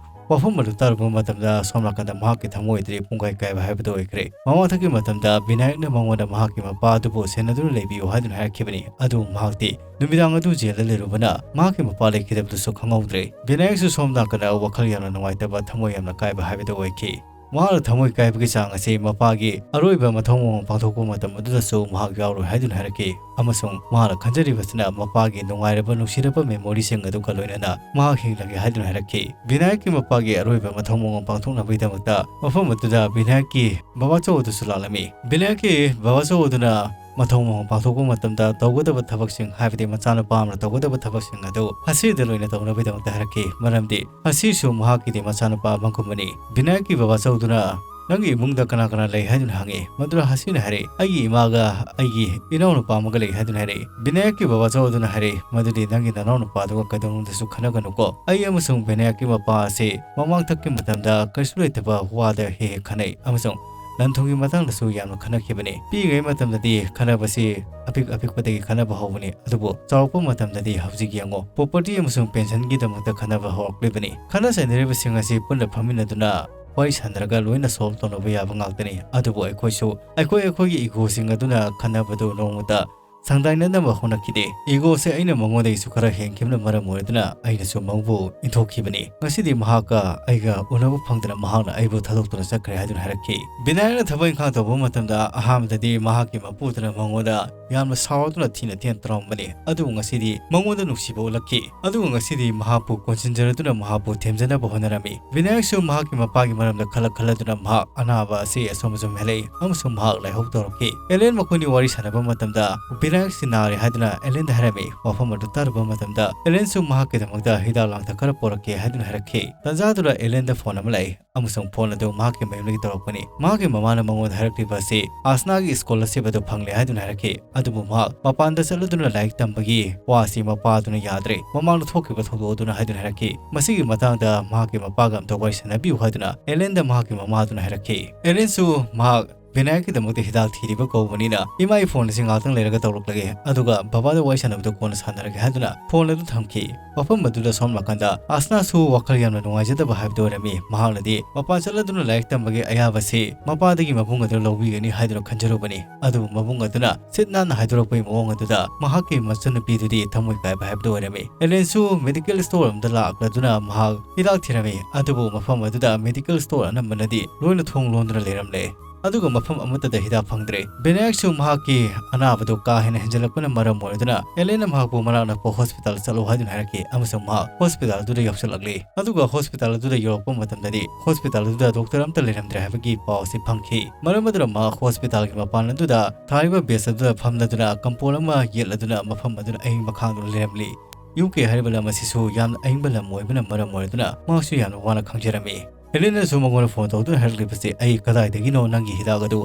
ꯋꯥꯐꯝ ꯑꯗꯨ ꯇꯥꯔꯨꯕ ꯃꯇꯝꯗ ꯁꯣꯝ ꯅꯥꯀꯟꯗ ꯃꯍꯥꯛꯀꯤ ꯊꯃꯣꯏ ꯑꯗꯨꯗꯤ ꯄꯨꯡꯀꯥꯏ ꯀꯥꯏꯕ ꯍꯥꯏꯕꯗꯨ ꯑꯣꯏꯈ꯭ꯔꯦ꯫ ꯃꯃꯥꯡꯊꯛꯀꯤ ꯃꯇꯝꯗ ꯕꯤꯅꯥꯌꯛꯅ ꯃꯉꯣꯟꯗ ꯃꯍꯥꯛꯀꯤ ꯃꯄꯥ ꯑꯗꯨꯕꯨ ꯁꯦꯟꯅꯗꯨꯅ ꯂꯩꯕꯤꯌꯨ ꯍꯥꯏꯗꯨꯅ ꯍꯥꯏꯔꯛꯈꯤꯕꯅꯤ꯫ ꯑꯗꯨꯕꯨ ꯃꯍꯥꯛꯇꯤ ꯅꯨꯃꯤꯗꯥꯡ ꯑꯗꯨ ꯖꯦꯜꯗ ꯂꯩꯔꯨꯕꯅ ꯃꯍꯥꯛꯀꯤ ꯃꯄꯥ ꯂꯩꯈꯤꯗꯕꯗꯨꯁꯨ ꯈꯪꯍꯧꯗ꯭ꯔꯦ꯫ ꯕꯤꯅꯥꯌꯛꯁꯨ ꯁꯣꯝ ꯅꯥꯀꯟꯗ ꯋꯥꯈꯜ ꯌꯥꯝꯅ ꯅꯨꯡꯉꯥꯏꯇꯕ, ꯊꯃꯣꯏ ꯌꯥꯝꯅ ꯀꯥꯏꯕ ꯍꯥꯏꯕꯗꯨ ꯑꯣꯏꯈꯤ꯫ ꯃꯍꯥꯛꯅ ꯊꯃꯣꯏ ꯀꯥꯏꯕꯒꯤ ꯆꯥꯡ ꯑꯁꯤ ꯃꯄꯥꯒꯤ ꯑꯔꯣꯏꯕ ꯃꯊꯧ ꯃꯉꯝ ꯄꯥꯡꯊꯣꯛꯄ ꯃꯇꯝ ꯑꯗꯨꯗꯁꯨ ꯃꯍꯥꯛ ꯌꯥꯎꯔꯣꯏ ꯍꯥꯏꯗꯨꯅ ꯍꯥꯏꯔꯛꯈꯤ, ꯑꯃꯁꯨꯡ ꯃꯍꯥꯛꯅ ꯈꯟꯖꯔꯤꯕꯁꯤꯅ ꯃꯄꯥꯒꯤ ꯅꯨꯡꯉꯥꯏꯔꯕ, ꯅꯨꯡꯁꯤꯔꯕ ꯃꯦꯃꯣꯔꯤꯁꯤꯡ ꯑꯗꯨ ꯀꯜꯂꯣꯏꯅꯅ ꯃꯍꯥꯛ ꯍꯤꯡꯂꯒꯦ ꯍꯥꯏꯗꯨꯅ ꯍꯥꯏꯔꯛꯈꯤ꯫ ꯕꯤꯅꯥꯌꯛꯀꯤ ꯃꯄꯥꯒꯤ ꯑꯔꯣꯏꯕ ꯃꯊꯧ ꯃꯉꯝ ꯄꯥꯡꯊꯣꯛꯅꯕꯒꯤꯗꯃꯛꯇ ꯃꯐꯝ ꯑꯗꯨꯗ ꯕꯤꯅꯥꯌꯛꯀꯤ ꯕꯕꯥꯆꯧ ꯑꯗꯨꯁꯨ ꯂꯥꯛꯂꯝꯃꯤ꯫ ꯕꯤꯅꯥꯌꯛꯀꯤ ꯕꯕꯥꯆꯧ ꯑꯗꯨꯅ ꯃꯊꯧ ꯃꯉꯝ ꯄꯥꯡꯊꯣꯛꯄ ꯃꯇꯝꯗ ꯇꯧꯒꯗꯕ ꯊꯕꯛꯁꯤꯡ, ꯍꯥꯏꯕꯗꯤ ꯃꯆꯥꯅꯨꯄꯥ ꯑꯃꯅ ꯇꯧꯒꯗꯕ ꯊꯕꯛꯁꯤꯡ ꯑꯗꯨ ꯍꯁꯤꯔꯗ ꯂꯣꯏꯅ ꯇꯧꯅꯕꯒꯤꯗꯃꯛꯇ ꯍꯥꯏꯔꯛꯈꯤ꯫ ꯃꯔꯝꯗꯤ ꯍꯁꯤꯔꯁꯨ ꯃꯍꯥꯛꯀꯤꯗꯤ ꯃꯆꯥꯅꯨꯄꯥ ꯑꯃꯒꯨꯝꯕꯅꯤ꯫ ꯕꯤꯅꯥꯌꯛꯀꯤ ꯕꯕꯥꯆꯧꯗꯨꯅ "ꯅꯪꯒꯤ ꯏꯃꯨꯡꯗ ꯀꯅꯥ ꯀꯅꯥ ꯂꯩ?" ꯍꯥꯏꯗꯨꯅ ꯍꯪꯉꯤ꯫ ꯃꯗꯨꯗ ꯍꯥꯁꯤꯅ ꯍꯥꯏꯔꯛꯏ, "ꯑꯩꯒꯤ ꯏꯃꯥꯒ ꯑꯩꯒꯤ ꯏꯅꯥꯎꯅꯨꯄꯥ ꯑꯃꯒ ꯂꯩ" ꯍꯥꯏꯗꯨꯅ ꯍꯥꯏꯔꯛꯏ꯫ ꯕꯤꯅꯥꯌꯛꯀꯤ ꯕꯕꯥꯆꯧ ꯑꯗꯨꯅ ꯍꯥꯏꯔꯛꯏ, "ꯃꯗꯨꯗꯤ ꯅꯪꯒꯤ ꯅꯅꯥꯎꯅꯨꯄꯥꯗꯨꯒ ꯀꯩꯗꯧꯅꯨꯡꯗꯁꯨ ꯈꯟꯅꯒꯅꯨꯀꯣ꯫ ꯑꯩ ꯑꯃꯁꯨꯡ ꯕꯤꯅꯥꯌꯛꯀꯤ ꯃꯄꯥ ꯑꯁꯤ ꯃꯃꯥꯡꯊꯛꯀꯤ ꯃꯇꯝꯗ ꯀꯩꯁꯨ ꯂꯩꯇꯕ ꯋꯥꯗ ꯍꯦꯛ ꯍꯦꯛ ꯈꯟꯅꯩ ꯑꯃꯁꯨꯡ ꯂꯟ-ꯊꯨꯝꯒꯤ ꯃꯇꯥꯡꯗꯁꯨ ꯌꯥꯝꯅ ꯈꯟꯅꯈꯤꯕꯅꯤ꯫ ꯄꯤꯛꯏꯉꯩ ꯃꯇꯝꯗꯗꯤ ꯈꯟꯅꯕꯁꯤ ꯑꯄꯤꯛ ꯑꯄꯤꯛꯄꯗꯒꯤ ꯈꯟꯅꯕ ꯍꯧꯕꯅꯤ, ꯑꯗꯨꯕꯨ ꯆꯥꯎꯔꯛꯄ ꯃꯇꯝꯗꯗꯤ ꯍꯧꯖꯤꯛ ꯌꯦꯡꯉꯨ, property ꯑꯃꯁꯨꯡ pension ꯒꯤꯗꯃꯛꯇ ꯈꯟꯅꯕ ꯍꯧꯔꯛꯂꯤꯕꯅꯤ꯫ ꯈꯟꯅ ꯆꯩꯅꯔꯤꯕꯁꯤꯡ ꯑꯁꯤ ꯄꯨꯟꯅ ꯐꯝꯃꯤꯟꯅꯗꯨꯅ ꯋꯥꯔꯤ ꯁꯥꯟꯅꯔꯒ ꯂꯣꯏꯅ solve ꯇꯧꯅꯕ ꯌꯥꯕ ꯉꯥꯛꯇꯅꯤ꯫ ꯑꯗꯨꯕꯨ ꯑꯩꯈꯣꯏꯁꯨ ꯑꯩꯈꯣꯏ ꯑꯩꯈꯣꯏꯒꯤ ego ꯁꯤꯡ ꯑꯗꯨꯅ ꯈꯟꯅꯕꯗꯨ ꯅꯣꯡꯃꯇ ꯁꯪꯗꯥꯏꯅꯅꯕ ꯍꯣꯠꯅꯈꯤꯗꯦ꯫ Ego ꯁꯦ ꯑꯩꯅ ꯃꯉꯣꯟꯗꯒꯤꯁꯨ ꯈꯔ ꯍꯦꯟꯈꯤꯕꯅ ꯃꯔꯝ ꯑꯣꯏꯔꯗꯨꯅ ꯑꯩꯅꯁꯨ ꯃꯉꯣꯟꯕꯨ ꯏꯟꯊꯣꯛꯈꯤꯕꯅꯤ꯫ ꯉꯁꯤꯗꯤ ꯃꯍꯥꯛꯀ ꯑꯩꯒ ꯎꯅꯕ ꯐꯪꯗꯅ ꯃꯍꯥꯛꯅ ꯑꯩꯕꯨ ꯊꯥꯗꯣꯛꯇꯨꯅ ꯆꯠꯈ꯭ꯔꯦ" ꯍꯥꯏꯗꯨꯅ ꯍꯥꯏꯔꯛꯈꯤ꯫ ꯕꯤꯅꯥꯌꯛꯅ ꯊꯕꯛ ꯏꯪꯈꯥꯡ ꯇꯧꯕ ꯃꯇꯝꯗ ꯑꯍꯥꯟꯕꯗꯗꯤ ꯃꯍꯥꯛꯀꯤ ꯃꯄꯨꯗꯨꯅ ꯃꯉꯣꯟꯗ ꯌꯥꯝꯅ ꯁꯥꯎꯔꯗꯨꯅ ꯊꯤꯅ ꯊꯤꯅ ꯇꯧꯔꯝꯕꯅꯤ꯫ ꯑꯗꯨꯕꯨ ꯉꯁꯤꯗꯤ ꯃꯉꯣꯟꯗ ꯅꯨꯡꯁꯤꯕ ꯎꯠꯂꯛꯈꯤ꯫ ꯑꯗꯨꯒ ꯉꯁꯤꯗꯤ ꯃꯍꯥꯛꯄꯨ ꯀꯣꯟꯁꯤꯟꯖꯔꯗꯨꯅ ꯃꯍꯥꯛꯄꯨ ꯊꯦꯝꯖꯅꯕ ꯍꯣꯠꯅꯔꯝꯃꯤ꯫ ꯕꯤꯅꯥꯌꯛꯁꯨ ꯃꯍꯥꯛꯀꯤ ꯃꯄꯥꯒꯤ ꯃꯔꯝꯗ ꯈꯜꯂ ꯈꯜꯂꯗꯨꯅ ꯃꯍꯥꯛ ꯑꯅꯥꯕ ꯑꯁꯤ ꯑꯁꯨꯝ ꯑꯁꯨꯝ ꯍꯦꯜꯂꯛꯏ ꯑꯃꯁꯨꯡ ꯃꯍꯥꯛ ꯂꯥꯏꯍꯧ ꯇꯧꯔꯛꯈꯤ꯫ ꯑꯦꯂꯦꯟ ꯃꯈꯣꯏꯅꯤ ꯋꯥꯔꯤ ꯁꯥꯟꯅꯕ ꯃꯇꯝꯗ ꯕꯤꯅꯥꯌꯛꯁꯤ ꯅꯥꯔꯦ ꯍꯥꯏꯗꯨꯅ ꯑꯦꯂꯦꯟꯗ ꯍꯥꯏꯔꯝꯃꯤ꯫ ꯋꯥꯐꯝ ꯑꯗꯨ ꯇꯥꯔꯨꯕ ꯃꯇꯝꯗ ꯑꯦꯂꯦꯟꯁꯨ ꯃꯍꯥꯛꯀꯤꯗꯃꯛꯇ ꯍꯤꯗꯥꯛ ꯂꯥꯡꯊꯛ ꯈꯔ ꯄꯣꯔꯛꯀꯦ ꯍꯥꯏꯗꯨꯅ ꯍꯥꯏꯔꯛꯈꯤ꯫ ꯇꯟꯖꯥꯗꯨꯗ ꯑꯦꯂꯦꯟꯗ phone ꯑꯃ ꯂꯥꯛꯏ ꯑꯃꯁꯨꯡ phone ꯑꯗꯨ ꯃꯍꯥꯛꯀꯤ ꯃꯌꯨꯝꯗꯒꯤ ꯇꯧꯔꯛꯄꯅꯤ꯫ ꯃꯍꯥꯛꯀꯤ ꯃꯃꯥꯅ ꯃꯉꯣꯟꯗ ꯍꯥꯏꯔꯛꯂꯤꯕ ꯑꯁꯤ ꯑꯥꯁꯅꯥꯒꯤ scholarship ꯑꯗꯨ ꯐꯪꯂꯦ ꯍꯥꯏꯗꯨꯅ ꯍꯥꯏꯔꯛꯈꯤ꯫ ꯑꯗꯨꯕꯨ ꯃꯍꯥꯛ ꯃꯄꯥꯟꯗ ꯆꯠꯂꯗꯨꯅ ꯂꯥꯏꯔꯤꯛ ꯇꯝꯕꯒꯤ ꯋꯥ ꯑꯁꯤ ꯃꯄꯥꯗꯨꯅ ꯌꯥꯗ꯭ꯔꯦ꯫ ꯃꯃꯥꯡꯗ ꯊꯣꯛꯈꯤꯕ ꯊꯧꯗꯣꯛ ꯑꯗꯨꯅ ꯍꯥꯏꯗꯨꯅ ꯍꯥꯏꯔꯛꯈꯤ꯫ ꯃꯁꯤꯒꯤ ꯃꯇꯥꯡꯗ ꯃꯍꯥꯛꯀꯤ ꯃꯄꯥꯒ ꯑꯝꯇ ꯋꯥꯔꯤ ꯁꯥꯟꯅꯕꯤꯌꯨ ꯍꯥꯏꯗꯨꯅ ꯑꯦꯂꯦꯟꯗ ꯃꯍꯥꯛꯀꯤ ꯃꯃꯥꯗꯨꯅ ꯍꯥꯏꯔꯛꯈꯤ꯫ ꯑꯦꯂꯦꯟꯁꯨ ꯃꯍꯥꯛ ꯕꯤꯅꯥꯌꯛꯀꯤꯗꯃꯛꯇ ꯍꯤꯗꯥꯛ ꯊꯤꯔꯤꯕ ꯀꯧꯕꯅꯤꯅ, "ꯏꯃꯥ, ꯑꯩ phone ꯑꯁꯤ ꯉꯥꯏꯍꯥꯛꯇꯪ ꯂꯩꯔꯒ ꯇꯧꯔꯛꯂꯒꯦ, ꯑꯗꯨꯒ ꯕꯕꯥꯗ ꯋꯥꯔꯤ ꯁꯥꯟꯅꯕꯗꯣ ꯀꯣꯟꯅ ꯁꯥꯟꯅꯔꯒꯦ" ꯍꯥꯏꯗꯨꯅ phone ꯑꯗꯨ ꯊꯝꯈꯤ꯫ ꯃꯐꯝ ꯑꯗꯨꯗ ꯁꯣꯝ ꯅꯥꯀꯟꯗ ꯑꯥꯁꯅꯥꯁꯨ ꯋꯥꯈꯜ ꯌꯥꯝꯅ ꯅꯨꯡꯉꯥꯏꯖꯗꯕ ꯍꯥꯏꯕꯗꯨ ꯑꯣꯏꯔꯝꯃꯤ꯫ ꯃꯍꯥꯛꯅꯗꯤ ꯃꯄꯥꯟ ꯆꯠꯂꯗꯨꯅ ꯂꯥꯏꯔꯤꯛ ꯇꯝꯕꯒꯤ ꯑꯌꯥꯕꯁꯤ ꯃꯄꯥꯗꯒꯤ ꯃꯕꯨꯡ ꯑꯗꯨꯅ ꯂꯧꯕꯤꯒꯅꯤ ꯍꯥꯏꯗꯨꯅ ꯈꯟꯖꯔꯨꯕꯅꯤ꯫ ꯑꯗꯨꯕꯨ ꯃꯕꯨꯡ ꯑꯗꯨꯅ ꯁꯤꯠ ꯅꯥꯟꯅ ꯍꯥꯏꯗꯣꯔꯛꯄꯒꯤ ꯃꯑꯣꯡ ꯑꯗꯨꯗ ꯃꯍꯥꯛꯀꯤ ꯃꯆꯟꯅꯨꯄꯤꯗꯨꯗꯤ ꯊꯃꯣꯏ ꯀꯥꯏꯕ ꯍꯥꯏꯕꯗꯨ ꯑꯣꯏꯔꯝꯃꯤ꯫ ꯑꯦꯂꯦꯟꯁꯨ medical store ꯑꯃꯗ ꯂꯥꯛꯂꯗꯨꯅ ꯃꯍꯥꯛ ꯍꯤꯗꯥꯛ ꯊꯤꯔꯝꯃꯤ꯫ ꯑꯗꯨꯕꯨ ꯃꯐꯝ ꯑꯗꯨꯗ medical store ꯑꯅꯝꯕꯅꯗꯤ ꯂꯣꯏꯅ ꯊꯣꯡ ꯂꯣꯟꯗꯨꯅ ꯂꯩꯔꯝꯂꯦ꯫ ꯑꯗꯨꯒ ꯃꯐꯝ ꯑꯃꯠꯇꯗ ꯍꯤꯗꯥꯛ ꯐꯪꯗ꯭ꯔꯦ꯫ ꯕꯤꯅꯥꯌꯛꯁꯨ ꯃꯍꯥꯛꯀꯤ ꯑꯅꯥꯕꯗꯨ ꯀꯥ ꯍꯦꯟꯅ ꯍꯦꯟꯖꯜꯂꯛꯄꯅ ꯃꯔꯝ ꯑꯣꯏꯔꯗꯨꯅ ꯑꯦꯂꯦꯟꯅ ꯃꯍꯥꯛꯄꯨ ꯃꯅꯥꯛ ꯅꯛꯄ hospital ꯆꯠꯂꯨ ꯍꯥꯏꯗꯨꯅ ꯍꯥꯏꯔꯛꯈꯤ ꯑꯃꯁꯨꯡ ꯃꯍꯥꯛ hospital ꯑꯗꯨꯗ ꯌꯧꯁꯤꯜꯂꯛꯂꯤ꯫ ꯑꯗꯨꯒ hospital ꯑꯗꯨꯗ ꯌꯧꯔꯛꯄ ꯃꯇꯝꯗꯗꯤ hospital ꯑꯗꯨꯗ doctor ꯑꯃꯠꯇ ꯂꯩꯔꯝꯗ꯭ꯔꯦ ꯍꯥꯏꯕꯒꯤ ꯄꯥꯎ ꯑꯁꯤ ꯐꯪꯈꯤ꯫ ꯃꯔꯝ ꯑꯗꯨꯅ ꯃꯍꯥꯛ hospital ꯒꯤ ꯃꯄꯥꯟ ꯑꯗꯨꯗ ꯊꯥꯔꯤꯕ bench ꯑꯗꯨꯗ ꯐꯝꯂꯗꯨꯅ ꯀꯝꯄꯣꯜ ꯑꯃ ꯌꯦꯠꯂꯗꯨꯅ ꯃꯐꯝ ꯑꯗꯨꯗ ꯑꯏꯪꯕ ꯈꯥꯡꯗꯨꯅ ꯂꯩꯔꯝꯂꯤ꯫ ꯌꯨ ꯀꯦ ꯍꯥꯏꯔꯤꯕ ꯂꯝ ꯑꯁꯤꯁꯨ ꯌꯥꯝꯅ ꯑꯏꯪꯕ ꯂꯝ ꯑꯣꯏꯕꯅ ꯃꯔꯝ ꯑꯣꯏꯔꯗꯨꯅ ꯃꯍꯥꯛꯁꯨ ꯌꯥꯝꯅ ꯋꯥꯅ ꯈꯥꯡꯖꯔꯝꯃꯤ꯫ ꯍꯦꯂꯦꯟꯅꯁꯨ ꯃꯉꯣꯟꯗ ꯐꯣꯟ ꯇꯧꯗꯨꯅ ꯍꯥꯏꯔꯛꯂꯤꯕꯁꯤ, "ꯑꯩ ꯀꯗꯥꯏꯗꯒꯤꯅꯣ ꯅꯪꯒꯤ ꯍꯤꯗꯥꯛ ꯑꯗꯨ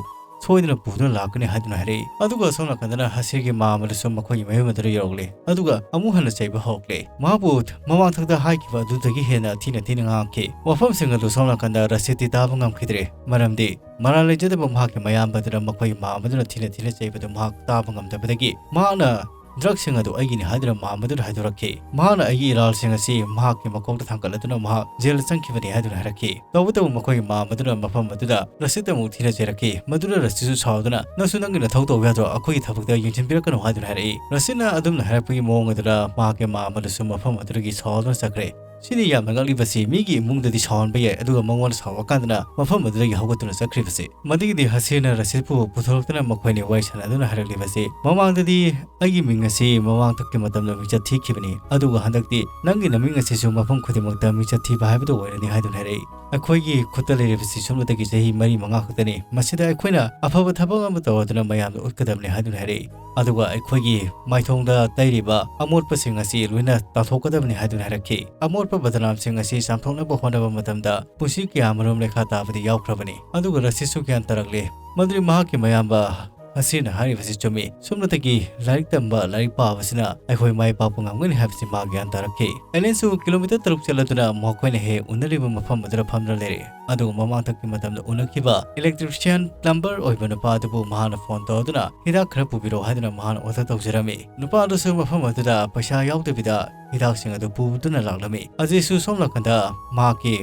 ꯁꯣꯏꯗꯅ ꯄꯨꯗꯨꯅ ꯂꯥꯛꯀꯅꯤ" ꯍꯥꯏꯗꯨꯅ ꯍꯥꯏꯔꯛꯏ꯫ ꯑꯗꯨꯒ ꯑꯁꯣꯝ ꯅꯥꯀꯟꯗꯅ ꯍꯁꯤꯔꯒꯤ ꯃꯥꯝꯃ ꯑꯗꯨꯁꯨ ꯃꯈꯣꯏꯒꯤ ꯃꯌꯨꯝ ꯑꯗꯨꯗ ꯌꯧꯔꯛꯂꯦ꯫ ꯑꯗꯨꯒ ꯑꯃꯨꯛ ꯍꯟꯅ ꯆꯩꯕ ꯍꯧꯔꯛꯂꯦ꯫ ꯃꯍꯥꯛꯄꯨ ꯃꯃꯥꯡꯊꯛꯇ ꯍꯥꯏꯈꯤꯕ ꯑꯗꯨꯗꯒꯤ ꯍꯦꯟꯅ ꯊꯤꯅ ꯊꯤꯅ ꯉꯥꯡꯈꯤ꯫ ꯋꯥꯐꯝꯁꯤꯡ ꯑꯗꯨ ꯁꯣꯝ ꯅꯥꯀꯟꯗ ꯔꯁꯤꯠꯇꯤ ꯇꯥꯕ ꯉꯝꯈꯤꯗ꯭ꯔꯦ, ꯃꯔꯝꯗꯤ ꯃꯔꯥꯜ ꯂꯩꯖꯗꯕ ꯃꯍꯥꯛꯀꯤ ꯃꯌꯥꯝꯕ ꯑꯗꯨꯅ ꯃꯈꯣꯏꯒꯤ ꯃꯥꯝꯃ ꯑꯗꯨꯅ ꯊꯤꯅ ꯊꯤꯅ ꯆꯩꯕꯗꯨ ꯃꯍꯥꯛ ꯇꯥꯕ ꯉꯝꯗꯕꯗꯒꯤ ꯃꯍꯥꯛꯅ ꯗ꯭ꯔꯒꯁꯤꯡ ꯑꯗꯨ ꯑꯩꯒꯤꯅꯤ ꯍꯥꯏꯗꯨꯅ ꯃꯥꯝꯃ ꯑꯗꯨꯗ ꯍꯥꯏꯗꯣꯔꯛꯈꯤ꯫ ꯃꯍꯥꯛꯅ ꯑꯩꯒꯤ ꯏꯔꯥꯜꯁꯤꯡ ꯑꯁꯤ ꯃꯍꯥꯛꯀꯤ ꯃꯀꯣꯛꯇ ꯊꯥꯡꯒꯠꯂꯗꯨꯅ ꯃꯍꯥꯛ ꯖꯦꯜꯗ ꯆꯪꯈꯤꯕꯅꯤ ꯍꯥꯏꯗꯨꯅ ꯍꯥꯏꯔꯛꯈꯤ꯫ ꯇꯧꯕꯇꯕꯨ ꯃꯈꯣꯏꯒꯤ ꯃꯥꯝꯃ ꯑꯗꯨꯅ ꯃꯐꯝ ꯑꯗꯨꯗ ꯔꯁꯤꯠ ꯑꯃꯨꯛ ꯊꯤꯅ ꯆꯩꯔꯛꯈꯤ꯫ ꯃꯗꯨꯗ ꯔꯁꯤꯠꯁꯨ ꯁꯥꯎꯗꯨꯅ, "ꯅꯪꯁꯨ ꯅꯪꯒꯤ ꯅꯊꯧ ꯇꯧꯕ ꯌꯥꯗ꯭ꯔꯣ? ꯑꯩꯈꯣꯏꯒꯤ ꯊꯕꯛꯇ ꯌꯦꯡꯁꯤꯟꯕꯤꯔꯛꯀꯅꯨ" ꯍꯥꯏꯗꯨꯅ ꯍꯥꯏꯔꯛꯏ꯫ ꯔꯁꯤꯠꯅ ꯑꯗꯨꯝꯅ ꯍꯥꯏꯔꯛꯄꯒꯤ ꯃꯑꯣꯡ ꯑꯗꯨꯗ ꯃꯍꯥꯛꯀꯤ ꯃꯥꯝꯃ ꯑꯗꯨꯁꯨ ꯃꯐꯝ ꯑꯗꯨꯗꯒꯤ ꯁꯥꯎꯗꯨꯅ ꯆꯠꯈ꯭ꯔꯦ꯫ ꯁꯤꯅꯤ ꯌꯥꯝꯅ ꯉꯛꯂꯤꯕꯁꯤ, ꯃꯤꯒꯤ ꯏꯃꯨꯡꯗꯗꯤ ꯁꯥꯎꯍꯟꯕ ꯌꯥꯏ, ꯑꯗꯨꯒ ꯃꯉꯣꯟꯗ ꯁꯥꯎꯔꯀꯥꯟꯗꯅ ꯃꯐꯝ ꯑꯗꯨꯗꯒꯤ ꯍꯧꯒꯠꯇꯨꯅ ꯆꯠꯈ꯭ꯔꯤꯕꯁꯤ꯫ ꯃꯗꯨꯒꯤꯗꯤ ꯍꯁꯤꯔꯅ ꯔꯁꯤꯠꯄꯨ ꯄꯨꯊꯣꯔꯛꯇꯨꯅ ꯃꯈꯣꯏꯅꯤ ꯋꯥꯔꯤ ꯁꯥꯟꯅꯗꯨꯅ ꯍꯥꯏꯔꯛꯂꯤꯕꯁꯤ, "ꯃꯃꯥꯡꯗꯗꯤ ꯑꯩꯒꯤ ꯃꯤꯡ ꯑꯁꯤ ꯃꯃꯥꯡꯊꯛꯀꯤ ꯃꯇꯝꯗ ꯃꯤꯡꯆꯠ ꯊꯤꯈꯤꯕꯅꯤ, ꯑꯗꯨꯒ ꯍꯟꯗꯛꯇꯤ ꯅꯪꯒꯤ ꯅꯃꯤꯡ ꯑꯁꯤꯁꯨ ꯃꯐꯝ ꯈꯨꯗꯤꯡꯃꯛꯇ ꯃꯤꯡꯆꯠ ꯊꯤꯕ ꯍꯥꯏꯕꯗꯨ ꯑꯣꯏꯔꯅꯤ" ꯍꯥꯏꯗꯨꯅ ꯍꯥꯏꯔꯛꯏ꯫ "ꯑꯩꯈꯣꯏꯒꯤ ꯈꯨꯠꯇ ꯂꯩꯔꯤꯕꯁꯤ ꯁꯨꯞꯅꯇꯒꯤ ꯆꯍꯤ ꯃꯔꯤ ꯃꯉꯥ ꯈꯛꯇꯅꯤ꯫ ꯃꯁꯤꯗ ꯑꯩꯈꯣꯏꯅ ꯑꯐꯕ ꯊꯕꯛ ꯑꯃ ꯇꯧꯔꯗꯨꯅ ꯃꯌꯥꯝꯗ ꯎꯠꯀꯗꯕꯅꯤ" ꯍꯥꯏꯗꯨꯅ ꯍꯥꯏꯔꯛꯏ꯫ ꯑꯗꯨꯒ ꯑꯩꯈꯣꯏꯒꯤ ꯃꯥꯏꯊꯣꯡꯗ ꯇꯩꯔꯤꯕ ꯑꯃꯣꯠꯄꯁꯤꯡ ꯑꯁꯤ ꯂꯣꯏꯅ ꯇꯥꯊꯣꯛꯀꯗꯕꯅꯤ ꯍꯥꯏꯗꯨꯅ ꯍꯥꯏꯔꯛꯈꯤ꯫ ꯑꯃꯣꯠꯄ ꯕꯗꯅꯥꯝꯁꯤꯡ ꯑꯁꯤ ꯆꯥꯝꯊꯣꯛꯅꯕ ꯍꯣꯠꯅꯕ ꯃꯇꯝꯗ ꯄꯨꯟꯁꯤ ꯀꯌꯥꯃꯔꯨꯝ ꯂꯩꯈꯥ ꯇꯥꯕꯗꯤ ꯌꯥꯎꯈ꯭ꯔꯕꯅꯤ꯫ ꯑꯗꯨꯒ ꯔꯁꯤꯠꯁꯨ ꯒ꯭ꯌꯥꯟ ꯇꯥꯔꯛꯂꯦ꯫ ꯃꯗꯨꯗꯤ ꯃꯍꯥꯛꯀꯤ ꯃꯌꯥꯝꯕ ꯍꯁꯤꯔꯅ ꯍꯥꯏꯔꯤꯕꯁꯤ ꯆꯨꯝꯃꯤ꯫ ꯁꯨꯞꯅꯇꯒꯤ ꯂꯥꯏꯔꯤꯛ ꯇꯝꯕ, ꯂꯥꯏꯔꯤꯛ ꯄꯥꯕꯁꯤꯅ ꯑꯩꯈꯣꯏ ꯃꯥꯏ ꯄꯥꯛꯄ ꯉꯝꯒꯅꯤ ꯍꯥꯏꯕꯁꯤ ꯃꯥ ꯒ꯭ꯌꯥꯟ ꯇꯥꯔꯛꯈꯤ꯫ ꯑꯦꯂꯦꯟꯁꯨ ꯀꯤꯂꯣꯃꯤꯇꯔ ꯇꯔꯨꯛ ꯆꯠꯂꯗꯨꯅ ꯃꯈꯣꯏꯅ ꯍꯦꯛ ꯎꯅꯔꯤꯕ ꯃꯐꯝ ꯑꯗꯨꯗ ꯐꯝꯗꯨꯅ ꯂꯩꯔꯦ꯫ ꯑꯗꯨꯒ ꯃꯃꯥꯡꯊꯛꯀꯤ ꯃꯇꯝꯗ ꯎꯅꯈꯤꯕ electrician plumber ꯑꯣꯏꯕ ꯅꯨꯄꯥ ꯑꯗꯨꯕꯨ ꯃꯍꯥꯛꯅ ꯐꯣꯟ ꯇꯧꯗꯨꯅ ꯍꯤꯗꯥꯛ ꯈꯔ ꯄꯨꯕꯤꯔꯛꯑꯣ ꯍꯥꯏꯗꯨꯅ ꯃꯍꯥꯛꯅ order ꯇꯧꯖꯔꯝꯃꯤ꯫ ꯅꯨꯄꯥ ꯑꯗꯨꯁꯨ ꯃꯐꯝ ꯑꯗꯨꯗ ꯄꯩꯁꯥ ꯌꯥꯎꯗꯕꯤꯗ ꯍꯤꯗꯥꯛꯁꯤꯡ ꯑꯗꯨ ꯄꯨꯗꯨꯅ ꯂꯥꯛꯂꯝꯃꯤ꯫ ꯑꯖꯦꯁꯨ ꯁꯣꯝ ꯅꯥꯀꯟꯗ ꯃꯍꯥꯛꯀꯤ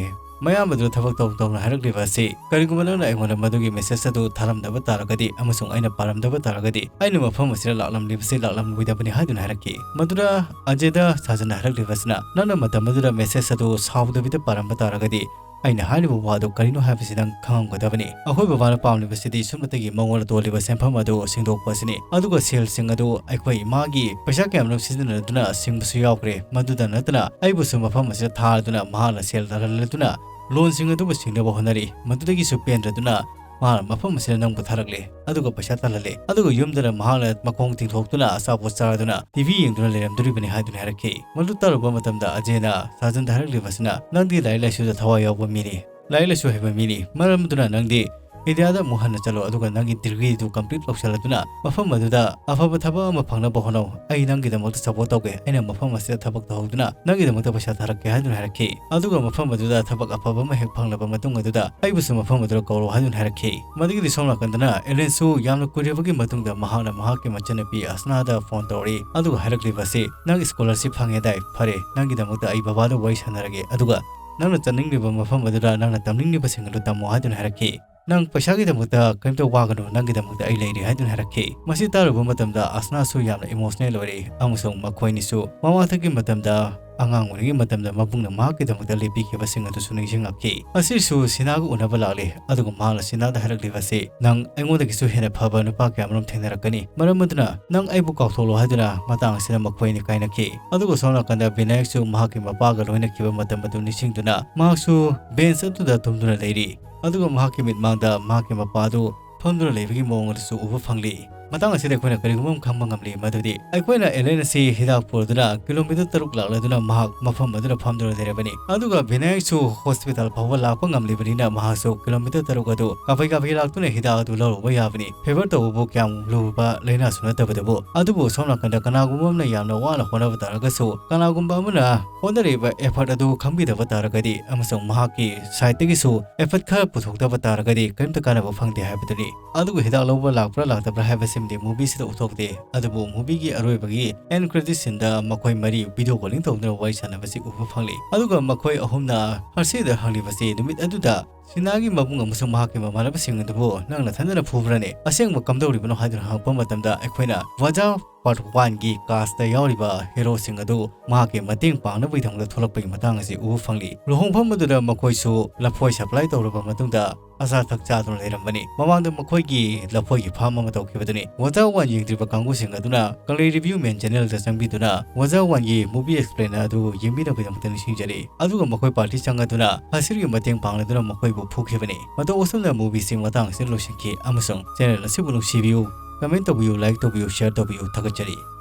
ꯃꯌꯥꯝꯕꯗꯨ ꯊꯕꯛ ꯇꯧ ꯇꯧꯅ ꯍꯥꯏꯔꯛꯂꯤꯕ ꯑꯁꯤ, "ꯀꯔꯤꯒꯨꯝꯕ ꯅꯪꯅ ꯑꯩꯉꯣꯟꯗ ꯃꯗꯨꯒꯤ message ꯑꯗꯨ ꯊꯥꯔꯝꯗꯕ ꯇꯥꯔꯒꯗꯤ ꯑꯃꯁꯨꯡ ꯑꯩꯅ ꯄꯥꯔꯝꯗꯕ ꯇꯥꯔꯒꯗꯤ ꯑꯩꯅ ꯃꯐꯝ ꯑꯁꯤꯗ ꯂꯥꯛꯂꯝꯂꯤꯕꯁꯤ ꯂꯥꯛꯂꯝꯂꯣꯏꯗꯕꯅꯤ" ꯍꯥꯏꯗꯨꯅ ꯍꯥꯏꯔꯛꯈꯤ꯫ ꯃꯗꯨꯗ ꯑꯖꯦꯗ ꯁꯥꯖꯟꯅ ꯍꯥꯏꯔꯛꯂꯤꯕꯁꯤꯅ, "ꯅꯪꯅ ꯃꯇꯝ ꯑꯗꯨꯗ message ꯑꯗꯨ ꯁꯥꯎꯗꯕꯤꯗ ꯄꯥꯔꯝꯕ ꯇꯥꯔꯒꯗꯤ ꯑꯩꯅ ꯍꯥꯏꯔꯤꯕ ꯋꯥꯗꯨ ꯀꯔꯤꯅꯣ ꯍꯥꯏꯕꯁꯤ ꯅꯪ ꯈꯪꯉꯝꯒꯗꯕꯅꯤ꯫ ꯑꯩꯈꯣꯏ ꯕꯕꯥꯅ ꯄꯥꯝꯂꯤꯕꯁꯤꯗꯤ ꯁꯨꯞꯅꯇꯒꯤ ꯃꯉꯣꯟꯗ ꯇꯣꯜꯂꯤꯕ ꯁꯦꯟꯐꯝ ꯑꯗꯨ ꯁꯤꯡꯗꯣꯛꯄ ꯑꯁꯤꯅꯤ꯫ ꯑꯗꯨꯒ ꯁꯦꯜꯁꯤꯡ ꯑꯗꯨ ꯑꯩꯈꯣꯏ ꯏꯃꯥꯒꯤ ꯄꯩꯁꯥ ꯀꯌꯥꯃꯔꯨꯝ ꯁꯤꯖꯤꯟꯅꯗꯨꯅ ꯁꯤꯡꯕꯁꯨ ꯌꯥꯎꯈ꯭ꯔꯦ꯫ ꯃꯗꯨꯗ ꯅꯠꯇꯅ ꯑꯩꯕꯨꯁꯨ ꯃꯐꯝ ꯑꯁꯤꯗ ꯊꯥꯗꯨꯅ ꯃꯍꯥꯛꯅ ꯁꯦꯜ ꯇꯥꯜꯍꯜꯂꯗꯨꯅ ꯂꯣꯟꯁꯤꯡ ꯑꯗꯨꯕꯨ ꯁꯤꯡꯅꯕ ꯍꯣꯠꯅꯔꯤ꯫ ꯃꯗꯨꯗꯒꯤꯁꯨ ꯄꯦꯟꯗ꯭ꯔꯗꯨꯅ ꯃꯍꯥꯛꯅ ꯃꯐꯝ ꯑꯁꯤꯗ ꯅꯪꯕꯨ ꯊꯥꯔꯛꯂꯦ, ꯑꯗꯨꯒ ꯄꯩꯁꯥ ꯇꯥꯜꯍꯜꯂꯦ, ꯑꯗꯨꯒ ꯌꯨꯝꯗꯅ ꯃꯍꯥꯛꯅ ꯃꯈꯣꯡ ꯇꯤꯡꯊꯣꯛꯇꯨꯅ ꯑꯆꯥꯄꯣꯠ ꯆꯥꯔꯗꯨꯅ ꯇꯤ ꯚꯤ ꯌꯦꯡꯗꯨꯅ ꯂꯩꯔꯝꯗꯣꯔꯤꯕꯅꯤ" ꯍꯥꯏꯗꯨꯅ ꯍꯥꯏꯔꯛꯈꯤ꯫ ꯃꯗꯨ ꯇꯥꯔꯨꯕ ꯃꯇꯝꯗ ꯑꯖꯦꯅ ꯁꯥꯖꯟꯗ ꯍꯥꯏꯔꯛꯂꯤꯕꯁꯤꯅ, "ꯅꯪꯗꯤ ꯂꯥꯏꯔꯤꯛ ꯂꯥꯏꯁꯨꯗ ꯊꯋꯥꯏ ꯌꯥꯎꯕ ꯃꯤꯅꯤ, ꯂꯥꯏꯔꯤꯛ ꯂꯥꯏꯁꯨ ꯍꯩꯕ ꯃꯤꯅꯤ꯫ ꯃꯔꯝ ꯑꯗꯨꯅ ꯅꯪꯗꯤ ꯏꯟꯗꯤꯌꯥꯗ ꯑꯃꯨꯛ ꯍꯟꯅ ꯆꯠꯂꯣ, ꯑꯗꯨꯒ ꯅꯪꯒꯤ ꯗꯤꯒ꯭ꯔꯤꯗꯨ ꯀꯝꯄ꯭ꯂꯤꯠ ꯇꯧꯁꯜꯂꯗꯨꯅ ꯃꯐꯝ ꯑꯗꯨꯗ ꯑꯐꯕ ꯊꯕꯛ ꯑꯃ ꯐꯪꯅꯕ ꯍꯣꯠꯅꯧ꯫ ꯑꯩ ꯅꯪꯒꯤꯗꯃꯛꯇ ꯁꯞꯄꯣꯔꯠ ꯇꯧꯒꯦ꯫ ꯑꯩꯅ ꯃꯐꯝ ꯑꯁꯤꯗ ꯊꯕꯛ ꯇꯧꯍꯧꯗꯨꯅ ꯅꯪꯒꯤꯗꯃꯛꯇ ꯄꯩꯁꯥ ꯊꯥꯔꯛꯀꯦ ꯍꯥꯏꯗꯨꯅ ꯍꯥꯏꯔꯛꯈꯤ꯫ ꯑꯗꯨꯒ ꯃꯐꯝ ꯑꯗꯨꯗ ꯊꯕꯛ ꯑꯐꯕ ꯑꯃ ꯍꯦꯛ ꯐꯪꯂꯕ ꯃꯇꯨꯡ ꯑꯗꯨꯗ ꯑꯩꯕꯨꯁꯨ ꯃꯐꯝ ꯑꯗꯨꯗ ꯀꯧꯔꯣ ꯍꯥꯏꯗꯨꯅ ꯍꯥꯏꯔꯛꯈꯤ꯫ ꯃꯗꯨꯒꯤꯗꯤ ꯁꯣꯝ ꯅꯥꯀꯟꯗꯅ ꯑꯦꯂꯦꯟꯁꯨ ꯌꯥꯝꯅ ꯀꯨꯏꯔꯕꯒꯤ ꯃꯇꯨꯡꯗ ꯃꯍꯥꯛꯅ ꯃꯍꯥꯛꯀꯤ ꯃꯆꯟꯅꯨꯄꯤ ꯑꯁꯅꯥꯗ ꯐꯣꯟ ꯇꯧꯔꯛꯏ, ꯑꯗꯨꯒ ꯍꯥꯏꯔꯛꯂꯤꯕ ꯑꯁꯤ, "ꯅꯪ ꯁ꯭ꯀꯣꯂꯔꯁꯤꯞ ꯐꯪꯉꯦꯗꯥꯏ? ꯐꯔꯦ, ꯅꯪꯒꯤꯗꯃꯛꯇ ꯑꯩ ꯕꯕꯥꯗ ꯋꯥꯔꯤ ꯁꯥꯟꯅꯔꯒꯦ, ꯑꯗꯨꯒ ꯅꯪꯅ ꯆꯠꯅꯤꯡꯂꯤꯕ ꯃꯐꯝ ꯑꯗꯨꯗ ꯅꯪꯅ ꯇꯝꯅꯤꯡꯂꯤꯕꯁꯤꯡ ꯑꯗꯨ ꯇꯝꯃꯣ" ꯍꯥꯏꯗꯨꯅ ꯍꯥꯏꯔꯛꯈꯤ꯫ "ꯅꯪ ꯄꯩꯁꯥꯒꯤꯗꯃꯛꯇ ꯀꯔꯤꯝꯇ ꯋꯥꯒꯅꯨ, ꯅꯪꯒꯤꯗꯃꯛꯇ ꯑꯩ ꯂꯩꯔꯤ" ꯍꯥꯏꯗꯨꯅ ꯍꯥꯏꯔꯛꯈꯤ꯫ ꯃꯁꯤ ꯇꯥꯔꯨꯕ ꯃꯇꯝꯗ ꯑꯁꯅꯥꯁꯨ ꯌꯥꯝꯅ ꯏꯃꯣꯁꯅꯦꯜ ꯑꯣꯏꯔꯛꯏ, ꯑꯃꯁꯨꯡ ꯃꯈꯣꯏꯅꯤꯁꯨ ꯃꯃꯥꯡꯊꯛꯀꯤ ꯃꯇꯝꯗ, ꯑꯉꯥꯡ ꯑꯣꯏꯔꯤꯉꯩ ꯃꯇꯝꯗ ꯃꯕꯨꯡꯅ ꯃꯍꯥꯛꯀꯤꯗꯃꯛꯇ ꯂꯦꯞꯄꯤꯈꯤꯕꯁꯤꯡ ꯑꯗꯨꯁꯨ ꯅꯤꯡꯁꯤꯡꯂꯛꯈꯤ꯫ ꯑꯁꯤꯁꯨ ꯁꯤꯅꯥꯒ ꯎꯅꯕ ꯂꯥꯛꯂꯤ, ꯑꯗꯨꯒ ꯃꯍꯥꯛꯅ ꯁꯤꯅꯥꯗ ꯍꯥꯏꯔꯛꯂꯤꯕ ꯑꯁꯤ, "ꯅꯪ ꯑꯩꯉꯣꯟꯗꯒꯤꯁꯨ ꯍꯦꯟꯅ ꯐꯕ ꯅꯨꯄꯥ ꯀꯌꯥꯃꯔꯨꯝ ꯊꯦꯡꯅꯔꯛꯀꯅꯤ, ꯃꯔꯝ ꯑꯗꯨꯅ ꯅꯪ ꯑꯩꯕꯨ ꯀꯥꯎꯊꯣꯛꯂꯣ" ꯍꯥꯏꯗꯨꯅ ꯃꯇꯥꯡ ꯑꯁꯤꯗ ꯃꯈꯣꯏ ꯑꯅꯤ ꯀꯥꯏꯅꯈꯤ꯫ ꯑꯗꯨꯒ ꯁꯣꯝ ꯅꯥꯀꯟꯗ ꯕꯤꯅꯥꯌꯛꯁꯨ ꯃꯍꯥꯛꯀꯤ ꯃꯄꯥꯒ ꯂꯣꯏꯅꯈꯤꯕ ꯃꯇꯝ ꯑꯗꯨ ꯅꯤꯡꯁꯤꯡꯗꯨꯅ ꯃꯍꯥꯛꯁꯨ ꯕꯦꯟꯆ ꯑꯗꯨꯗ ꯇꯨꯝꯗꯨꯅ ꯂꯩꯔꯤ꯫ ꯑꯗꯨꯒ ꯃꯍꯥꯛꯀꯤ ꯃꯤꯠꯃꯥꯡꯗ ꯃꯍꯥꯛꯀꯤ ꯃꯄꯥ ꯑꯗꯨ ꯐꯝꯗꯨꯅ ꯂꯩꯕꯒꯤ ꯃꯑꯣꯡ ꯑꯗꯨꯁꯨ ꯎꯕ ꯐꯪꯂꯤ꯫ ꯃꯇꯥꯡ ꯑꯁꯤꯗ ꯑꯩꯈꯣꯏꯅ ꯀꯔꯤꯒꯨꯝꯕ ꯑꯃ ꯈꯪꯕ ꯉꯝꯂꯤ, ꯃꯗꯨꯗꯤ ꯑꯩꯈꯣꯏꯅ ꯑꯦꯂꯦꯟ ꯑꯁꯤ ꯍꯤꯗꯥꯛ ꯄꯨꯔꯗꯨꯅ ꯀꯤꯂꯣꯃꯤꯇꯔ ꯇꯔꯨꯛ ꯂꯥꯛꯂꯗꯨꯅ ꯃꯍꯥꯛ ꯃꯐꯝ ꯑꯗꯨꯗ ꯐꯝꯗꯨꯅ ꯂꯩꯔꯕꯅꯤ꯫ ꯑꯗꯨꯒ ꯕꯤꯅꯥꯌꯛꯁꯨ ꯍꯣꯁꯄꯤꯇꯥꯜ ꯐꯥꯎꯕ ꯂꯥꯛꯄ ꯉꯝꯂꯤꯕꯅꯤꯅ ꯃꯍꯥꯛꯁꯨ ꯀꯤꯂꯣꯃꯤꯇꯔ ꯇꯔꯨꯛ ꯑꯗꯨ ꯀꯥꯐꯩ ꯀꯥꯐꯩ ꯂꯥꯛꯇꯨꯅ ꯍꯤꯗꯥꯛ ꯑꯗꯨ ꯂꯧꯔꯨꯕ ꯌꯥꯕꯅꯤ꯫ ꯐꯦꯚꯔ ꯇꯧꯕꯕꯨ ꯀꯌꯥꯝ ꯂꯨꯕ ꯂꯥꯏꯅꯥꯁꯨ ꯅꯠꯇꯕꯗꯨꯕꯨ꯫ ꯑꯗꯨꯕꯨ ꯁꯣꯝ ꯅꯥꯀꯟꯗ ꯀꯅꯥꯒꯨꯝꯕ ꯑꯃꯅ ꯌꯥꯝꯅ ꯋꯥꯅ ꯍꯣꯠꯅꯕ ꯇꯥꯔꯒꯁꯨ, ꯀꯅꯥꯒꯨꯝꯕ ꯑꯃꯅ ꯍꯣꯠꯅꯔꯤꯕ ꯑꯦꯐꯔꯠ ꯑꯗꯨ ꯈꯪꯕꯤꯗꯕ ꯇꯥꯔꯒꯗꯤ ꯑꯃꯁꯨꯡ ꯃꯍꯥꯛꯀꯤ ꯁꯥꯏꯠꯇꯒꯤꯁꯨ ꯑꯦꯐꯔꯠ ꯈꯔ ꯄꯨꯊꯣꯛꯇꯕ ꯇꯥꯔꯒꯗꯤ ꯀꯔꯤꯝꯇ ꯀꯥꯟꯅꯕ ꯐꯪꯗꯦ ꯍꯥꯏꯕꯗꯨꯅꯤ꯫ ꯑꯗꯨꯒ ꯍꯤꯗꯥꯛ ꯂꯧꯕ ꯂꯥꯛꯄ꯭ꯔꯥ ꯂꯥꯛꯇꯕ꯭ꯔꯥ ꯍꯥꯏꯕꯁꯤꯃꯗꯤ ꯃꯨꯚꯤꯁꯤꯗ ꯎꯠꯊꯣꯛꯇꯦ, ꯑꯗꯨꯕꯨ ꯃꯨꯚꯤꯒꯤ ꯑꯔꯣꯏꯕꯒꯤ ꯑꯦꯟ ꯀ꯭ꯔꯦꯗꯤꯠ ꯁꯤꯟꯗ ꯃꯈꯣꯏ ꯃꯔꯤ ꯚꯤꯗꯤꯑꯣ ꯀꯣꯂꯤꯡ ꯇꯧꯗꯨꯅ ꯋꯥꯔꯤ ꯁꯥꯟꯅꯕꯁꯤ ꯎꯕ ꯐꯪꯂꯤ꯫ ꯑꯗꯨꯒ ꯃꯈꯣꯏ ꯑꯍꯨꯝꯅ ꯍꯔꯁꯤꯗ ꯍꯪꯂꯤꯕꯁꯤ, ꯅꯨꯃꯤꯠ ꯑꯗꯨꯗ ꯁꯤꯅꯥꯒꯤ ꯃꯕꯨꯡ ꯑꯃꯁꯨꯡ ꯃꯍꯥꯛꯀꯤ ꯃꯃꯥꯟꯅꯕꯁꯤꯡ ꯑꯗꯨꯕꯨ ꯅꯪ ꯅꯊꯟꯗꯅ ꯐꯨꯕ꯭ꯔꯅꯦ? ꯑꯁꯦꯡꯕ ꯀꯝꯗꯧꯔꯤꯕꯅꯣ ꯍꯥꯏꯗꯨꯅ ꯍꯪꯉꯛꯄ ꯃꯇꯝꯗ ꯑꯩꯈꯣꯏꯅ ꯋꯥꯖꯥ ꯄꯥꯔꯠ ꯋꯥꯟꯒꯤ ꯀꯥꯁꯇ ꯌꯥꯎꯔꯤꯕ ꯍꯦꯔꯣꯁꯤꯡ ꯑꯗꯨ ꯃꯍꯥꯛꯀꯤ ꯃꯇꯦꯡ ꯄꯥꯡꯅꯕꯒꯤꯗꯃꯛꯇ ꯊꯣꯛꯂꯛꯄꯒꯤ ꯃꯇꯥꯡ ꯑꯁꯤ ꯎꯕ ꯐꯪꯂꯤ꯫ ꯂꯨꯍꯣꯡꯐꯝ ꯑꯗꯨꯗ ꯃꯈꯣꯏꯁꯨ ꯂꯐꯣꯏ ꯁꯄ꯭ꯂꯥꯏ ꯇꯧꯔꯕ ꯃꯇꯨꯡꯗ ꯑꯆꯥ ꯑꯊꯛ ꯆꯥꯗꯨꯅ ꯂꯩꯔꯝꯕꯅꯤ꯫ ꯃꯃꯥꯡꯗ ꯃꯈꯣꯏꯒꯤ ꯂꯐꯣꯏꯒꯤ ꯐꯥꯔꯝ ꯑꯃ ꯇꯧꯈꯤꯕꯗꯨꯅꯤ꯫ ꯋꯥꯖꯥ ꯋꯥꯟ ꯌꯦꯡꯗ꯭ꯔꯤꯕ ꯀꯥꯡꯕꯨꯁꯤꯡ ꯑꯗꯨꯅ ꯀꯪꯂꯩ ꯔꯤꯚ꯭ꯌꯨ ꯃꯦꯟ ꯆꯦꯅꯦꯜꯗ ꯆꯪꯕꯤꯗꯨꯅ ꯋꯥꯖꯥ ꯋꯥꯟꯒꯤ ꯃꯨꯚꯤ ꯑꯦꯛꯁꯄ꯭ꯂꯦꯟ ꯑꯗꯨ ꯌꯦꯡꯕꯤꯅꯕꯒꯤꯗꯃꯛꯇ ꯅꯤꯡꯁꯤꯡꯖꯔꯤ꯫ ꯑꯗꯨꯒ ꯃꯈꯣꯏ ꯄꯥꯔꯇꯤ ꯆꯪꯂꯗꯨꯅ ꯍꯁꯤꯔꯒꯤ ꯃꯇꯦꯡ ꯄꯥꯡꯂꯗꯨꯅ ꯃꯈꯣꯏꯕꯨ ꯐꯨꯈꯤꯕꯅꯤ꯫ ꯃꯇꯧ ꯑꯁꯨꯝꯅ ꯃꯨꯚꯤꯁꯤꯡ ꯃꯇꯥꯡ ꯑꯁꯤꯗ ꯂꯣꯏꯁꯤꯟꯈꯤ, ꯑꯃꯁꯨꯡ ꯆꯦꯅꯦꯜ ꯑꯁꯤꯕꯨ ꯅꯨꯡꯁꯤꯕꯤꯌꯨ, ꯀꯃꯦꯟ ꯇꯧꯕꯤꯌꯨ, ꯂꯥꯏꯛ ꯇꯧꯕꯤꯌꯨ, ꯁꯤꯌꯔ ꯇꯧꯕꯤꯌꯨ꯫ ꯊꯥꯒꯠꯆꯔꯤ꯫